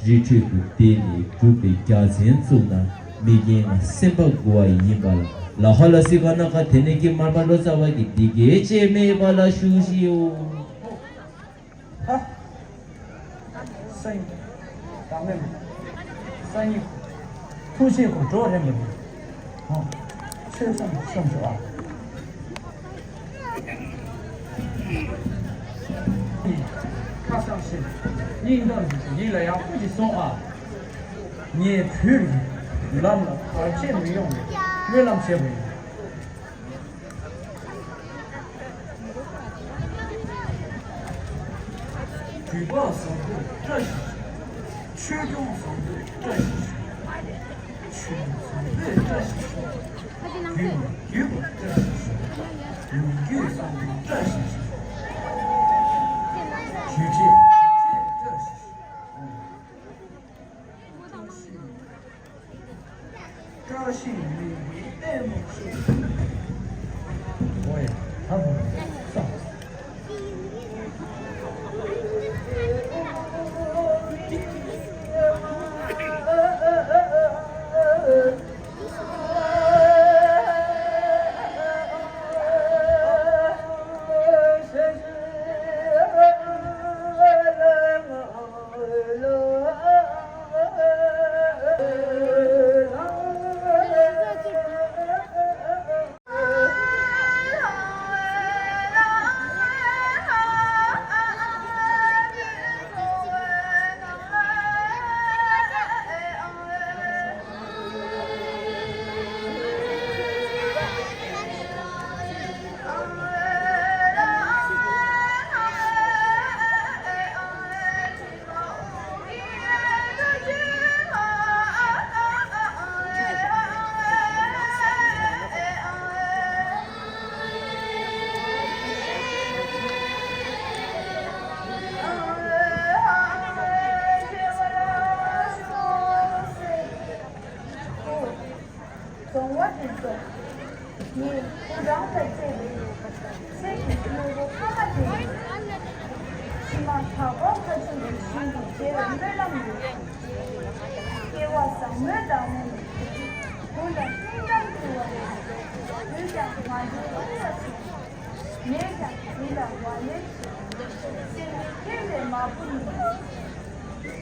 རི་ཁྲོད་དུ་བསྡད་ནས་སྒྲུབ་པའི་རྒྱལ་མཚན་བཙུགས་ན་མི་རྒན་ང་སེམས་པ་མགུ་བ་ཡིན་པ་ལ། ལ་ཧ་ལ་སི་ག་ན་ཀ་དེ་ནས་ཀྱི་མར་པ་ལོ་ཙཱ་བ་གིས་འདི་སྐད་ཅེས་སྨྲས་པ་ལ་ཞུ་ཞིའོ། ཧ། སང་ཉིན། བདག་མེད་མ། སང་ཉིན། ཐུགས་རྗེ་ཁོ་འགྲོ་རན་པ་རེད། ཧོ། ཆོས་བཟང་གསུངས་སོ་ཨ། ཁ་སང་ཞིག་སྙིང་གཏམ་ཞིག་ཡིད་ལ་ཡག་པོ་ཞིག་སོང་ཨ། ངའི་བུས་ལམ་ལ་བར་ཆད་མི་ཡོང་བའི་སྨོན་ལམ་བྱས་པ་ཡིན། རྒྱུད་པ་བཟང་པོས་བཀྲ་ཤིས་ཤོག་ཆོས་སྐྱོང་བཟང་པོས་བཀྲ་ཤིས་ཤོག་ཆོས་བཟང་པོས་བཀྲ་ཤིས་ཤོག་རྒྱུད་མ་རྒྱུད་པ་བཀྲ་ཤིས་ཤོག་ལོ་རྒྱུས་བཟང་པོས་བཀྲ་ཤིས་ཤོག་རྒྱུད་འབྲས་བཀྲ་ཤིས་ཤོག་བཀྲ་ཤིས་ལེགས་པའི་ལྟད་མོ་ཤོད། ཨོ་ཡ། ཧ་ཧ། ས། གདོང་བ་དེ་ཚོ། ངས་བུ་རང་ལ་བརྩེ་བའི་ཚེ་གི་དངོས་པོ་ཕ་མ་དེ་ཡིན། ཕྱི་མ་དྭགས་པོ་ཁ་ཆུང་གི་ཞིང་དུ་བསྡད་པའི་སྨོན་ལམ་ཡོད། སྐལ་བ་བཟང་མོའི་བདག་མོ་ཡིན། བུ་ལ་སྙིང་གཏམ་ཕུལ་བ་ཡིན། བུས་ཀྱང་ང་འདྲའི་སྙིང་ལ་ཟིན། ངས་ཀྱང་འདི་ལ་ཝ་ལེ་ཞིག་སེམས་ནི་ཁྱེད་ལས་མ་བུ་ནི།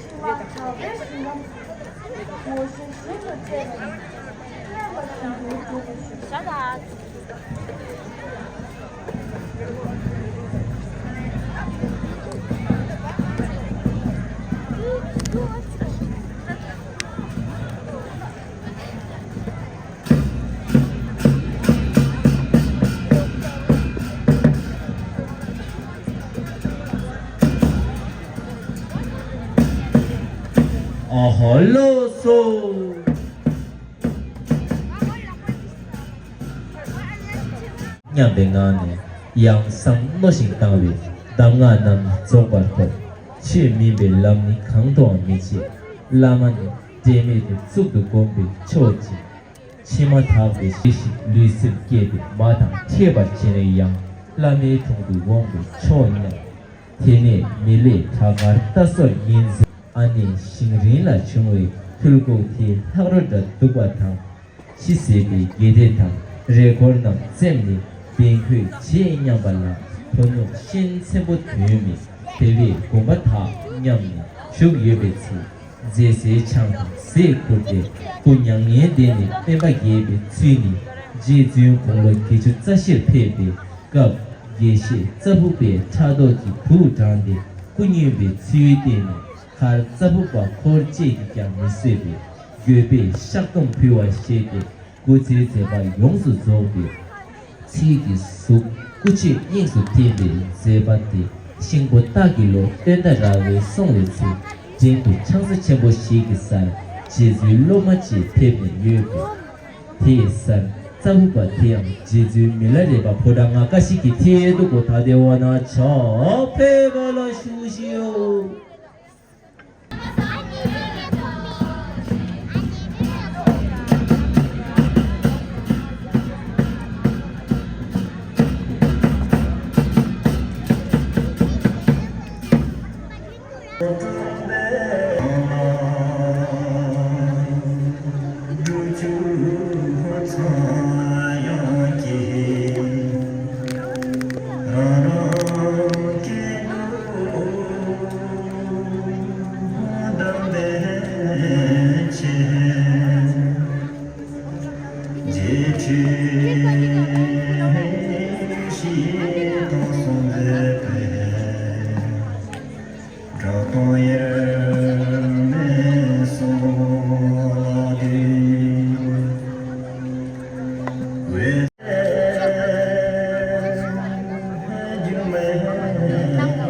ཕྱི་མ་དག་པའི་ཞིང་ལམ་དུ་ངོ་ཤེས་ཤིན་ཏུ་འཕྲད་པ་ནི། སྙན་པ་ཞིག་ཏུ་གྱུར་པའི་ཤུགས། ཨ་ཧ་ལོ་སོ། སྙམ་པའི་ངང་ནས་ཡང་བསམ་མནོ་ཞིང་བཏང་བས་གདམས་ངག་རྣམས་རྫོགས་པར་ཐོབ། ཆོས་མིན་པའི་ལམ་ནི་གང་དུའང་མི་བྱེད། བླ་མ་ནི་འབྲལ་མེད་དུ་གཙུག་ཏུ་བསྒོམས་པས་ཆོག་ཅིང་། ཕྱི་མ་དག་པའི་ཤེས་བཞིན་ལུས་སེམས་བསྐྱེད་དེ་མ་དང་འཕྲད་པར་བྱས་ན་ཡང་བླ་མའི་དྲུང་དུ་འོངས་པས་ཆོག་སྙམ། དེ་ནས་མི་ལས་བྲག་དཀར་རྟ་སོར་ཉིན་མཚན་ཨ་ནེ་ཞིང་རིན་ལ་བྱུང་བའི་ཐུལ་ཁུག་དེ་ལྷག་རོ་འདྲ་འདུག་པ་དང་། ཕྱི་ཟེར་བའི་དགེ་སྡེ་དང་རས་འཁོར་རྣམས་བཙེམས་ནས་བེང་ཁོས་རྗེས་མཉམ་པ་ལ་དོ་ནུབ་ཤན་ཚེམ་པོ་དོན་མེད་བདེ་བའི་དགོན་པ་དག་མཉམ་ནས་བཞུགས་ཡོད་པའི་ཚེ། མཛེས་སེར་ཆང་དང་ཟས་ཁུར་ཏེ་སྐུ་མྱ་ངན་འདས་ནས་སྟོན་པ་རྒྱས་པའི་ཚུལ་ནི་རྗེ་བཙུན་དགུང་ལོ་བརྒྱད་ཅུ་རྩ་བཞིར་ཕེབས་པའི་སྐབས་དགེ་བཤེས་རྩ་ཕུག་པའི་ཕྲག་དོག་གི་དུག་དྲངས་ཏེ་སྐུ་བསྙུན་པའི་ཚུལ་བསྟན་ནས། མཁར་རྩ་ཕུག་པ་འཁོར་བཅས་ཀྱིས་ཀྱང་མི་བཟོད་པའི་འགྱོད་པས་བཤགས་སྡོམ་ཕུལ་བ་ཞེས་ཏེ་སྐུ་ཚེའི་མཛད་པ་ཡོངས་སུ་རྫོགས་པའི་ཚུལ་གྱིས་གཟུགས་སྐུ་ཆོས་དབྱིངས་སུ་ཐིམ་པའི་མཛད་པ་དེ་ཤིང་ཕོ་སྟག་གི་ལོ་སྟོན་ཟླ་ར་བས་སོང་བའི་ཚེ་འབྲེང་དུ་ཆང་ས་ཆེན་པོ་ཞིག་གི་སར་རྗེ་བཙུན་སློབ་མ་བཅས་ཕེབས་ནས་ཡོད་པས། དེའི་སར་རྩ་ཕུག་པ་དེ་ཡང་རྗེ་བཙུན་མི་ལ་རས་པ་ཕོ་བྲང་ང་ཀ་ཤི་ཀི་ཐེ་དུ་གོ་ཐ་དེ་བ་ན་ཆ་ཕེབས་པ་ལ་ཞུ་ཞིའོ།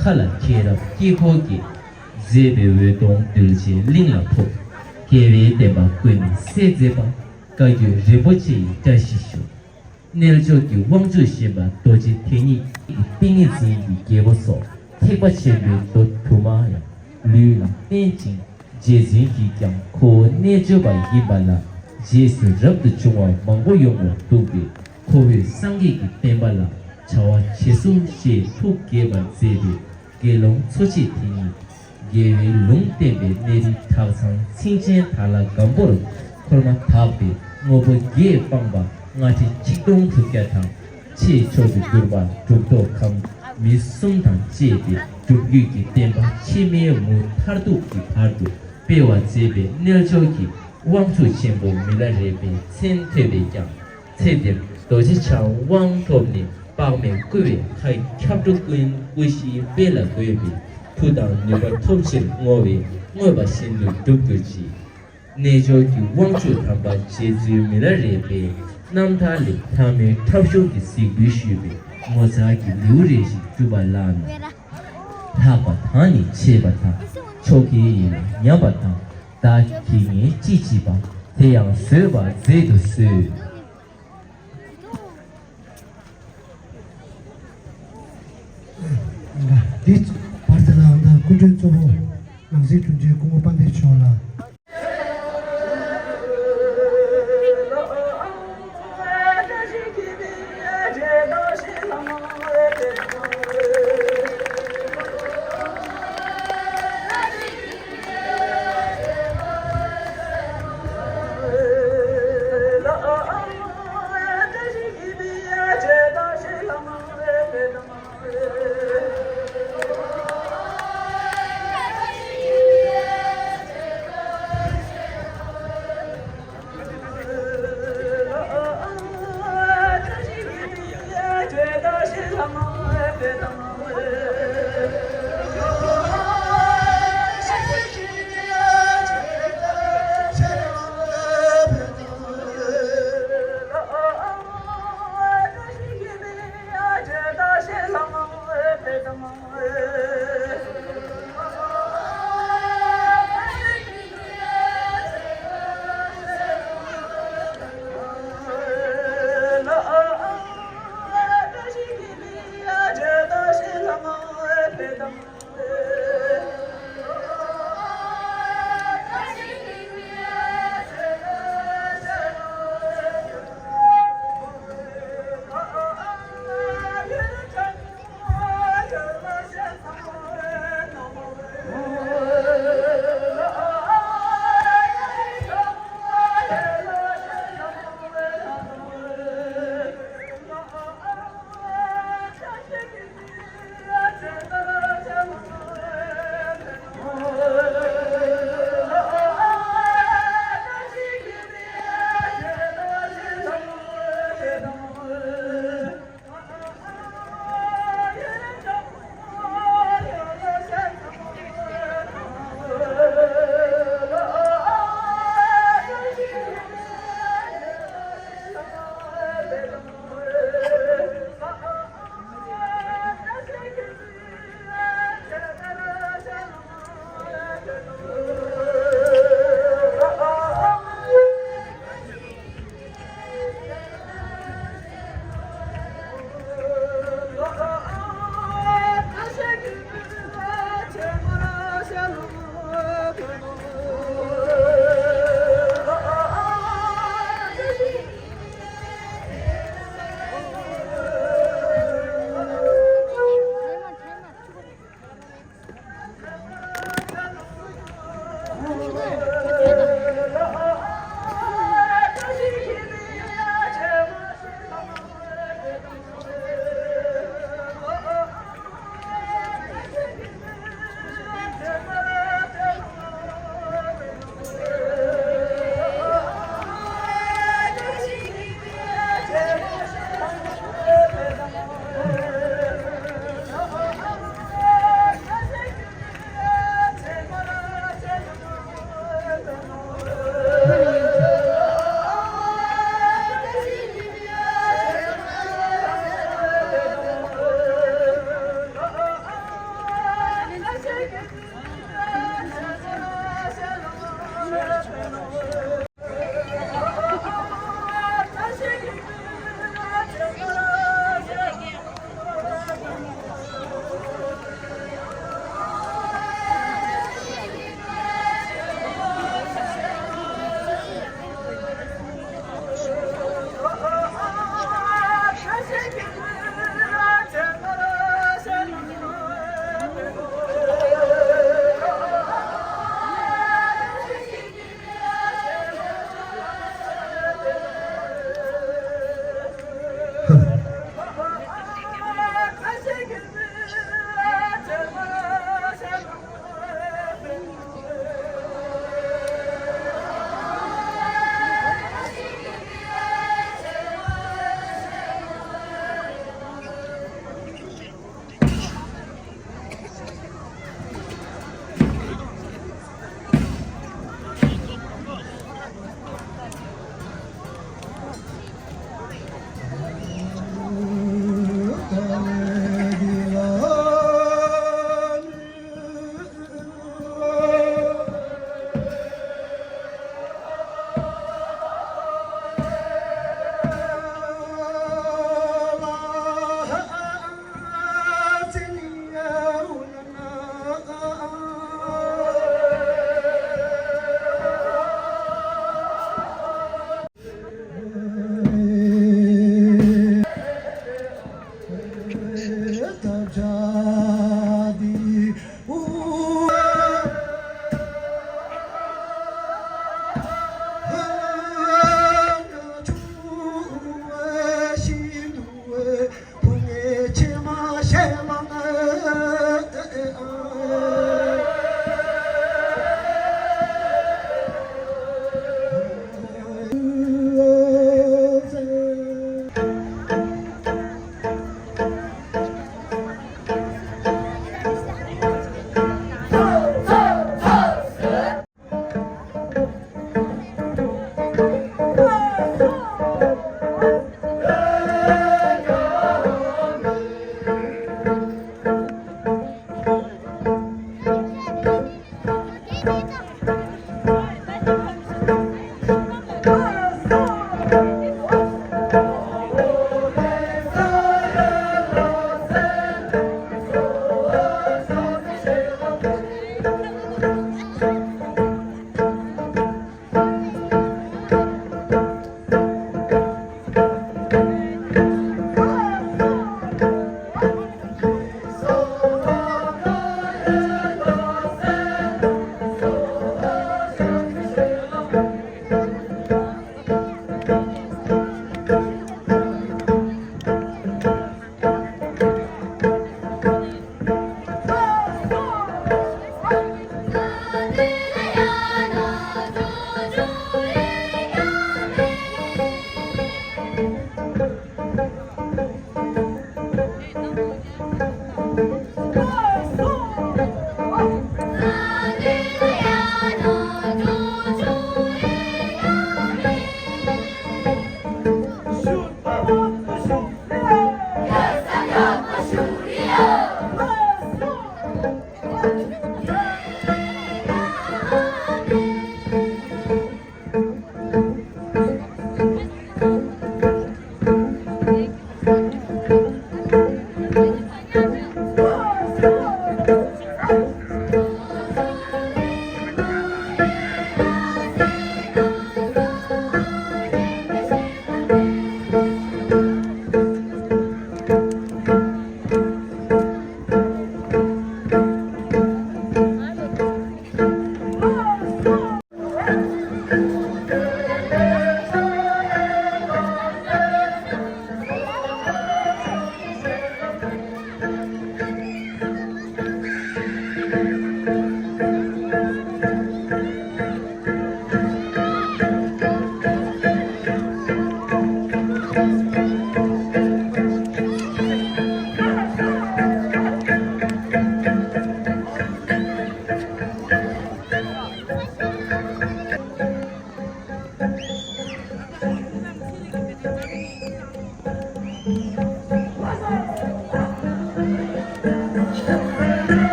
མཁའ་ལ་མཁྱེན་རབ་དཀྱིལ་འཁོར་གྱི། མཛེས་པའི་འོད་སྟོང་གདུལ་བྱའི་གླིང་ལ་ཕོབ། རྒྱལ་བའི་བསྟན་པ་ཀུན་ནས་གསལ་མཛད་པ། བཀའ་བརྒྱུད་རིན་པོ་ཆེ་ཡི་བཀྲ་ཤིས་ཤོག། རྣལ་འབྱོར་གྱི་དབང་ཕྱུག་གཞོན་པ་རྡོ་རྗེ་དེ་ཉིད་ཀྱི་ཏིང་ངེ་འཛིན་གྱི་རྒྱལ་པོ་སོགས་ཐེག་པ་ཆེན་པོའི་མདོ་དུ་མ་ཡང་ལུས་ལ་བརྟེན་ཅིང་རྗེ་བཙུན་གྱིས་ཀྱང་ཁོ་བོ་རྣལ་འབྱོར་པ་ཡིན་པ་ལ་རྗེས་སུ་རབ་ཏུ་བྱུང་བ་མང་པོ་ཡོང་བར་འདུག་པས་ཁོ་བོས་སངས་རྒྱས་ཀྱི་བསྟན་པ་ལ་བྱ་བ་བྱེད་གསུམ་ཞེས་ཐུགས་དགྱེས་པར་མཛད་པས། དགེ་སློང་འཚོ་བྱེད་དེ་ཉིད། རྒྱལ་བའི་ལུང་བསྟན་པའི་གནས་རི་བྲག་ཚང་ཚིང་ཆེན་དར་ལ་སྒམ་པོར་འཁོར་མ་དག་པའི་དངོས་པོ་བརྒྱད་སྤངས་པ་ལྔ་ཁྲི་ཆིག་སྟོང་དྲུག་བརྒྱ་དང་ཆེས་མཆོག་ཏུ་གྱུར་པ་གྲུབ་ཐོབ་ཁམས་མི་གསུམ་དང་བཅས་ཏེ་སྒྲུབ་བརྒྱུད་ཀྱི་བསྟན་པ་ཕྱི་མའི་མུ་མཐར་ཐུག་གི་བར་དུ་སྤེལ་བར་མཛད་པའི་རྣལ་འབྱོར་གྱི་དབང་ཕྱུག་ཆེན་པོ་མི་ལ་རས་པའི་མཚན་ཐོས་པས་ཀྱང་། ཚེ་འདིར་རྡོ་རྗེ་འཆང་དབང་ཐོབ་ནས་དཔག་མེད་བསྐུལ་བའི་མཁའ་ཁྱབ་འགྲོ་ཀུན་སྐུ་བཞིའི་དཔལ་ལ་འགོད་པའི་མཐུ་དང་ནུས་པ་ཐོབ་ཕྱིར་བསྔོ་བས་བསྔོས་པ་བཞིན་དུ་འགྲུབ་གྱུར་ཅིག། རྣལ་འབྱོར་གྱི་དབང་ཕྱུག་དམ་པ་རྗེ་བཙུན་མི་ལ་རས་པའི་རྣམ་ཐར་ལས་ལྷ་མོའི་འཁྲབ་གཞུང་གི་གཟིགས་འབུལ་ཞུས་པའི་ངོ་མཚར་གྱི་ལེའུ་རེ་ཞིག་བསྒྲུབས་པ་ལགས་ན། ལྷག་པ་དང་ནི་ཆད་པ་དང་ཆོ་གའི་ཡིན་ལ་ཉམས་པ་དང་། བདག་གིས་ངས་ཅི་བྱིས་པ་དེ་ཡང་བཟོད་པར་མཛད་དུ་གསོལ། འདི་བར་དུ་ལའང་དང་སྐུ་མགྲོན་གཙོ་བོ་ནང་སྲིད་དྲུང་ཆེ་སྐུ་ངོ་དཔལ་ལྡན་མཆོག་ལ།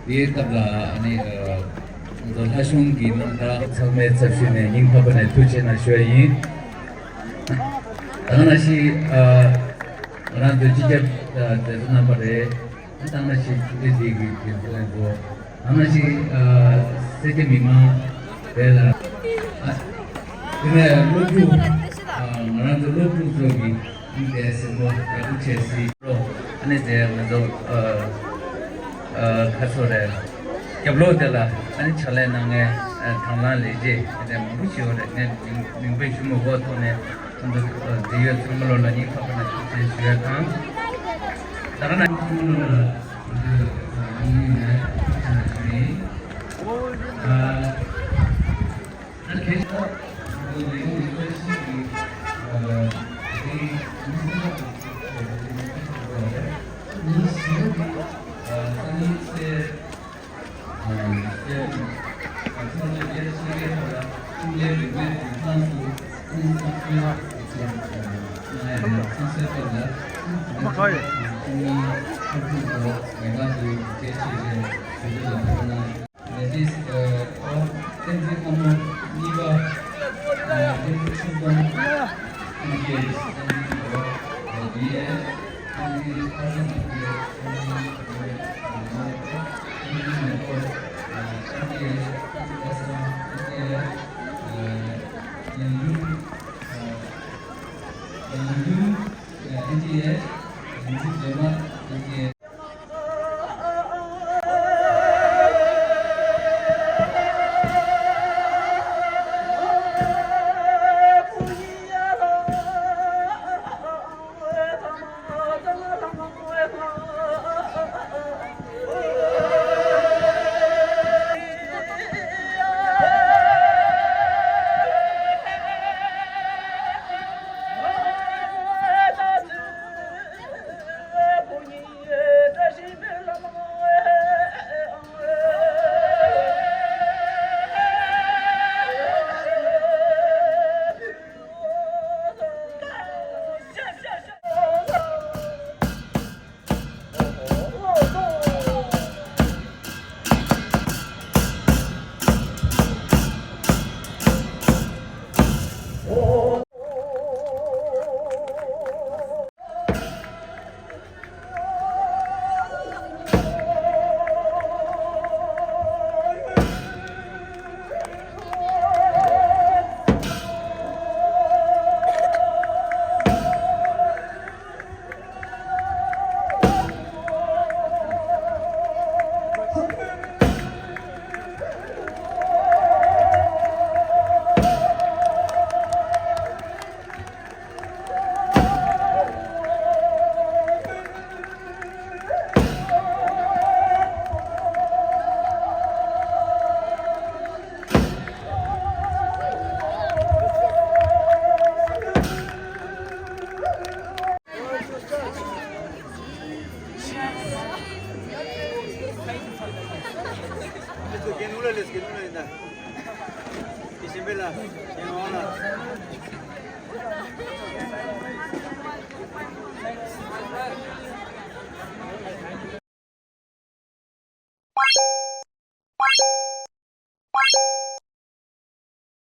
དེའི་སྐབས་ལ་ཨ་ནི་ང་ཚོ་ལྷ་གཞུང་གི་རྣམ་ཐར་ཚང་མའི་ཚབ་ཞུས་ནས་སྙིང་ཐག་པ་ནས་ཐུགས་རྗེ་ཆེ་གནང་ཞུ་བ་ཡིན། ད་ག་ནང་བཞིན་ང་རང་ཚོའི་སྤྱི་ཁྱབ་མཛད་གཙོ་རྣམ་པ་རེད། ད་ག་ནང་བཞིན་ཆུ་ཚོད་འདི་གི་འགན་འཛིན་ལྷན་ཚོགས། ད་ག་ནང་བཞིན་སེར་སྐྱ་མི་མང་རེད་ལ། དེ་ནས་སློབ་ཕྲུག་ང་རང་ཚོ་སློབ་ཕྲུག་ཚོ་གི་ཨ་ནི་དེ་སེམས་པ་ཡག་པོ་བྱས་སྲིད་རོགས། ཨ་ནི་དེ་ང་ཚོ་ཁ་སོ་རེད། རྒྱབ་ལོགས་དེ་ལ་ཨ་ནི་ཕྱག་ལས་གནང་མཁན་དང་བླངས་ལས་བྱེད་དེ་འདྲ་མང་པོ་ཞིག་ཡོད་རེད། ངས་མིང་མིང་དཔེ་ཞུ་མི་དགོས་ཐོག་ནས་ང་ཚོ་འབྲེལ་ཡོད་ཚང་མ་ལོ་ལ་སྙིང་ཐག་པ་ནས་ཐུགས་རྗེ་ཆེ་ཞུ་ཡ་དང་། ད་ག་ནང་ཚང་མ་ལོ་ལ།